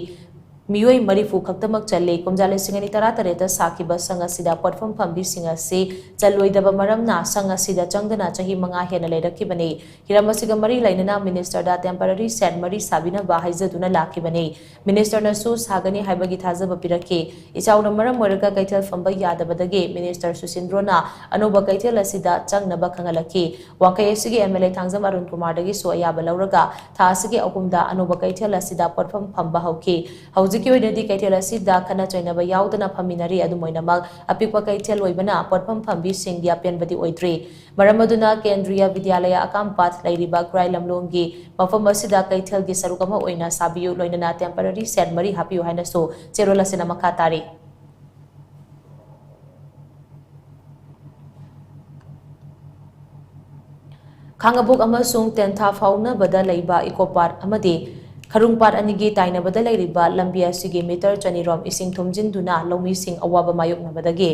ꯃꯤꯑꯣꯏ ꯃꯔꯤꯐꯨ ꯈꯛꯇꯃꯛ ꯆꯜꯂꯤ꯫ ꯀꯨꯝꯖꯥ ꯂꯤꯁꯤꯡ ꯑꯅꯤ ꯇꯔꯥꯇꯔꯦꯠꯇ ꯁꯥꯈꯤꯕ ꯁꯪ ꯑꯁꯤꯗ ꯄꯣꯠꯐꯝ ꯐꯝꯕꯤꯁꯤꯡ ꯑꯁꯤ ꯆꯜꯂꯣꯏꯗꯕ ꯃꯔꯝꯅ ꯁꯪ ꯑꯁꯤꯗ ꯆꯪꯗꯅ ꯆꯍꯤ ꯃꯉꯥ ꯍꯦꯟꯅ ꯂꯩꯔꯛꯈꯤꯕꯅꯤ꯫ ꯍꯤꯔꯝ ꯑꯁꯤꯒ ꯃꯔꯤ ꯂꯩꯅꯅ ministerꯗ temporary shed ꯃꯔꯤ ꯁꯥꯕꯤꯅꯕ ꯍꯥꯏꯖꯗꯨꯅ ꯂꯥꯛꯈꯤꯕꯅꯤ꯫ Ministerꯅꯁꯨ ꯁꯥꯒꯅꯤ ꯍꯥꯏꯕꯒꯤ ꯊꯥꯖꯕ ꯄꯤꯔꯛꯈꯤ꯫ ꯏꯆꯥꯎꯅ ꯃꯔꯝ ꯑꯣꯏꯔꯒ ꯀꯩꯊꯦꯜ ꯐꯝꯕ ꯌꯥꯗꯕꯗꯒꯤ minister ꯁꯨꯁꯤꯟꯗ꯭ꯔꯣꯅ ꯑꯅꯧꯕ ꯀꯩꯊꯦꯜ ꯑꯁꯤꯗ ꯆꯪꯅꯕ ꯈꯪꯍꯜꯂꯛꯈꯤ꯫ ꯋꯥꯡꯈꯩ ꯑꯁꯤꯒꯤ MLA ꯊꯥꯡꯖꯝ ꯑꯔꯨꯟ ꯀꯨꯃꯥꯔꯗꯒꯤꯁꯨ ꯑꯌꯥꯕ ꯂꯧꯔꯒ ꯊꯥ ꯑꯁꯤꯒꯤ ꯑꯍꯨꯝꯗ ꯑꯅꯧꯕ ꯀꯩꯊꯦꯜ ꯑꯁꯤꯗ ꯄꯣꯠꯐꯝ ꯐꯝꯕ ꯍꯧꯈꯤ꯫ ꯍꯧꯖꯤꯛꯀꯤ ꯑꯣꯏꯅꯗꯤ ꯀꯩꯊꯦꯜ ꯑꯁꯤꯗ ꯈꯠꯅ ꯆꯩꯅꯕ ꯌꯥꯎꯗꯅ ꯐꯝꯃꯤꯟꯅꯔꯤ꯫ ꯑꯗꯨꯝ ꯑꯣꯏꯅꯃꯛ, ꯑꯄꯤꯛꯄ ꯀꯩꯊꯦꯜ ꯑꯣꯏꯕꯅ ꯄꯣꯠꯐꯝ ꯐꯝꯕꯤꯁꯤꯡꯒꯤ ꯑꯄꯦꯟꯕꯗꯤ ꯑꯣꯏꯗ꯭ꯔꯤ꯫ ꯃꯔꯝ ꯑꯗꯨꯅ ꯀꯦꯟꯗ꯭ꯔꯤꯌꯥ ꯕꯤꯗ꯭ꯌꯥꯂꯌꯥ ꯑꯀꯥꯝꯄꯥꯠ ꯂꯩꯔꯤꯕ ꯈꯨꯔꯥꯏ ꯂꯝꯂꯣꯡꯒꯤ ꯃꯐꯝ ꯑꯁꯤꯗ ꯀꯩꯊꯦꯜꯒꯤ ꯁꯔꯨꯛ ꯑꯃ ꯑꯣꯏꯅ ꯁꯥꯕꯤꯌꯨ, ꯂꯣꯏꯅꯅ temporary shed ꯃꯔꯤ ꯍꯥꯞꯄꯤꯌꯨ ꯍꯥꯏꯅꯁꯨ ꯆꯦꯔꯣꯜ ꯑꯁꯤꯅ ꯃꯈꯥ ꯇꯥꯔꯤ꯫ ꯈꯥꯡꯉꯕꯣꯛ ꯑꯃꯁꯨꯡ ꯇꯦꯟꯊꯥ ꯐꯥꯎꯅꯕꯗ ꯂꯩꯕ ꯏꯀꯣ ꯄꯥꯠ ꯑꯃꯗꯤ ꯈꯔꯨꯡ ꯄꯥꯠ ꯑꯅꯤꯒꯤ ꯇꯥꯏꯅꯕꯗ ꯂꯩꯔꯤꯕ ꯂꯝꯕꯤ ꯑꯁꯤꯒꯤ meter ꯆꯅꯤꯔꯣꯝ ꯏꯁꯤꯡ ꯊꯨꯝꯖꯤꯟꯗꯨꯅ ꯂꯧꯃꯤꯁꯤꯡ ꯑꯋꯥꯕ ꯃꯥꯌꯣꯛꯅꯕꯗꯒꯤ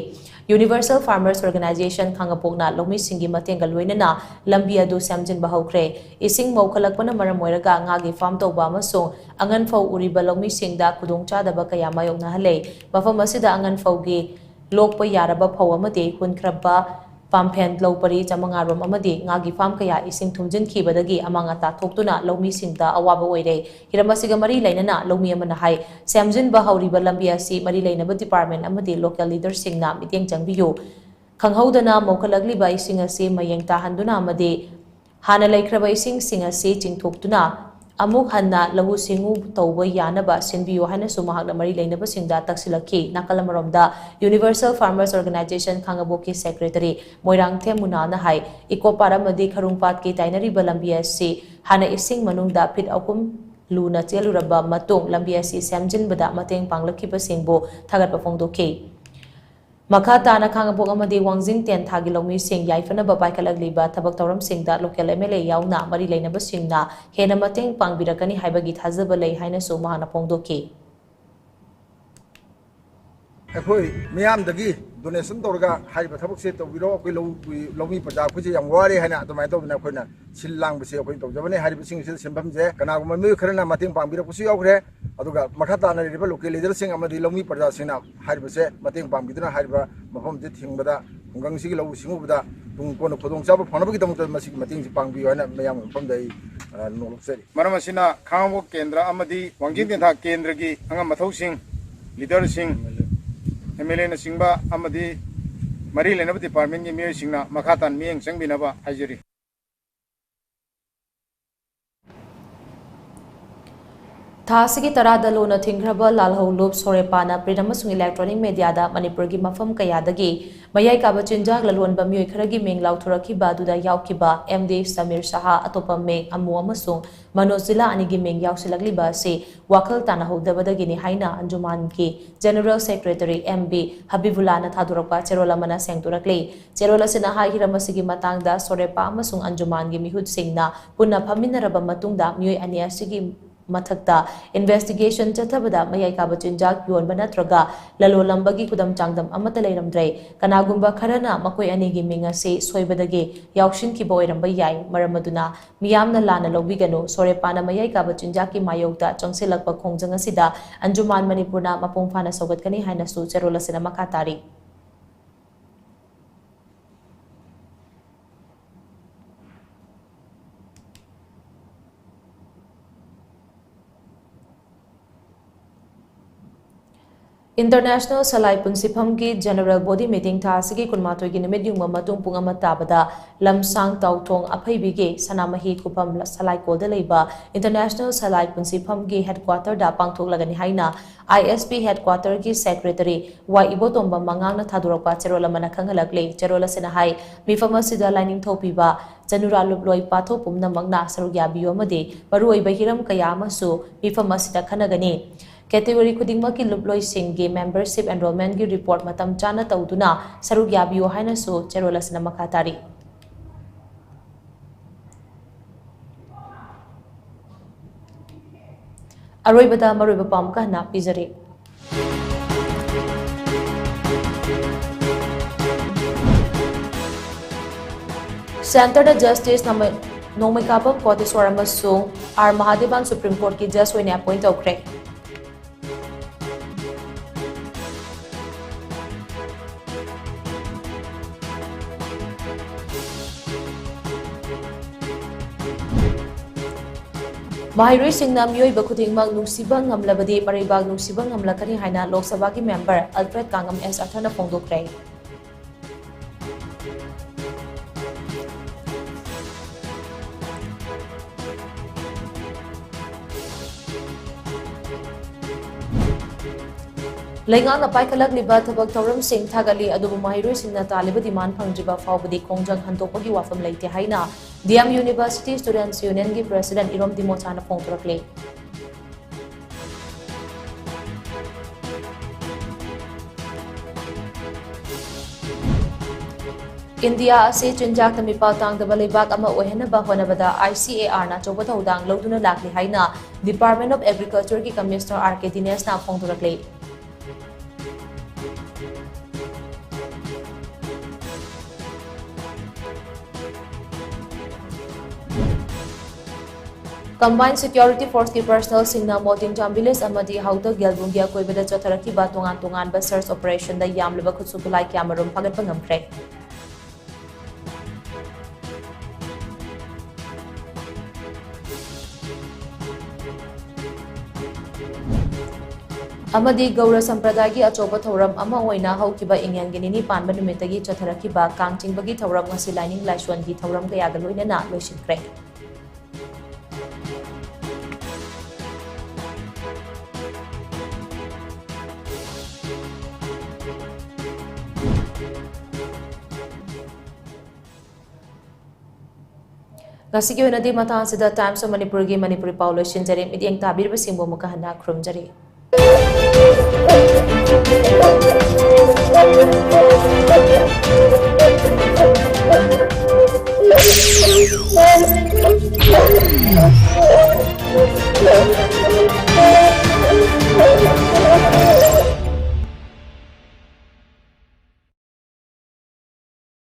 Universal Farmers Organization ꯈꯥꯡꯉꯕꯣꯛꯅ ꯂꯧꯃꯤꯁꯤꯡꯒꯤ ꯃꯇꯦꯡꯒ ꯂꯣꯏꯅꯅ ꯂꯝꯕꯤ ꯑꯗꯨ ꯁꯦꯝꯖꯤꯟꯕ ꯍꯧꯈ꯭ꯔꯦ꯫ ꯏꯁꯤꯡ ꯃꯧꯈꯠꯂꯛꯄꯅ ꯃꯔꯝ ꯑꯣꯏꯔꯒ ꯉꯥꯒꯤ farm ꯇꯧꯕ ꯑꯃꯁꯨꯡ ꯑꯉꯟ ꯐꯧ ꯎꯔꯤꯕ ꯂꯧꯃꯤꯁꯤꯡꯗ ꯈꯨꯗꯣꯡꯆꯥꯗꯕ ꯀꯌꯥ ꯃꯥꯌꯣꯛꯅꯍꯜꯂꯦ꯫ ꯃꯐꯝ ꯑꯁꯤꯗ ꯑꯉꯟ ꯐꯧꯒꯤ ꯂꯣꯛꯄ ꯌꯥꯔꯕ ꯐꯧ ꯑꯃꯗꯤ ꯍꯨꯟꯈ꯭ꯔꯕ ꯄꯥꯝꯐꯦꯟ ꯂꯧ ꯄꯔꯤ ꯆꯥꯃꯉꯥ ꯔꯣꯝ ꯑꯃꯗꯤ ꯉꯥꯒꯤ farm ꯀꯌꯥ ꯏꯁꯤꯡ ꯊꯨꯝꯖꯤꯟꯈꯤꯕꯗꯒꯤ ꯑꯃꯥꯡ ꯑꯇꯥ ꯊꯣꯛꯇꯨꯅ ꯂꯧꯃꯤꯁꯤꯡꯗ ꯑꯋꯥꯕ ꯑꯣꯏꯔꯦ꯫ ꯍꯤꯔꯝ ꯑꯁꯤꯒ ꯃꯔꯤ ꯂꯩꯅꯅ ꯂꯧꯃꯤ ꯑꯃꯅ ꯍꯥꯏ, ꯁꯦꯝꯖꯤꯟꯕ ꯍꯧꯔꯤꯕ ꯂꯝꯕꯤ ꯑꯁꯤ ꯃꯔꯤ ꯂꯩꯅꯕ department ꯑꯃꯗꯤ local leaderꯁꯤꯡꯅ ꯃꯤꯠꯌꯦꯡ ꯆꯪꯕꯤꯌꯨ꯫ ꯈꯪꯍꯧꯗꯅ ꯃꯧꯈꯠꯂꯛꯂꯤꯕ ꯏꯁꯤꯡ ꯑꯁꯤ ꯃꯌꯦꯡ ꯇꯥꯍꯟꯗꯨꯅ ꯑꯃꯗꯤ ꯍꯥꯟꯅ ꯂꯩꯈ꯭ꯔꯕ ꯏꯁꯤꯡꯁꯤꯡ ꯑꯁꯤ ꯆꯤꯡꯊꯣꯛꯇꯨꯅ ꯑꯃꯨꯛ ꯍꯟꯅ ꯂꯧꯎ ꯁꯤꯡꯎ ꯇꯧꯕ ꯌꯥꯅꯕ ꯁꯤꯟꯕꯤꯌꯨ ꯍꯥꯏꯅꯁꯨ ꯃꯍꯥꯛꯅ ꯃꯔꯤ ꯂꯩꯅꯕꯁꯤꯡꯗ ꯇꯛꯁꯤꯜꯂꯛꯈꯤ꯫ ꯅꯥꯀꯜ ꯑꯃꯔꯣꯝꯗ, Universal Farmers Organization ꯈꯥꯉꯕꯣꯛꯀꯤ secretary ꯃꯣꯏꯔꯥꯡꯊꯦꯝ ꯃꯨꯅꯥꯅ ꯍꯥꯏ, ꯏꯀꯣ ꯄꯥꯔꯛ ꯑꯃꯗꯤ ꯈꯔꯨꯡꯄꯥꯠꯀꯤ ꯇꯥꯏꯅꯔꯤꯕ ꯂꯝꯕꯤ ꯑꯁꯤ ꯍꯥꯟꯅ ꯏꯁꯤꯡ ꯃꯅꯨꯡꯗ ꯐꯤꯠ ꯑꯍꯨꯝ ꯂꯨꯅ ꯆꯦꯜꯂꯨꯔꯕ ꯃꯇꯨꯡ ꯂꯝꯕꯤ ꯑꯁꯤ ꯁꯦꯝꯖꯤꯟꯕꯗ ꯃꯇꯦꯡ ꯄꯥꯡꯂꯛꯈꯤꯕꯁꯤꯡꯕꯨ ꯊꯥꯒꯠꯄ ꯐꯣꯡꯗꯣꯛꯈꯤ꯫ ꯃꯈꯥ ꯇꯥꯅ ꯈꯥꯉꯕꯣꯛ ꯑꯃꯗꯤ ꯋꯥꯡꯖꯤꯡ ꯇꯦꯟꯊꯥꯒꯤ ꯂꯧꯃꯤꯁꯤꯡ ꯌꯥꯏꯐꯅꯕ ꯄꯥꯏꯈꯠꯂꯛꯂꯤꯕ ꯊꯕꯛ ꯊꯧꯔꯝꯁꯤꯡꯗ local M L A ꯌꯥꯎꯅ ꯃꯔꯤ ꯂꯩꯅꯕꯁꯤꯡꯅ ꯍꯦꯟꯅ ꯃꯇꯦꯡ ꯄꯥꯡꯕꯤꯔꯛꯀꯅꯤ ꯍꯥꯏꯕꯒꯤ ꯊꯥꯖꯕ ꯂꯩ ꯍꯥꯏꯅꯁꯨ ꯃꯍꯥꯛꯅ ꯐꯣꯡꯗꯣꯛꯈꯤ꯫ ꯑꯩꯈꯣꯏ ꯃꯤꯌꯥꯝꯗꯒꯤ donation ꯇꯧꯔꯒ ꯍꯥꯏꯔꯤꯕ ꯊꯕꯛꯁꯦ ꯇꯧꯕꯤꯔꯣ꯫ ꯑꯩꯈꯣꯏ ꯂꯧ, ꯂꯧꯃꯤ ꯄ꯭ꯔꯖꯥ ꯑꯩꯈꯣꯏꯁꯦ ꯌꯥꯝ ꯋꯥꯔꯦ ꯍꯥꯏꯅ ꯑꯗꯨꯃꯥꯏꯅ ꯇꯧꯗꯅ ꯑꯩꯈꯣꯏꯅ ꯁꯤꯜ ꯂꯥꯡꯕꯁꯦ ꯑꯩꯈꯣꯏꯅ ꯇꯧꯖꯕꯅꯦ꯫ ꯍꯥꯏꯔꯤꯕꯁꯤꯡ ꯑꯁꯤꯗ ꯁꯦꯟꯐꯝꯁꯦ ꯀꯅꯥꯒꯨꯝꯕ ꯃꯤꯑꯣꯏ ꯈꯔꯅ ꯃꯇꯦꯡ ꯄꯥꯡꯕꯤꯔꯛꯄꯁꯨ ꯌꯥꯎꯈ꯭ꯔꯦ꯫ ꯑꯗꯨꯒ ꯃꯈꯥ ꯇꯥꯅ ꯂꯩꯔꯤꯕ local leaderꯁꯤꯡ ꯑꯃꯗꯤ ꯂꯧꯃꯤ ꯄ꯭ꯔꯖꯥꯁꯤꯡꯅ ꯍꯥꯏꯔꯤꯕꯁꯦ ꯃꯇꯦꯡ ꯄꯥꯡꯕꯤꯗꯨꯅ ꯍꯥꯏꯔꯤꯕ ꯃꯐꯝꯁꯦ ꯊꯤꯡꯕꯗ, ꯈꯨꯡꯒꯪꯁꯤꯒꯤ ꯂꯧꯎ ꯁꯤꯡꯎꯕꯗ ꯇꯨꯡ ꯀꯣꯟꯅ ꯈꯨꯗꯣꯡꯆꯥꯕ ꯐꯪꯅꯕꯒꯤꯗꯃꯛꯇ ꯃꯁꯤꯒꯤ ꯃꯇꯦꯡꯁꯤ ꯄꯥꯡꯕꯤꯌꯨ ꯍꯥꯏꯅ ꯃꯌꯥꯝꯒꯤ ꯃꯐꯝꯗ ꯑꯩ, ꯑ, ꯅꯣꯂꯨꯛꯆꯔꯤ꯫ ꯃꯔꯝ ꯑꯁꯤꯅ ꯈꯥꯉꯕꯣꯛ ꯀꯦꯟꯗ꯭ꯔ ꯑꯃꯗꯤ ꯋꯥꯡꯖꯤꯡ ꯇꯦꯟꯊꯥ ꯀꯦꯟꯗ꯭ꯔꯒꯤ ꯑꯉꯝ ꯑꯊꯧꯁꯤꯡ, leaderꯁꯤꯡ, M L Aꯅꯆꯤꯡꯕ ꯑꯃꯗꯤ ꯃꯔꯤ ꯂꯩꯅꯕ departmentꯀꯤ ꯃꯤꯑꯣꯏꯁꯤꯡꯅ ꯃꯈꯥ ꯇꯥꯅ ꯃꯤꯠꯌꯦꯡ ꯆꯪꯕꯤꯅꯕ ꯍꯥꯏꯖꯔꯤ꯫ ꯊꯥ ꯑꯁꯤꯒꯤ ꯇꯔꯥꯗ ꯂꯨꯅ ꯊꯤꯡꯈ꯭ꯔꯕ ꯂꯥꯜꯍꯧꯂꯨꯞ ꯁꯣꯔꯦꯄꯥꯅ print ꯑꯃꯁꯨꯡ electronic mediaꯗ ꯃꯅꯤꯄꯨꯔꯒꯤ ꯃꯐꯝ ꯀꯌꯥꯗꯒꯤ ꯃꯌꯥꯏ ꯀꯥꯕ ꯆꯤꯟꯖꯥꯛ ꯂꯂꯣꯟꯕ ꯃꯤꯑꯣꯏ ꯈꯔꯒꯤ ꯃꯤꯡ ꯂꯥꯎꯊꯣꯔꯛꯈꯤꯕ ꯑꯗꯨꯗ ꯌꯥꯎꯈꯤꯕ M D ꯁꯃꯤꯔ ꯁꯍꯥ, ꯑꯇꯣꯞꯄ ꯃꯤꯡ ꯑꯃꯨ ꯑꯃꯁꯨꯡ ꯃꯅꯣꯖ ꯖꯤꯂꯥ ꯑꯅꯤꯒꯤ ꯃꯤꯡ ꯌꯥꯎꯁꯤꯜꯂꯛꯂꯤꯕ ꯑꯁꯤ ꯋꯥꯈꯜ ꯇꯥꯅꯍꯧꯗꯕꯗꯒꯤꯅꯤ ꯍꯥꯏꯅ ꯑꯟꯖꯨꯃꯥꯟꯒꯤ General Secretary M B ꯍꯕꯤꯕꯨꯜꯂꯥꯅ ꯊꯥꯗꯣꯔꯛꯄ ꯆꯦꯔꯣꯜ ꯑꯃꯅ ꯁꯦꯡꯗꯣꯔꯛꯂꯤ꯫ ꯆꯦꯔꯣꯜ ꯑꯁꯤꯅ ꯍꯥꯏꯈꯤꯔ ꯃꯁꯤꯒꯤ ꯃꯇꯥꯡꯗ ꯁꯣꯔꯦꯄꯥ ꯑꯃꯁꯨꯡ ꯑꯟꯖꯨꯃꯥꯟꯒꯤ ꯃꯤꯍꯨꯠꯁꯤꯡꯅ ꯄꯨꯟꯅ ꯐꯝꯃꯤꯟꯅꯔꯕ ꯃꯇꯨꯡꯗ ꯃꯤꯑꯣꯏ ꯑꯅꯤ ꯑꯁꯤꯒꯤ ꯃꯊꯛꯇ investigation ꯆꯠꯊꯕꯗ ꯃꯌꯥꯏ ꯀꯥꯕ ꯆꯤꯟꯖꯥꯛ ꯌꯣꯟꯕ ꯅꯠꯇ꯭ꯔꯒ ꯂꯂꯣꯟꯂꯝꯕꯒꯤ ꯈꯨꯗꯝ ꯆꯥꯡꯗꯝ ꯑꯃꯠꯇ ꯂꯩꯔꯝꯗ꯭ꯔꯦ꯫ ꯀꯅꯥꯒꯨꯝꯕ ꯈꯔꯅ ꯃꯈꯣꯏ ꯑꯅꯤꯒꯤ ꯃꯤꯡ ꯑꯁꯤ ꯁꯣꯏꯕꯗꯒꯤ ꯌꯥꯎꯁꯤꯟꯈꯤꯕ ꯑꯣꯏꯔꯝꯕ ꯌꯥꯏ꯫ ꯃꯔꯝ ꯑꯗꯨꯅ ꯃꯤꯌꯥꯝꯅ ꯂꯥꯟꯅ ꯂꯧꯕꯤꯒꯅꯨ꯫ ꯁꯣꯔꯦꯄꯥꯅ ꯃꯌꯥꯏ ꯀꯥꯕ ꯆꯤꯟꯖꯥꯛꯀꯤ ꯃꯥꯌꯣꯛꯇ ꯆꯪꯁꯤꯜꯂꯛꯄ ꯈꯣꯡꯖꯪ ꯑꯁꯤꯗ ꯑꯟꯖꯨꯃꯥꯟ ꯃꯅꯤꯄꯨꯔꯅ ꯃꯄꯨꯡ ꯐꯥꯅ ꯁꯧꯒꯠꯀꯅꯤ ꯍꯥꯏꯅꯁꯨ ꯆꯦꯔꯣꯜ ꯑꯁꯤꯅ ꯃꯈꯥ ꯇꯥꯔꯤ꯫ International ꯁꯂꯥꯏ ꯄꯨꯟꯁꯤꯐꯝꯒꯤ General Body Meeting ꯊꯥ ꯑꯁꯤꯒꯤ ꯀꯨꯟꯃꯥꯊꯣꯏꯒꯤ ꯅꯨꯃꯤꯠ ꯌꯨꯡꯕ ꯃꯇꯨꯡ ꯄꯨꯡ ꯑꯃ ꯇꯥꯕꯗ ꯂꯝꯁꯥꯡ ꯇꯥꯎꯊꯣꯡ ꯑꯐꯩꯕꯤꯒꯤ ꯁꯅꯥꯃꯍꯤ ꯈꯨꯕꯝ ꯁꯂꯥꯏꯀꯣꯜꯗ ꯂꯩꯕ International ꯁꯂꯥꯏ ꯄꯨꯟꯁꯤꯐꯝꯒꯤ headquarterꯗ ꯄꯥꯡꯊꯣꯛꯂꯒꯅꯤ ꯍꯥꯏꯅ I S P headquarterꯒꯤ secretary ꯋꯥꯏ ꯏꯕꯣꯇꯣꯝꯕ ꯃꯉꯥꯡꯅ ꯊꯥꯗꯣꯔꯛꯄ ꯆꯦꯔꯣꯜ ꯑꯃꯅ ꯈꯪꯍꯜꯂꯛꯂꯤ꯫ ꯆꯦꯔꯣꯜ ꯑꯁꯤꯅ ꯍꯥꯏ, ꯃꯤꯐꯝ ꯑꯁꯤꯗ ꯂꯥꯏꯅꯤꯡꯊꯧ ꯄꯤꯕ ꯆꯅꯨꯔꯥ ꯂꯨꯞꯂꯣꯏ ꯄꯥꯊꯣꯛ ꯄꯨꯝꯅꯃꯛꯅ ꯁꯔꯨꯛ ꯌꯥꯕꯤꯌꯨ ꯑꯃꯗꯤ ꯃꯔꯨꯑꯣꯏꯕ ꯍꯤꯔꯝ ꯀꯌꯥ ꯑꯃꯁꯨ ꯃꯤꯐꯝ ꯑꯁꯤꯗ ꯈꯟꯅꯒꯅꯤ꯫ Category ꯈꯨꯗꯤꯡꯃꯛꯀꯤ ꯂꯨꯞꯂꯣꯏꯁꯤꯡꯒꯤ membership enrollmentꯀꯤ report ꯃꯇꯝ ꯆꯥꯅ ꯇꯧꯗꯨꯅ ꯁꯔꯨꯛ ꯌꯥꯕꯤꯌꯨ ꯍꯥꯏꯅꯁꯨ ꯆꯦꯔꯣꯜ ꯑꯁꯤꯅ ꯃꯈꯥ ꯇꯥꯔꯤ꯫ ꯑꯔꯣꯏꯕꯗ ꯃꯔꯨꯑꯣꯏꯕ ꯄꯥꯎ ꯑꯃꯨꯛꯀ ꯍꯟꯅ ꯄꯤꯖꯔꯤ꯫ Centreꯗ Justice ꯅꯣꯡꯃꯩ-, ꯅꯣꯡꯃꯩꯀꯥꯄꯝ ꯀꯣꯇꯦꯁꯣꯔ ꯑꯃꯁꯨꯡ ꯑꯥꯔ ꯃꯍꯥꯗꯦꯕꯟ Supreme Courtꯀꯤ judge ꯑꯣꯏꯅ appoint ꯇꯧꯈ꯭ꯔꯦ꯫ ꯃꯍꯩꯔꯣꯏꯁꯤꯡꯅ ꯃꯤꯑꯣꯏꯕ ꯈꯨꯗꯤꯡꯃꯛ ꯅꯨꯡꯁꯤꯕ ꯉꯝꯂꯕꯗꯤ ꯃꯔꯩꯕꯥꯛ ꯅꯨꯡꯁꯤꯕ ꯉꯝꯂꯛꯀꯅꯤ ꯍꯥꯏꯅ ꯂꯣꯛ ꯁꯚꯥꯒꯤ member Alfred ꯀꯥꯡꯉꯝ ꯑꯦꯁ ꯑꯊꯔꯅ ꯐꯣꯡꯗꯣꯛꯈ꯭ꯔꯦ꯫ ꯂꯩꯉꯥꯛꯅ ꯄꯥꯏꯈꯠꯂꯛꯂꯤꯕ ꯊꯕꯛ ꯊꯧꯔꯝꯁꯤꯡ ꯊꯥꯒꯠꯂꯤ, ꯑꯗꯨꯕꯨ ꯃꯍꯩꯔꯣꯏꯁꯤꯡꯅ ꯇꯥꯜꯂꯤꯕ demand ꯐꯪꯗ꯭ꯔꯤꯕ ꯐꯥꯎꯕꯗꯤ ꯈꯣꯡꯖꯪ ꯍꯟꯗꯣꯛꯄꯒꯤ ꯋꯥꯐꯝ ꯂꯩꯇꯦ ꯍꯥꯏꯅ D M University Students Unionꯒꯤ president ꯏꯔꯣꯝ ꯗꯤꯃꯣꯆꯥꯅ ꯐꯣꯡꯗꯣꯔꯛꯂꯤ꯫ ꯏꯟꯗꯤꯌꯥ ꯑꯁꯤ ꯆꯤꯟꯖꯥꯛꯇ ꯃꯤꯄꯥꯜ ꯇꯥꯡꯗꯕ ꯂꯩꯕꯥꯛ ꯑꯃ ꯑꯣꯏꯍꯟꯅꯕ ꯍꯣꯠꯅꯕꯗ I C A Rꯅ ꯑꯆꯧꯕ ꯊꯧꯗꯥꯡ ꯂꯧꯗꯨꯅ ꯂꯥꯛꯂꯤ ꯍꯥꯏꯅ Department of Agricultureꯒꯤ Commissioner R K ꯗꯤꯅꯦꯁꯅ ꯐꯣꯡꯗꯣꯔꯛꯂꯤ꯫ Combined Security Forceꯀꯤ personnelꯁꯤꯡꯅ ꯃꯣꯇꯤꯡꯖꯥꯝ village ꯑꯃꯗꯤ ꯍꯥꯎꯇ ꯒꯦꯜꯕꯨꯡꯒꯤ ꯑꯀꯣꯏꯕꯗ ꯆꯠꯊꯔꯛꯈꯤꯕ ꯇꯣꯉꯥꯟ ꯇꯣꯉꯥꯟꯕ search operationꯗ ꯌꯥꯝꯂꯕ ꯈꯨꯠꯁꯨ ꯈꯨꯠꯂꯥꯏ ꯀꯌꯥꯃꯔꯨꯝ ꯐꯥꯒꯠꯄ ꯉꯝꯈ꯭ꯔꯦ꯫ ꯑꯃꯗꯤ ꯒꯧꯔ ꯁꯝꯄ꯭ꯔꯗꯥꯏꯒꯤ ꯑꯆꯧꯕ ꯊꯧꯔꯝ ꯑꯃ ꯑꯣꯏꯅ ꯍꯧꯈꯤꯕ ꯏꯉꯦꯟꯒꯤ ꯅꯤꯅꯤ ꯄꯥꯟꯕ ꯅꯨꯃꯤꯠꯇꯒꯤ ꯆꯠꯊꯔꯛꯈꯤꯕ ꯀꯥꯡ ꯆꯤꯡꯕꯒꯤ ꯊꯧꯔꯝ ꯉꯁꯤ ꯂꯥꯏꯅꯤꯡ ꯂꯥꯏꯁꯣꯟꯒꯤ ꯊꯧꯔꯝ ꯀꯌꯥꯒ ꯂꯣꯏꯅꯅ ꯂꯣꯏꯁꯤꯟꯈ꯭ꯔꯦ꯫ ꯉꯁꯤꯒꯤ ꯑꯣꯏꯅꯗꯤ ꯃꯇꯥꯡ ꯑꯁꯤꯗ Times of ꯃꯅꯤꯄꯨꯔꯒꯤ ꯃꯅꯤꯄꯨꯔꯤ ꯄꯥꯎ ꯂꯣꯏꯁꯤꯟꯖꯔꯦ꯫ ꯃꯤꯠꯌꯦꯡ ꯇꯥꯕꯤꯔꯤꯕꯁꯤꯡꯕꯨ ꯑꯃꯨꯛꯀ ꯍꯟꯅ ꯈꯨꯔꯨꯝꯖꯔꯤ꯫